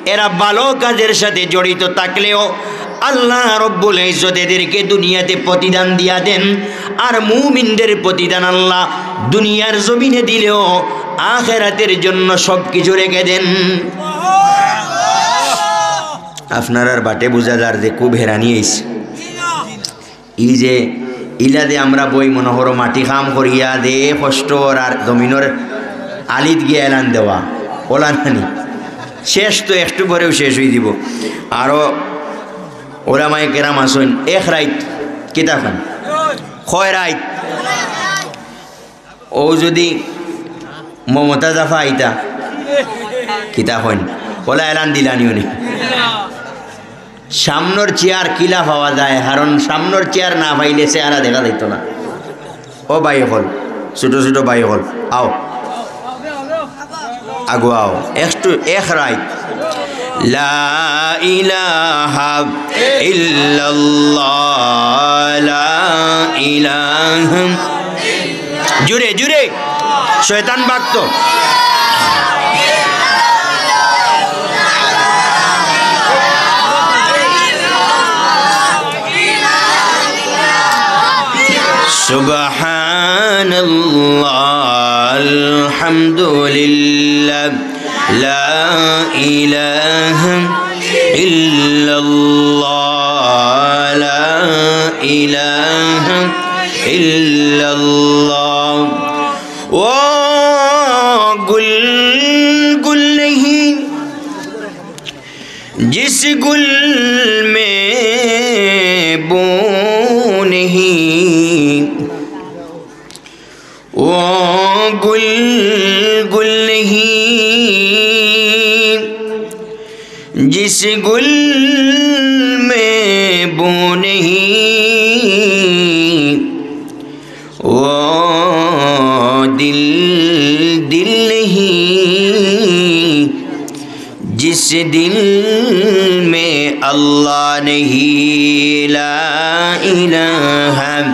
এরা ভালো কাজের সাথে জড়িত থাকলেও আল্লাহ রব্বুল ইজ্জত এদেরকে দুনিয়াতে প্রতিদান দিয়া দেন, আর মুমিনদের প্রতিদান আল্লাহ দুনিয়ার জমিনে দিলেও আখেরাতের জন্য সব কিছু রেখে দেন। আপনারার বাটে বুঝা যার যে খুব হেরানি আইছে। ই যে ইলা যে আমরা বই মনে করো মাটি কাম করিয়া যে কষ্ট আর জমিনর আলিত গিয়া এলান দেওয়া, ওলা নানি শেষ তো একটু পরেউ শেষ হই দিব। আরো ওলামায়ে কেরাম আছইন, এক রাইত কিতা কইন, কয় রাইত, ও যদি মমতাজ আফা আইতা, কিতা কইন, ওলা এলান দিলানি উনি। সামনর চেয়ার কিলা পাওয়া যায়, কারণ সামনর চেয়ার না পাইলে চেহারা দেখা যাইতো না। ও ভাই অকল, ছোট ছোট ভাই অকল, আও, আগুয়াও, একটু এক রাইত। লা ইলাহা ইল্লাল্লাহ, লা ইলাহা। জুরে, জুরে। শয়তান বাগতো। سبحان الله، الحمد لله، لا إله إلا الله، لا إله إلا الله। ও گل، گل نہیں جس گل میں بو نہیں، وہ گل، گل نہیں جس گل میں بو نہیں، وہ دل، دل نہیں جس دل میں اللہ نہیں۔ لا الہ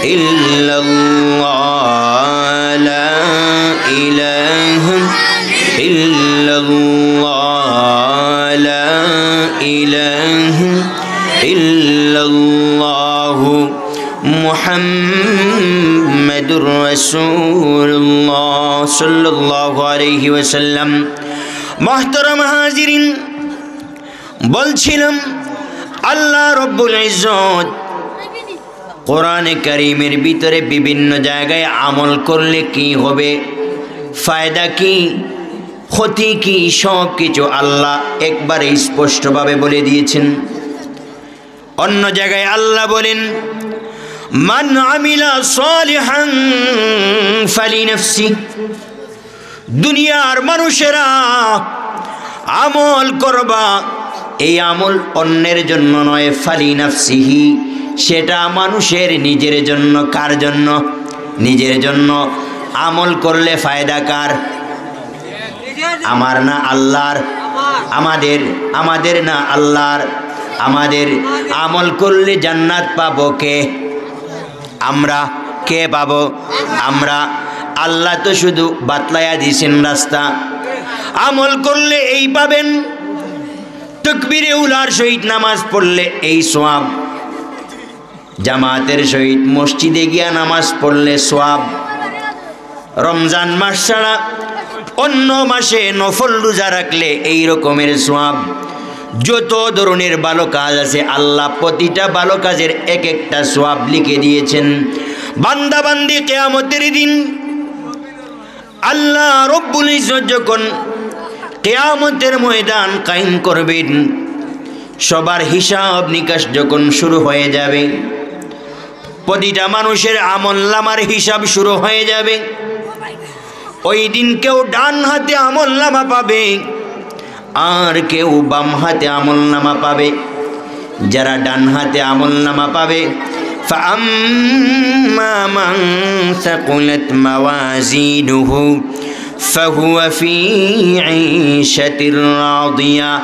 الا اللہ، لا الہ الا اللہ، لا الہ الا اللہ، محمد رسول اللہ صلی اللہ علیہ وسلم۔ محترم হাজিরিন, বলছিলাম, আল্লাহ রব্বুল ইজ্জত কোরআনে কারীমের ভিতরে বিভিন্ন জায়গায় আমল করলে কি হবে, ফায়দা কি, ক্ষতি কি, সব কিছু আল্লাহ একবারে স্পষ্টভাবে বলে দিয়েছেন। অন্য জায়গায় আল্লাহ বলেন, "মান আমিলা সালিহান ফালিনাফসি।" দুনিয়ার মানুষেরা আমল করবা, এই আমল অন্যের জন্য নয়, ফালিনাফসিহি, সেটা মানুষের নিজের জন্য। কার জন্য? নিজের জন্য। আমল করলে ফায়দা কার? আমার না আল্লাহর? আমাদের। আমাদের না আল্লাহর? আমাদের। আমল করলে জান্নাত পাবো কে? আমরা। কে পাবো? আমরা। আল্লাহ তো শুধু বাতলাইয়া দিছেন রাস্তা। আমল করলে এই পাবেন, তকবিরে উলার সহিত নামাজ পড়লে এই সওয়াব, জামাতের সহিত মসজিদে গিয়া নামাজ পড়লে সওয়াব, রমজান মাস ছাড়া অন্য মাসে নফল রোজা রাখলে এই রকমের সওয়াব। যত ধরনের ভালো কাজ আছে, আল্লাহ প্রতিটা ভালো কাজের এক একটা সওয়াব লিখে দিয়েছেন। বান্দা বান্দি কিয়ামতের দিন আল্লাহ রব্বুল ইজ্জত যখন কিয়ামতের ময়দান কায়েম করবেন, সবার হিসাব নিকাশ যখন শুরু হয়ে যাবে, প্রতিটা মানুষের আমলনামার হিসাব শুরু হয়ে যাবে। ওই দিন কেউ ডান হাতে আমলনামা পাবে, আর কেউ বাম হাতে আমলনামা পাবে। যারা ডান হাতে আমলনামা পাবে, فأما من ثقلت موازينه فهو في عيشة راضية।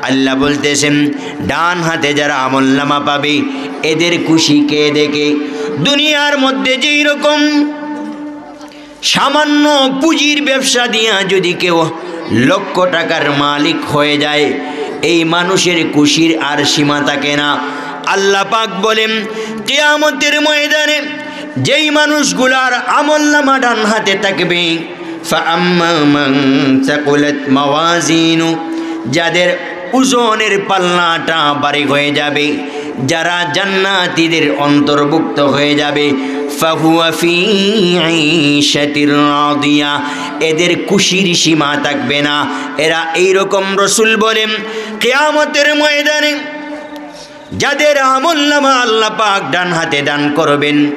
আল্লাহ বলতেছেন, ডান হাতে যারা আমলনামা পাবে, এদের খুশি কে দেখে? দুনিয়ার মধ্যে যেই রকম সামান্য পুঁজির ব্যবসা দিয়া যদি কেউ লক্ষ টাকার মালিক হয়ে যায়, এই মানুষের খুশির আর সীমা থাকে না। আল্লাহ পাক বলেন, কিয়ামতের ময়দানে যেই মানুষগুলার আমলনামা ডান হাতে থাকবে, فأما من ثقلت موازينه, যাদের ওজনের পাল্লাটা ভারী হয়ে যাবে, যারা জান্নাতীদের অন্তর্ভুক্ত হয়ে যাবে, فهو في عيشة راضية, এদের খুশির সীমা থাকবে না। এরা এইরকম, রসুল বলেন, কিয়ামতের ময়দানে যাদের আমলনামা আল্লাহ পাক ডান হাতে দান করবেন,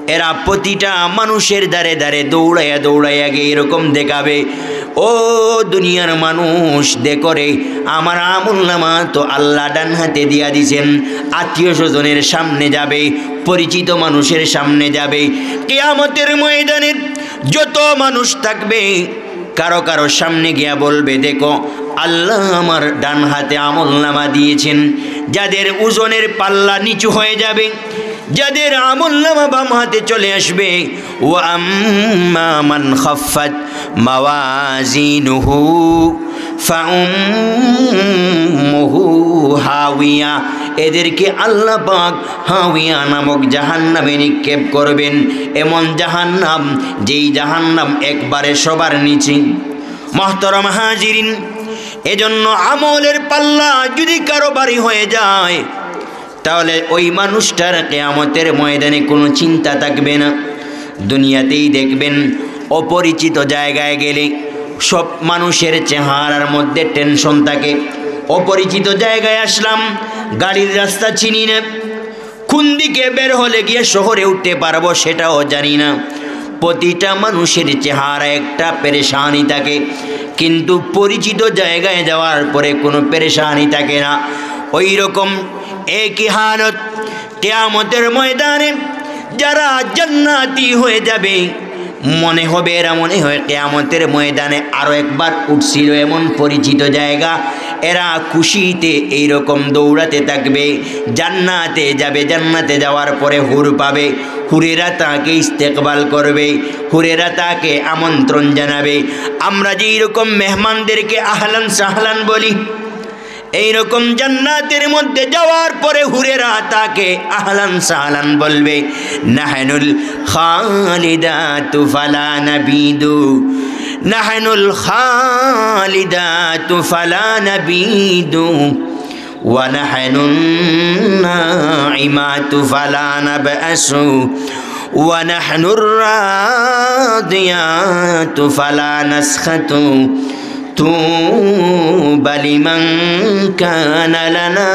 এরা প্রতিটা মানুষের দ্বারে দ্বারে দৌড়াইয়া দৌড়াইয়া গিয়ে এরকম দেখাবে, "ও দুনিয়ার মানুষ, দেখো রে, আমার আমলনামা তো আল্লাহ ডান হাতে দিয়া দিছেন।" আত্মীয় স্বজনের সামনে যাবে, পরিচিত মানুষের সামনে যাবে। কিয়ামতের ময়দানে যত মানুষ থাকবে, কারো কারো সামনে গিয়া বলবে, "দেখো, আল্লাহ আমার ডান হাতে আমলনামা দিয়েছেন।" যাদের ওজনের পাল্লা নিচু হয়ে যাবে, যাদের আমলনামা বাম হাতে চলে আসবে, وأما من خفت موازينه فأمه هاوية, এদেরকে আল্লাহ পাক হাওিয়া নামক জাহান্নামে নিক্ষেপ করবেন। এমন জাহান্নাম, যেই জাহান্নাম একবারে সবার নিচে। মহতরম হাজিরিন, এজন্য আমলের পাল্লা যদি কারো ভারী হয়ে যায়, তাহলে ওই মানুষটার কিয়ামতের ময়দানে কোনো চিন্তা থাকবে না। দুনিয়াতেই দেখবেন, অপরিচিত জায়গায় গেলে সব মানুষের চেহারার মধ্যে টেনশন থাকে। অপরিচিত জায়গায় আসলাম, গাড়ির রাস্তা চিনি না, কোন দিকে বের হলে গিয়ে শহরে উঠতে পারবো সেটাও জানি না। প্রতিটা মানুষের চেহারা একটা পেরেশানি থাকে, কিন্তু পরিচিত জায়গায় যাওয়ার পরে কোনো পেরেশানি থাকে না। ওই রকম একই হালত কিয়ামতের ময়দানে যারা জান্নাতি হয়ে যাবে, মনে হবে এরা মনে হয় কিয়ামতের ময়দানে আরো একবার উঠছিল, এমন পরিচিত জায়গা। এরা খুশিতে এইরকম দৌড়াতে থাকবে, জান্নাতে যাবে। জান্নাতে যাওয়ার পরে হুর পাবে, হুরেরা তাকে ইস্তেকবাল করবে, হুরেরা তাকে আমন্ত্রণ জানাবে। আমরা যেই রকম মেহমানদেরকে আহলান সাহলান বলি, এইরকম জান্নাতের মধ্যে যাওয়ার পরে হুরেরা তাকে আহলান সাহলান বলবে। নাহনুল খালিদাতু ফালা নাবিদু, নাহনুল খালিদাতু ফালা নাবিদু, ওয়া নাহনুন নাইমাতু ফালা নাবআসু, ওয়া নাহনুর রাদিয়াতু ফালা নাসখাতু। তুবা লিমান কানা লানা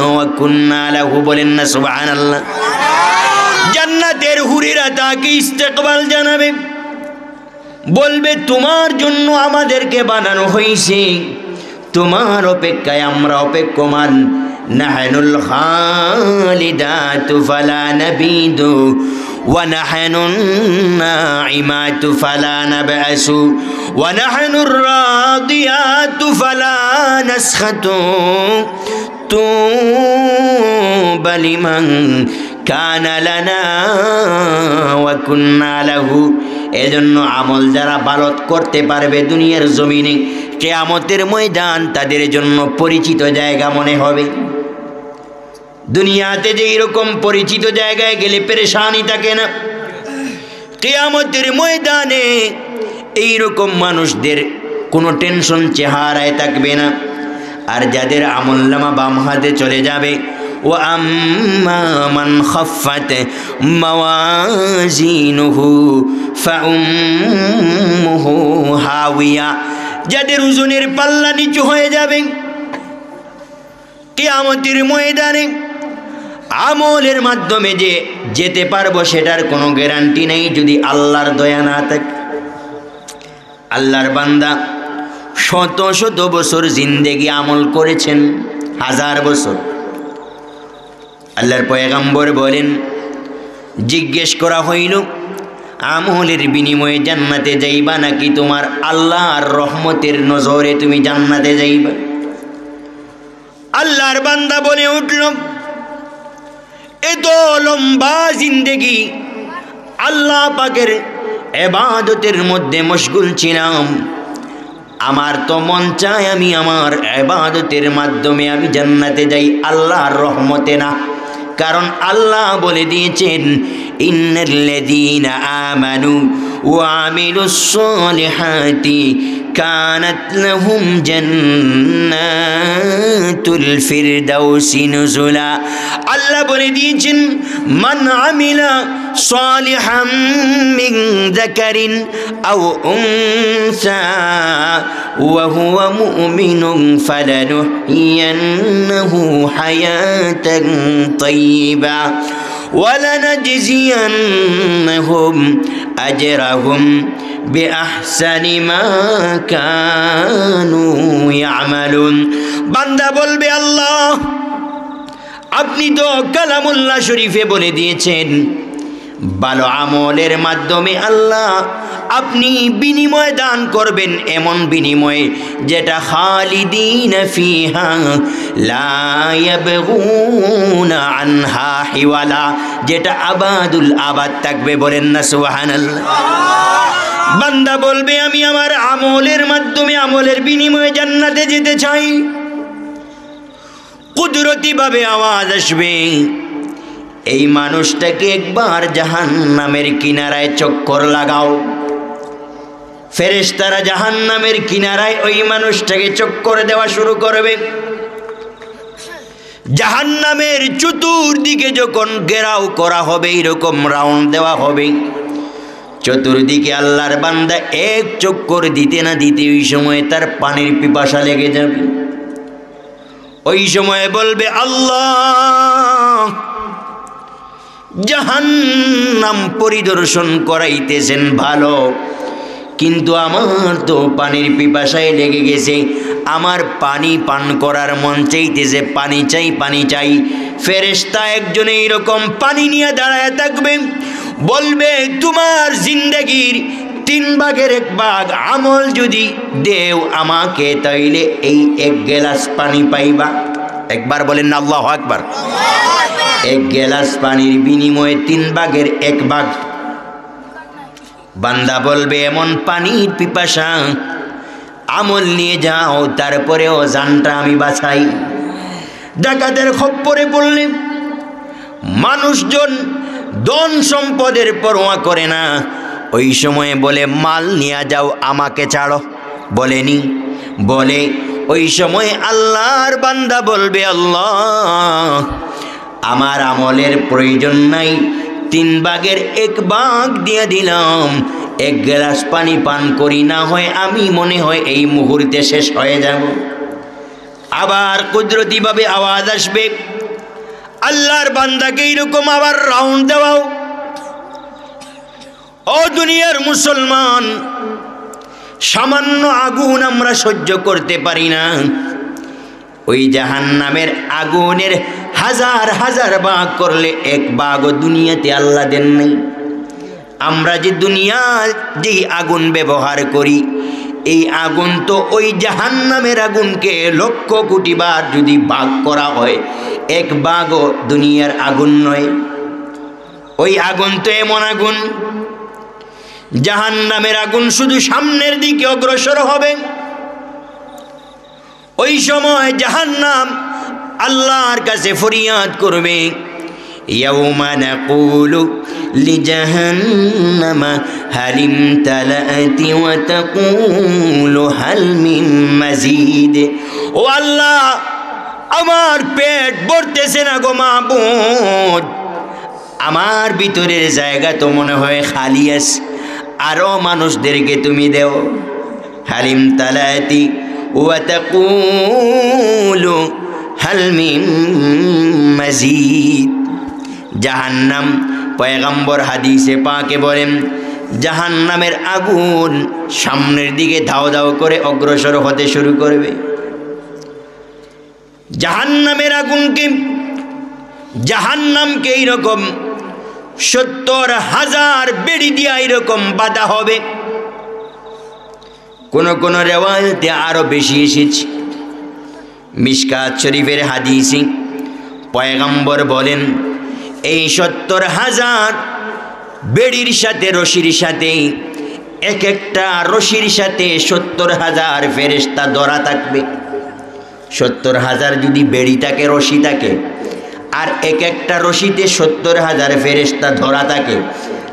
ওয়া কুন্না লাহু। বলেন না সুবহানাল্লাহ। জান্নাতের হুরেরা তাকে ইস্তেকবাল জানাবে, বলবে, "তোমার জন্য আমাদেরকে বানানো হয়েছে, তোমার অপেক্ষায় আমরা অপেক্ষমান।" নাহনুল খালিদাতু ফালা নাবিদু, ওয়া নাহনুন নাইমাতু ফালা নাবআসু, ওয়া নাহনুর রাদিয়াতু ফালা নাসখাতু। তুবা লিমান কানা লানা ওয়া কুন্না লাহু। এজন্য আমল যারা ভালো করতে পারবে দুনিয়ার জমিনে, কিয়ামতের ময়দান তাদের জন্য পরিচিত জায়গা মনে হবে। দুনিয়াতে যে এরকম পরিচিত জায়গায় গেলে পেরেশানি থাকে না, কিয়ামতের ময়দানে এইরকম মানুষদের কোনো টেনশন চেহারায় থাকবে না। আর যাদের আমলনামা বাম হাতে চলে যাবে, ওয়া আম্মা মান খাফফাত মাওয়াজিনুহু ফাউম্মুহু হাওিয়া, যাদের ওজনের পাল্লা নিচু হয়ে যাবে, কিয়ামতের ময়দানে আমলের মাধ্যমে যে যেতে পারবো, সেটার কোনো গ্যারান্টি নেই যদি আল্লাহর দয়া না থাকে। আল্লাহর বান্দা শত শত বছর জিন্দেগি আমল করেছেন, হাজার বছর। আল্লাহর পয়গম্বর বলেন, জিজ্ঞেস করা হইল, "আমলের বিনিময়ে জান্নাতে যাইবা নাকি তোমার আল্লাহর রহমতের নজরে তুমি জান্নাতে যাইবা?" আল্লাহর বান্দা বলে উঠল, "এত লম্বা জিন্দেগি আল্লাহ পাকের এবাদতের মধ্যে মশগুল ছিলাম, আমার তো মন চায় আমি আমার এবাদতের মাধ্যমে আমি জান্নাতে যাই, আল্লাহর রহমতে না।" কারণ আল্লাহ বলে দিয়েছেন, "ইন্নাল্লাযীনা আমানু ওয়া আমিলুস সালিহাতি কানাত লাহুম জান্নাতুল ফিরদাউসি নুজুলা।" আল্লাহ বলে দিয়েছেন, "মান আমিলা সালিহাম মিন যাকারিন আও উনসা ওয়া হুয়া মুমিনুন ফালানুহইয়ান্নাহু হায়াতান তাইয়্যিবা ওয়া লানাজজিয়ান্নাহুম আজরাহুম বিআহসানি মা কানু ইয়ামালুন।" বান্দা বলবে, "আল্লাহ, আপনি তো কালামুল্লাহ শরীফে বলে দিয়েছেন, ভালো আমলের মাধ্যমে আল্লাহ আপনি বিনিময় দান করবেন, এমন বিনিময় যেটা খালিদিনা ফিহা লা ইয়াবগুনা আনহা হিওয়ালা, যেটা আবাদুল আবাদ থাকবে।" বলেন না সুবহানাল্লাহ। বান্দা বলবে, "আমি আমার আমলের মাধ্যমে, আমলের বিনিময়ে জান্নাতে যেতে চাই।" কুদরতিভাবে আওয়াজ আসবে, "এই মানুষটাকে একবার জাহান্নামের কিনারায় চক্কর লাগাও।" ফেরেশতারা জাহান্নামের কিনারায় ওই মানুষটাকে চক্কর দেওয়া শুরু করবে। জাহান্নামের চতুর্দিকে যখন ঘেরাও করা হবে, এইরকম রাউন্ড দেওয়া হবে, চতুর্দিকে আল্লাহর বান্দা এক চক্কর দিতে না দিতে ওই সময় তার পানির পিপাসা লেগে যাবে। ওই সময় বলবে, "আল্লাহ, জাহান্নাম পরিদর্শন করাইতেছেন ভালো, কিন্তু আমার তো পানির পিপাসায় লেগে গেছে, আমার পানি পান করার মন চাইতেছে, পানি চাই, পানি চাই।" ফেরেশতা একজনে এইরকম পানি নিয়ে দাঁড়ায় থাকবে, বলবে, "তোমার জিন্দেগির তিন ভাগের এক ভাগ আমল যদি দেও আমাকে, তাইলে এই এক গেলাস পানি পাইবা।" একবার বলেন না, "আল্লাহু আকবার।" এক গেলাস পানির বিনিময়ে তিন ভাগের এক ভাগ। বান্দা বলবে, "এমন পানির পিপাসা, আমল নিয়ে যাও, তারপরেও জানটা আমি বাঁচাই।" ডাকাতের খপ্পরে পড়লে মানুষজন ধন সম্পদের পরোয়া করে না, ওই সময়ে বলে, "মাল নিয়ে যাও, আমাকে ছাড়ো।" বলেনি? বলে। ওই সময় আল্লাহর বান্দা বলবে, "আল্লাহ, আমার আমলের প্রয়োজন নাই, তিন ভাগের এক ভাগ দিয়ে দিলাম, এক গ্লাস পানি পান করি, না হয় আমি মনে হয় এই মুহূর্তে শেষ হয়ে যাব।" আবার কুদরতিভাবে আওয়াজ আসবে, "আল্লাহর বান্দাকে এইরকম আবার রাউন্ড দেওয়াও।" ও দুনিয়ার মুসলমান, সামান্য আগুন আমরা সহ্য করতে পারি না, ওই জাহান্নামের আগুনের হাজার হাজার ভাগ করলে এক ভাগও দুনিয়াতে আল্লাহ দেন নাই। আমরা যে দুনিয়া, যেই আগুন ব্যবহার করি, এই আগুন তো ওই জাহান্নামের আগুনকে লক্ষ কোটি বার যদি ভাগ করা হয়, এক ভাগও দুনিয়ার আগুন নয়। ওই আগুন তো এমন আগুন, জাহান্নামের আগুন শুধু সামনের দিকে অগ্রসর হবে। ওই সময় জাহান্নাম আল্লাহর কাছে ফরিয়াদ করবে, "ইয়াউমা নাকুলু লিজাহান্নামা হালিম তালাতি ওয়া তাকুলু হাল মিন মাজিদ।" ও আল্লাহ, আমার পেট ভরতেছে না গো মাবুদ, আমার ভিতরের জায়গা তো মনে হয় খালি আছে, আরো মানুষদেরকে তুমি দেও। হালিম তালাতি ওয়া তাকুলু হাল মিন মাজিদ। জাহান্নাম, পয়গম্বর হাদিসে পাকে বলেন, জাহান্নামের আগুন সামনের দিকে ধাও ধাও করে অগ্রসর হতে শুরু করবে। জাহান্নামের আগুনকে, জাহান্নামকে এইরকম সত্তর হাজার বেড়ি দিয়া এইরকম বাঁধা হবে। কোন কোন রেওয়ায়তে আরো বেশি এসেছে। মিশকাত শরীফের হাদিসে পয়গম্বর বলেন, এই সত্তর হাজার বেড়ির সাথে, রশির সাথে, এক একটা রশির সাথে সত্তর হাজার ফেরেশতা ধরা থাকবে। সত্তর হাজার যদি বেড়ি থাকে, রশি থাকে, আর এক একটা রশিতে সত্তর হাজার ফেরেশতা ধরা থাকে,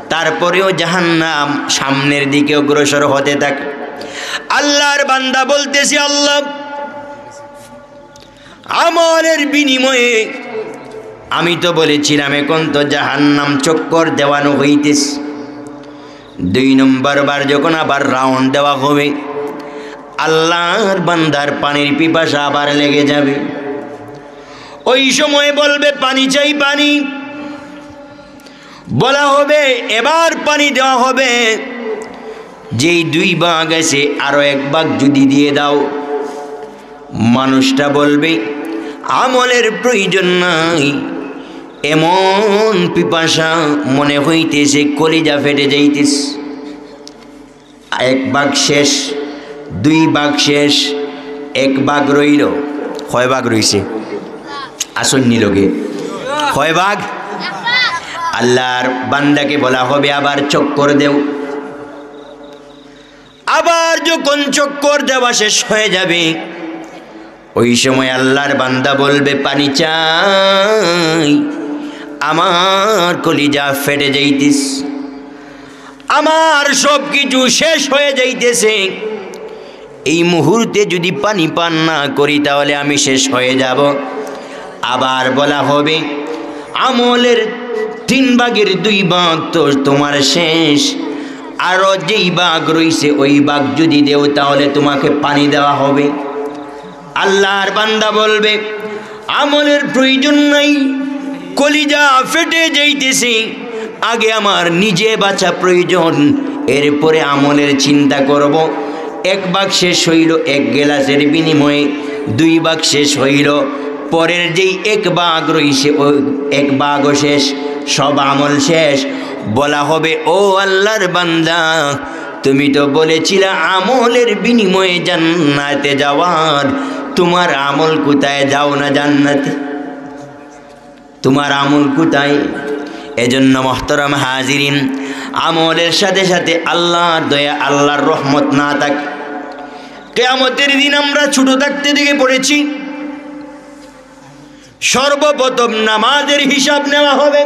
তারপরেও জাহান্নাম সামনের দিকে অগ্রসর হতে থাকে। আল্লাহর বান্দা বলতেছে, "আল্লাহ, আমলের বিনিময়ে আমি তো বলেছিলাম, এখন তো জাহান্নাম চক্কর দেওয়ানো হইতেছে।" দুই নম্বর বার যখন আবার রাউন্ড দেওয়া হবে, আল্লাহর বান্দার পানির পিপাসা আবার লেগে যাবে। ওই সময় বলবে, "পানি চাই, পানি।" বলা হবে, এবার পানি দেওয়া হবে, "যেই দুই ভাগ আছে, আরো এক ভাগ যদি দিয়ে দাও।" মানুষটা বলবে, "আমলের প্রয়োজন নাই, এমন পিপাসা, মনে হইতেছে কলিজা ফেটে যাইতেছে।" এক ভাগ শেষ, দুই ভাগ শেষ, এক ভাগ রইল। কয় ভাগ রইছে? আসন্নি লোকে কয় ভাগ? আল্লাহর বান্দাকে বলা হবে, "আবার চক্কর দেও।" আবার যখন চক্কর দেওয়া শেষ হয়ে যাবে, ওই সময় আল্লাহর বান্দা বলবে, "পানি চাই, আমার কলিজা ফেটে যাইতেছে, আমার সব কিছু শেষ হয়ে যাইতেছে, এই মুহূর্তে যদি পানি পান না করি তাহলে আমি শেষ হয়ে যাব।" আবার বলা হবে, "আমলের তিন ভাগের দুই ভাগ তো তোমার শেষ, আরও যেই ভাগ রইছে ওই ভাগ যদি দেও তাহলে তোমাকে পানি দেওয়া হবে।" আল্লাহর বান্দা বলবে, "আমলের প্রয়োজন নাই, কলিজা ফেটে যাইতেছে, আগে আমার নিজে বাঁচা প্রয়োজন, এরপরে আমলের চিন্তা করব।" এক ভাগ শেষ হইল এক গেলাসের বিনিময়ে, দুই ভাগ শেষ হইল, পরের যেই এক ভাগ রইছে ওই এক ভাগও শেষ, সব আমল শেষ। বলা হবে, "ও আল্লাহর বান্দা, তুমি তো বলেছিলা আমলের বিনিময়ে জান্নাতে যাওয়ার, তোমার আমল কোথায়? যাও না জান্নাতে, তোমার আমল কোথায়?" এজন্য মহতরম হাজিরিন, আমলের সাথে সাথে আল্লাহর দয়া, আল্লাহর রহমত না থাকে, কিয়ামতের দিন আমরা ছোট থাকতে থেকে পড়েছি, সর্বপ্রথম নামাজের হিসাব নেওয়া হবে।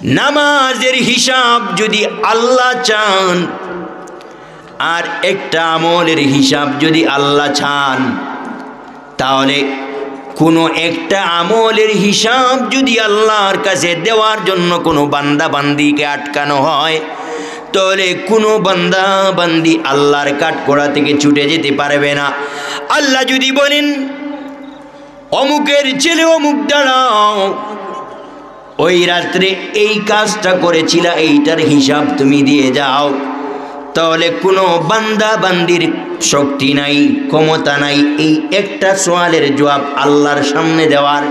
নামাজের হিসাব যদি আল্লাহ চান, আর একটা আমলের হিসাব যদি আল্লাহ চান, তাহলে কোনো একটা আমলের হিসাব যদি আল্লাহর কাছে দেওয়ার জন্য কোনো বান্দা বান্দিকে আটকানো হয়, তাহলে কোনো বান্দা বান্দি আল্লাহর কাঠগড়া থেকে ছুটে যেতে পারবে না। আল্লাহ যদি বলেন, "অমুকের ছেলে অমুক, দাঁড়াও, ওই রাত্রে এই কাজটা করেছিলা, এইটার হিসাব তুমি দিয়ে যাও," তাহলে কোনো বান্দা বান্দির শক্তি নাই, ক্ষমতা নাই এই একটা সওয়ালের জবাব আল্লাহর সামনে দেওয়ার।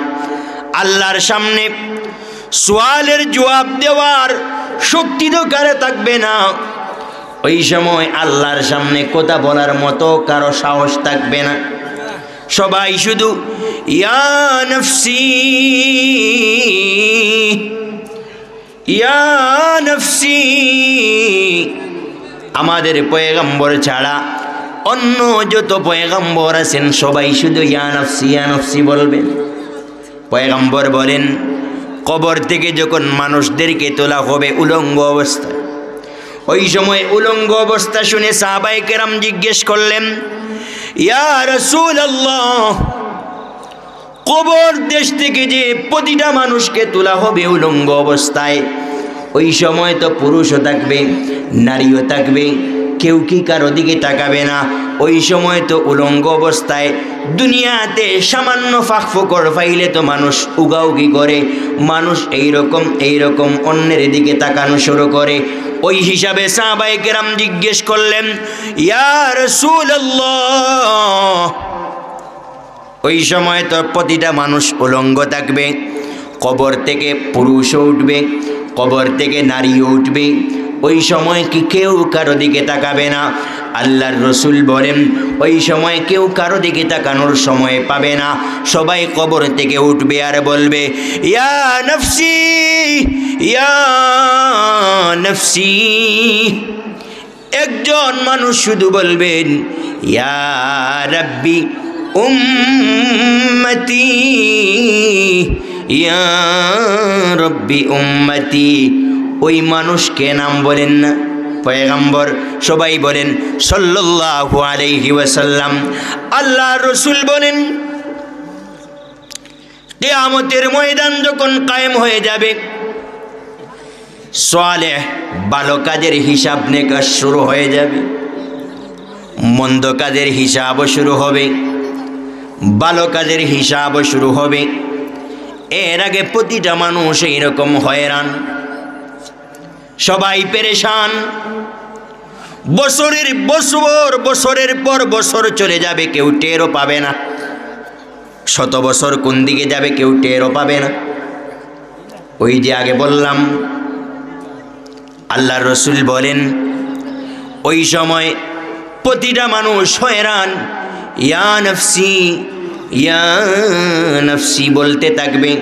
আল্লাহর সামনে সওয়ালের জবাব দেওয়ার শক্তি তো কারো থাকবে না। ওই সময় আল্লাহর সামনে কথা বলার মতো কারো সাহস থাকবে না। সবাই শুধু "ইয়া নফসি, ইয়া নফসি।" আমাদের পয়গম্বর ছাড়া অন্য যত পয়গম্বর আছেন, সবাই শুধু "ইয়া নফসি, ইয়া নফসি" বলবেন। পয়গম্বর বলেন, কবর থেকে যখন মানুষদেরকে তোলা হবে উলঙ্গ অবস্থায়, ওই সময় উলঙ্গ অবস্থা শুনে সাহাবায়ে কেরাম জিজ্ঞেস করলেন, "ইয়া রাসূলুল্লাহ, কবর দেশ থেকে যে প্রতিটা মানুষকে তোলা হবে উলঙ্গ অবস্থায়, ওই সময় তো পুরুষও থাকবে, নারীও থাকবে, কেউ কি কারো দিকে তাকাবে না? ওই সময় তো উলঙ্গ অবস্থায় দুনিয়াতে সামান্য ফাঁক ফোকর পাইলে তো মানুষ উগাউগি করে, মানুষ এইরকম এইরকম অন্যের দিকে তাকানো শুরু করে।" ওই হিসাবে সাহাবায়ে কেরাম জিজ্ঞেস করলেন, "ইয়া রাসূলুল্লাহ, ওই সময় তো প্রতিটা মানুষ উলঙ্গ থাকবে, কবর থেকে পুরুষও উঠবে, কবর থেকে নারীও উঠবে, ওই সময় কি কেউ কারো দিকে তাকাবে না?" আল্লাহর রসুল বলেন, "ওই সময় কেউ কারো দিকে তাকানোর সময় পাবে না, সবাই কবর থেকে উঠবে আর বলবে, 'ইয়া নফসি, ইয়া নফসি।'" একজন মানুষ শুধু বলবেন, "ইয়া রাব্বি উম্মতি, ইয়া রাব্বি উম্মতি।" ওই মানুষ কে নাম বলেন না? পয়গম্বর, সবাই বলেন, সাল্লাল্লাহু আলাইহি ওয়াসাল্লাম। আল্লাহর রসুল বলেন, কিয়ামতের ময়দান যখন কায়েম হয়ে যাবে, সালেহ, ভালো কাজের হিসাব নিকাশ শুরু হয়ে যাবে, মন্দ কাজের হিসাবও শুরু হবে, ভালো কাজের হিসাবও শুরু হবে। এর আগে প্রতিটা মানুষ এইরকম হয়রান, সবাই পেরেশান। বছরের বছর, বছরের পর বছর চলে যাবে, কেউ টেরও পাবে না। শত বছর কোন দিকে যাবে, কেউ টেরও পাবে না। ওই যে আগে বললাম, আল্লাহর রসুল বলেন, ওই সময় প্রতিটা মানুষ হয়রান, "ইয়া নফসি, ইয়া নফসি" বলতে থাকবে।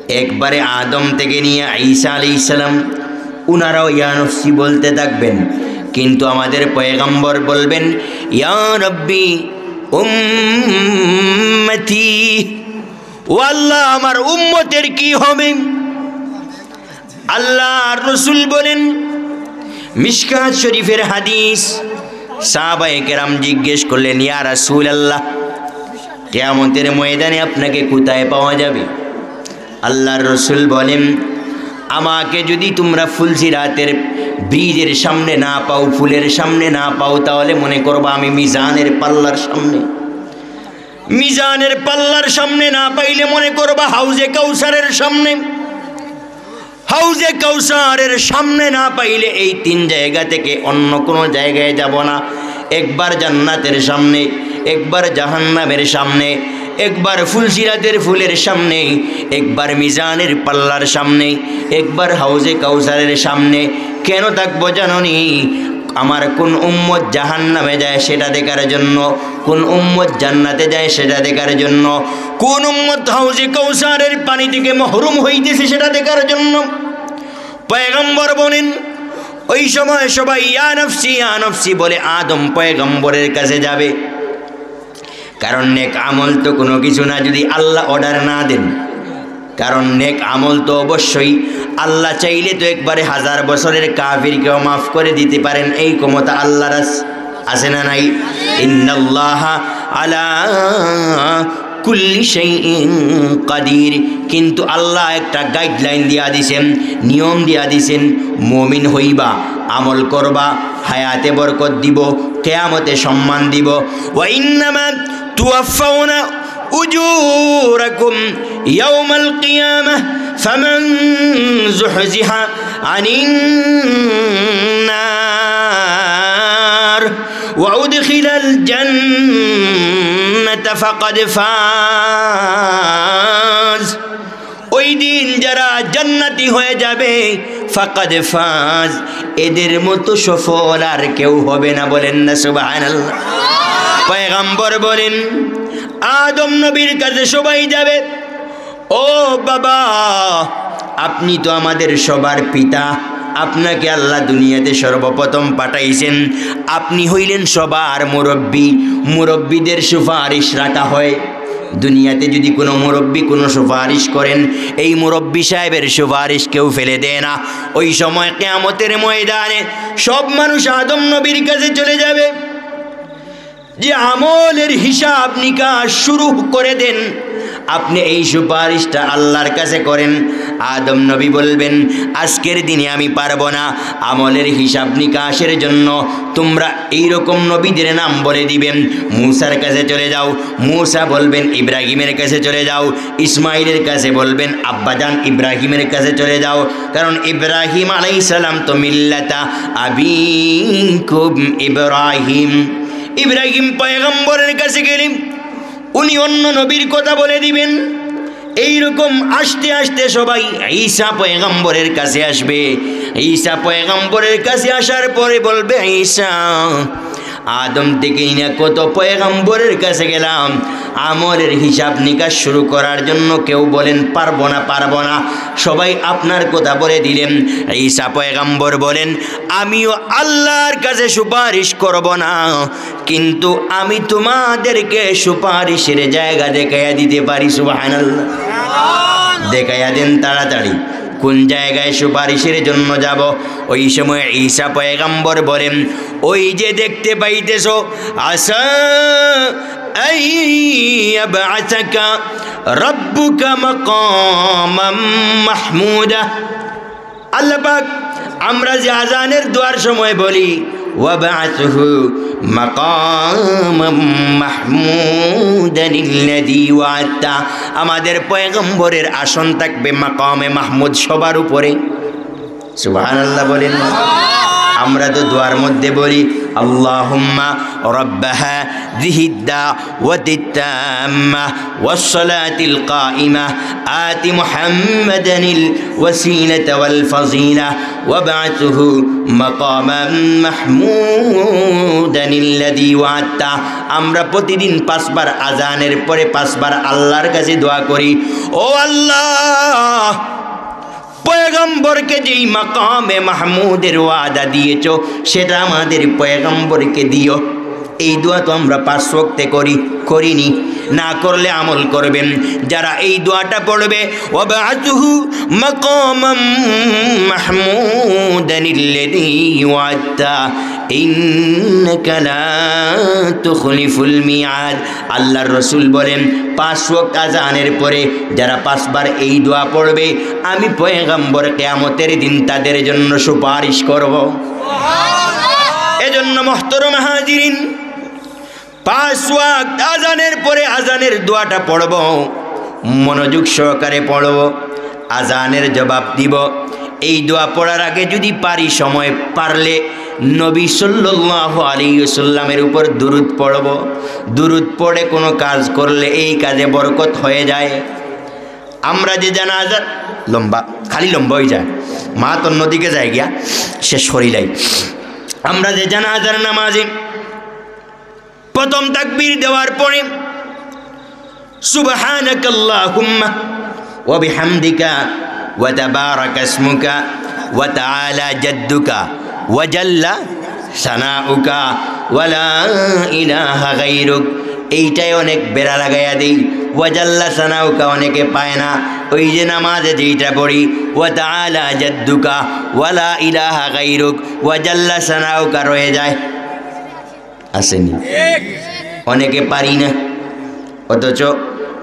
একবারে আদম থেকে নিয়ে ঈসা আলাইহিস সালাম, উনারাও "ইয়া নফসি" বলতে থাকবেন। কিন্তু আমাদের পয়গম্বর বলবেন, "ইয়া রব্বি উম্মতি, ও আল্লাহ, আমার উম্মতের কি হবে? আল্লাহর রসুল বলেন, মিশকাত শরীফের হাদিস, সাহাবায়ে কেরাম জিজ্ঞেস করলেন, ইয়া রাসূলুল্লাহ, কিয়ামতের ময়দানে আপনাকে কোথায় পাওয়া যাবে? আল্লাহর রসুল বলেন, আমাকে যদি তোমরা ফুলসিরাতের ব্রিজের সামনে না পাও, পুলের সামনে না পাও, তাহলে মনে করবা আমি মিজানের পাল্লার সামনে। মিজানের পাল্লার সামনে না পাইলে মনে করবা হাউজে কাউসারের সামনে। হাউজে কাউসারের সামনে না পাইলে এই তিন জায়গা থেকে অন্য কোনো জায়গায় যাব না। একবার জান্নাতের সামনে, একবার জাহান্নামের সামনে, একবার ফুলসিরাতের পুলের সামনে, একবার মিজানের পাল্লার সামনে, একবার হাউজে কাউসারের সামনে। কেন থাকবো জানো নি? আমার কোন উম্মত জাহান্নামে যায় সেটা দেখার জন্য, কোন উম্মত জান্নাতে যায় সেটা দেখার জন্য, কোন উম্মত হাউজে কাউসারের পানি থেকে মহরুম হইতেছে সেটা দেখার জন্য। পয়গম্বর বলেন, ওই সময় সবাই ইয়া নফসি, ইয়া নফসি বলে আদম পয়গম্বরের কাছে যাবে। কারণ নেক আমল তো কোনো কিছু না, যদি আল্লাহ অর্ডার না দেন। কারণ নেক আমল তো অবশ্যই আল্লাহ চাইলে তো একবারে হাজার বছরের কাফিরকেও মাফ করে দিতে পারেন, এই ক্ষমতা আল্লাহর আছ-, আছে না নাই? ইন্নাল্লাহা আলা কুল্লি শাইইন কাদির। কিন্তু আল্লাহ একটা গাইডলাইন দিয়া দিছেন, নিয়ম দিয়া দিছেন, মুমিন হইবা, আমল করবা, হায়াতে বরকত দিব, কিয়ামতে সম্মান দিব। ওয়া ইন্নামা তুওয়াফাউনা উজুরাকুম ইয়াউমাল কিয়ামাহ ফামান যুহযিহা আনিন নার ওয়া উদখিলাল জান্নাতা ফাকাদ ফাজ। ওই দিন যারা জান্নাতি হয়ে যাবে, ফাকাদ ফাজ, এদের মতো সফল আর কেউ হবে না। বলেন না সুবহানাল্লাহ। পয়গম্বর বলেন, আদম নবীর কাছে সবাই যাবে, ও বাবা, আপনি তো আমাদের সবার পিতা, আপনাকে আল্লাহ দুনিয়াতে সর্বপ্রথম পাঠাইছেন, আপনি হইলেন সবার মুরব্বী, মুরব্বীদের সুপারিশ রাখা হয়। দুনিয়াতে যদি কোনো মুরব্বী কোনো সুপারিশ করেন, এই মুরব্বী সাহেবের সুপারিশ কেউ ফেলে দেয় না। ওই সময় কিয়ামতের ময়দানে সব মানুষ আদম নবীর কাছে চলে যাবে। যে আমলের হিসাব নিকাশ শুরু করে দেন, আপনি এই সুপারিশটা আল্লাহর কাছে করেন। আদম নবী বলবেন, আজকের দিনে আমি পারবো না, আমলের হিসাব নিকাশের জন্য তোমরা এইরকম নবীদের নাম বলে দিবেন। মুসার কাছে চলে যাও, মুসা বলবেন ইব্রাহিমের কাছে চলে যাও, ইসমাইলের কাছে বলবেন আব্বাজান ইব্রাহিমের কাছে চলে যাও, কারণ ইব্রাহিম আলাইহিস সালাম তো মিল্লাতা আবিকুম ইব্রাহিম। ইব্রাহিম পয়গম্বরের কাছে গেলে উনি অন্য নবীর কথা বলে দিবেন। এইরকম আস্তে আস্তে সবাই ঈসা পয়গম্বরের কাছে আসবে। ঈসা পয়গম্বরের কাছে আসার পরে বলবে, ঈসা, আদম থেকে ইনা কত পয়গম্বরের কাছে গেলাম, আমলের হিসাব নিকাশ শুরু করার জন্য কেউ বলেন, পারবো না, পারবো না। সবাই আপনার কথা বলে দিলেন। ঈসা পয়গম্বর বলেন, আমিও আল্লাহর কাছে সুপারিশ করব না, কিন্তু আমি তোমাদেরকে সুপারিশের জায়গা দেখাইয়া দিতে পারি। সুবহানাল্লাহ। দেখাইয়া দেন তাড়াতাড়ি, কোন জায়গায় সুপারিশের জন্য যাব। ওই সময় ঈসা পয়গম্বর বলেন, ওই যে দেখতে পাইতেছ, আসা আন ইয়াবআসাকা রাব্বুকা মাকামাম মাহমুদা। আল্লাহ পাক, আমরা যে আজানের দোয়ার সময় বলি, "ওয়াবআসহু মাকামাম মাহমুদানিল্লাযী ওয়াআদতা", আমাদের পয়গম্বরের আসন থাকবে মাকামে মাহমুদ সবার উপরে। সুবহানাল্লাহ বলেন। আমরা তো দোয়ার মধ্যে বলি, "আল্লাহুম্মা রাব্বা হাযিহিদ দাওয়াতিত তাম্মাহ ওয়াস সালাতিল কাইমাহ, আতি মুহাম্মাদানিল ওয়াসিলাতা ওয়াল ফাজিলাহ, ওয়াবআসহু মাকামান মাহমুদানিল্লাযী ওয়াআদতা।" আমরা প্রতিদিন পাঁচবার, আজানের পরে পাঁচবার আল্লাহর কাছে দোয়া করি, "ও আল্লাহ, পয়গম্বরকে যেই মাকামে মাহমুদের ওয়াদা দিয়েছ, সেটা আমাদের পয়গম্বরকে দিও।" এই দোয়া তো আমরা পাঁচ ওয়াক্তে করি, করিনি, না করলে আমল করবেন। যারা এই দোয়াটা পড়বে, "ওয়াবআসহু মাকামান মাহমুদানিল্লাযী ওয়াআদতা, ইন্নাকা লা তুখলিফুল মিআদ।" আল্লাহর রসুল বলেন, পাঁচ ওয়াক্ত আজানের পরে যারা পাঁচবার এই দোয়া পড়বে, আমি পয়গম্বর কিয়ামতের দিন তাদের জন্য সুপারিশ করব। এজন্য মোহতরম হাজিরিন, পাঁচ ওয়াক্ত আজানের পরে আজানের দোয়াটা পড়ব, মনোযোগ সহকারে পড়ব, আজানের জবাব দিব। এই দোয়া পড়ার আগে যদি পারি, সময় পারলে নবী সাল্লাল্লাহু আলাইহি ওয়াসাল্লামের উপর দুরূদ পড়ব। দুরূদ পড়ে কোনো কাজ করলে এই কাজে বরকত হয়ে যায়। আমরা যে জানাজার, লম্বা, খালি লম্বা হয়ে যায়, মাত অন্যদিকে যায় গিয়া, শেষ করিলাই। আমরা যে জানাজার নামাজে প্রথম তাকবীর দেওয়ার পরে সুবহানাকাল্লাহুম্মা ওয়া বিহামদিকা ওয়া তাবারাকা ইসমুকা ওয়া তাআলা জাদ্দুকা ওয়া জাল্লা সানাউকা ওয়া লা ইলাহা গায়রুক, এইটাই অনেক বেড়া লাগাইয়া দেই। ওয়া জাল্লা সানাউকা অনেকে পায় না, ওই যে নামাজে যেইটা পড়ি, ওয়া তাআলা জাদ্দুকা ওয়া লা ইলাহা গায়রুক, ওয়া জাল্লা সানাউকা রয়ে যায়। আসেনি? অনেকে পারি না, অথচ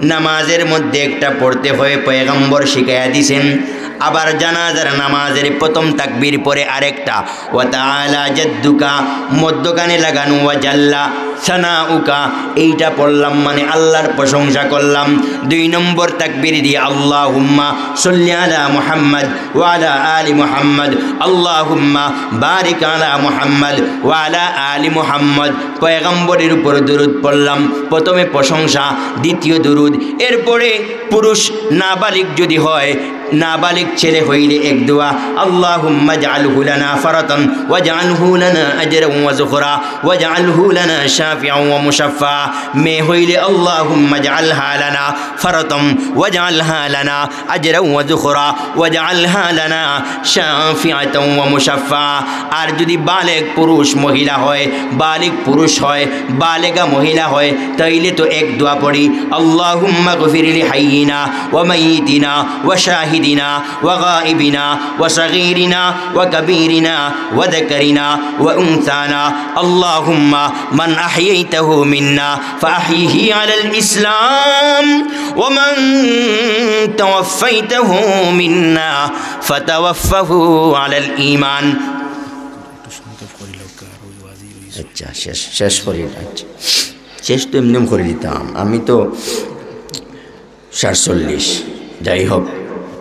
নামাজের মধ্যে একটা পড়তে হয়, পয়গম্বর শিখাইয়া দিছেন। আবার জানাজার নামাজের প্রথম তাকবীর পরে আরেকটা, "ওয়া তাআলা জাদ্দুকা", মধ্যখানে লাগানো "ওয়া জাল্লা সানাউকা", এইটা পড়লাম মানে আল্লাহর প্রশংসা করলাম। দুই নম্বর তাকবীর দিয়ে, "আল্লাহুম্মা সাল্লি আলা মুহাম্মদ ওয়া আলা আলি মুহাম্মদ, আল্লাহুম্মা বারিক আলা মুহাম্মদ ওয়া আলা আলি মুহাম্মদ", পয়গম্বরের উপর দুরূদ পড়লাম। প্রথমে প্রশংসা, দ্বিতীয় দুরূদ। এরপরে পুরুষ নাবালিগ যদি হয়, নাবালিগ ছেলে হইলে এক দোয়া, "আল্লাহুম্মা জাআলহু লানা ফারাতান ওয়াজআলহু লানা আজরান ওয়া যুখরা ওয়াজআলহু লানা শাফিআন ওয়া মুশাফফা।" মেয়ে হইলে, "আল্লাহুম্মা জাআলহা লানা ফারাতান ওয়াজআলহা লানা আজরান ওয়া যুখরা ওয়াজআলহা লানা শাফিআতান ওয়া মুশাফফা।" আর যদি বালেগ পুরুষ মহিলা হয়, বালিগ পুরুষ হয়, বালেগা মহিলা হয়, তাইলে তো এক দোয়া পড়ি, "আল্লাহুম্মা গফির লি হাইয়িনা ওয়া মাইয়িতিনা ওয়া শাহিদিনা ওয়া গাইবিনা ওয়া সাগীরিনা ওয়া কাবীরিনা ওয়া যাকারিনা ওয়া উনসানা। আল্লাহুম্মা মান আহইয়াইতাহু মিন্না ফাআহইহি আলাল ইসলাম ওয়া মান তাওয়াফফাইতাহু মিন্না ফাতাওয়াফফাহু আলাল ঈমান।" আচ্ছা, শেষ, শেষ করি। আচ্ছা, শেষ তো এমনি করি দিতাম আমি তো। সাতচল্লিশ। যাই হোক,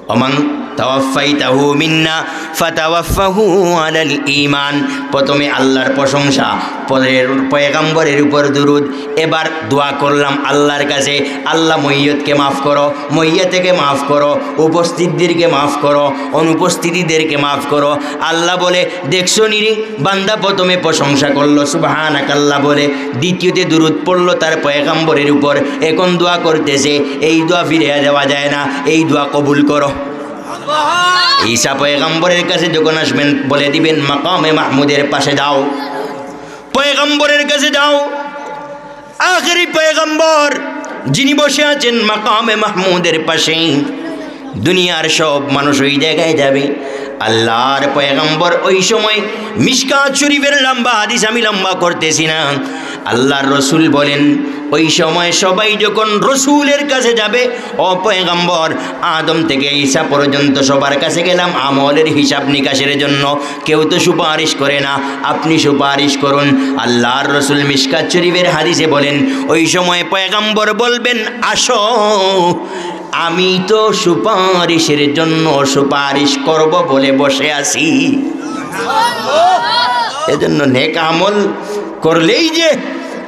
"ওমান তাওয়াফফাইতাহু মিন্না ফাতাওয়াফফাহু আলাল ঈমান।" প্রথমে আল্লাহর প্রশংসা, পরে পয়গম্বরের উপর দুরূদ। এবার দোয়া করলাম আল্লাহর কাছে, "আল্লাহ, মইয়তকে মাফ করো, মইয়তকে মাফ করো, উপস্থিতদেরকে মাফ করো, অনুপস্থিতিদেরকে মাফ করো।" আল্লাহ বলে, "দেখছো নি রে, বান্দা প্রথমে প্রশংসা করলো, সুবহানাকাল্লাহ বলে, দ্বিতীয়তে দুরূদ পড়লো তার পয়গম্বরের উপর, এখন দোয়া করতেছে, এই দোয়া ফিরিয়ে দেওয়া যায় না, এই দোয়া কবুল করো।" ঈসা পয়গম্বরের কাছে যখন আসবেন, বলে দিবেন, "মাকামে মাহমুদের পাশে যাও, পয়গম্বরের কাছে যাও।" আখেরি পয়গম্বর যিনি বসে আছেন মাকামে মাহমুদের পাশে, দুনিয়ার সব মানুষ ওই জায়গায় যাবে। আল্লাহর পয়গম্বর ওই সময়, মিশকাত শরীফের লম্বা হাদিস আমি লম্বা করতেছি না, আল্লাহর রসুল বলেন, ওই সময় সবাই যখন রসুলের কাছে যাবে, "ও পয়গম্বর, আদম থেকে ঈসা পর্যন্ত সবার কাছে গেলাম আমলের হিসাব নিকাশের জন্য, কেউ তো সুপারিশ করে না, আপনি সুপারিশ করুন।" আল্লাহর রসুল মিশকাত শরীফের হাদিসে বলেন, ওই সময় পয়গম্বর বলবেন, "আসো, আমি তো সুপারিশের জন্য সুপারিশ করব বলে বসে আছি।" এজন্য নেক আমল করলেই যে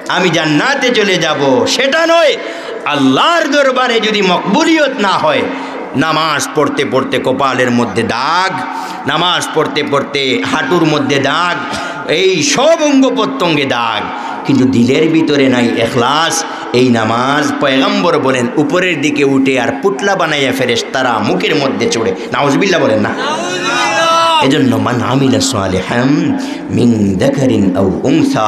আমি জান্নাতে চলে যাব, সেটা নয়। আল্লাহর দরবারে যদি মকবুলিয়ত না হয়, নামাজ পড়তে পড়তে কপালের মধ্যে দাগ, নামাজ পড়তে পড়তে হাঁটুর মধ্যে দাগ, এই সব অঙ্গ প্রত্যঙ্গে দাগ, কিন্তু দিলের ভিতরে নাই এখলাস। এই নামাজ, পয়গম্বর বলেন, উপরের দিকে উঠে আর পুটলা বানাইয়া ফেরেশতারা মুখের মধ্যে ছুড়ে। নাউজুবিল্লাহ বলেন না? এজন্য মান আমিলা সালিহান মিন যাকারিন আও উনসা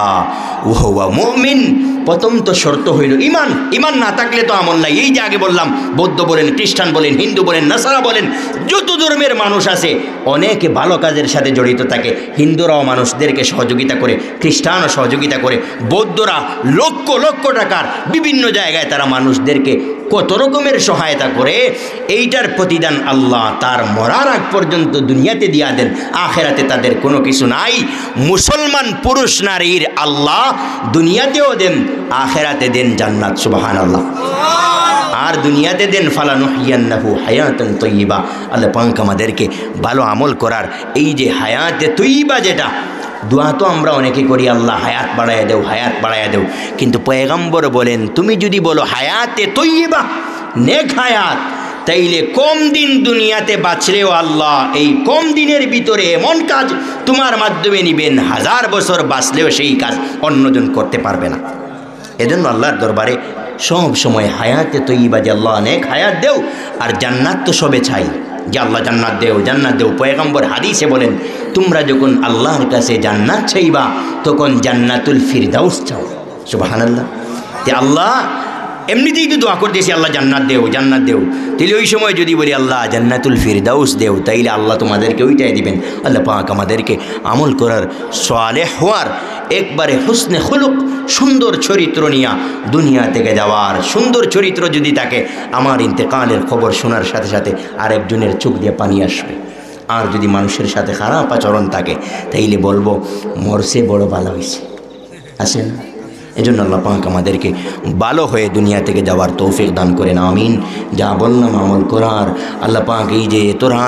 ওয়া হুয়া মুমিন। প্রথম তো শর্ত হইল ইমান। ইমান না থাকলে তো আমল নাই। এই যে আগে বললাম, বৌদ্ধ বলেন, খ্রিস্টান বলেন, হিন্দু বলেন, নাসারা বলেন, যত ধর্মের মানুষ আছে, অনেকে ভালো কাজের সাথে জড়িত থাকে। হিন্দুরাও মানুষদেরকে সহযোগিতা করে, খ্রিস্টানও সহযোগিতা করে, বৌদ্ধরা লক্ষ লক্ষ টাকার বিভিন্ন জায়গায় তারা মানুষদেরকে কত রকমের সহায়তা করে। এইটার প্রতিদান আল্লাহ তার মরার আগ পর্যন্ত দুনিয়াতে দিয়া দেন, আখেরাতে তাদের কোনো কিছু নাই। মুসলমান পুরুষ নারীর আল্লাহ দুনিয়াতেও দেন, আখেরাতে দেন জান্নাত। সুবহানাল্লাহ। আর দুনিয়াতে দেন, ফালানুহইয়ান্নাহু হায়াতান তাইয়্যিবা। আল্লাহ পাক আমাদেরকে ভালো আমল করার, এই যে হায়াতে তৈয়বা, যেটা দোয়া তো আমরা অনেকে করি, "আল্লাহ হায়াত বাড়াইয়া দেও, হায়াত বাড়াইয়া দেও", কিন্তু পয়গম্বর বলেন, তুমি যদি বলো হায়াতে তৈয়বা, নেক হায়াত, তাইলে কম দিন দুনিয়াতে বাঁচলেও আল্লাহ এই কম দিনের ভিতরে এমন কাজ তোমার মাধ্যমে নিবেন, হাজার বছর বাঁচলেও সেই কাজ অন্যজন করতে পারবে না। এজন্য আল্লাহর দরবারে সব সময় হায়াতে তৈয়বা, যে আল্লাহ নেক হায়াত দেও, আর জান্নাত তো সবে চাই, যে আল্লাহ জান্নাত দেও, জান্নাত দেও। পয়গম্বর হাদিসে বলেন, তোমরা যখন আল্লাহর কাছে জান্নাত চাইবা, তখন জান্নাতুল ফিরদাউস চাও। সুবহানাল্লাহ। তে আল্লাহ এমনিতেই তো দোয়া করতেছি, "আল্লাহ জান্নাত দেও, জান্নাত দেও।" তাইলে ওই সময় যদি বলি, "আল্লাহ জান্নাতুল ফিরদাউস দেও", তাইলে আল্লাহ তোমাদেরকে ওইটাই দিবেন। আল্লাহ পাক আমাদেরকে আমল করার, সালেহ হওয়ার, একবারে হুসনে খুলুক, সুন্দর চরিত্র নিয়া দুনিয়া থেকে যাওয়ার। সুন্দর চরিত্র যদি থাকে, আমার ইন্তেকালের খবর শোনার সাথে সাথে আরেকজনের চোখ দিয়ে পানি আসবে। আর যদি মানুষের সাথে খারাপ আচরণ থাকে, তাইলে বলবো, "মরছে বড় ভালা হইছে।" আছে না? এজন্য আল্লাহ পাক আমাদেরকে ভালো হয়ে দুনিয়া থেকে যাওয়ার তৌফিক দান করেন, আমিন। যা বললাম আমল করার, আল্লাহ পাক এই যে এত রাত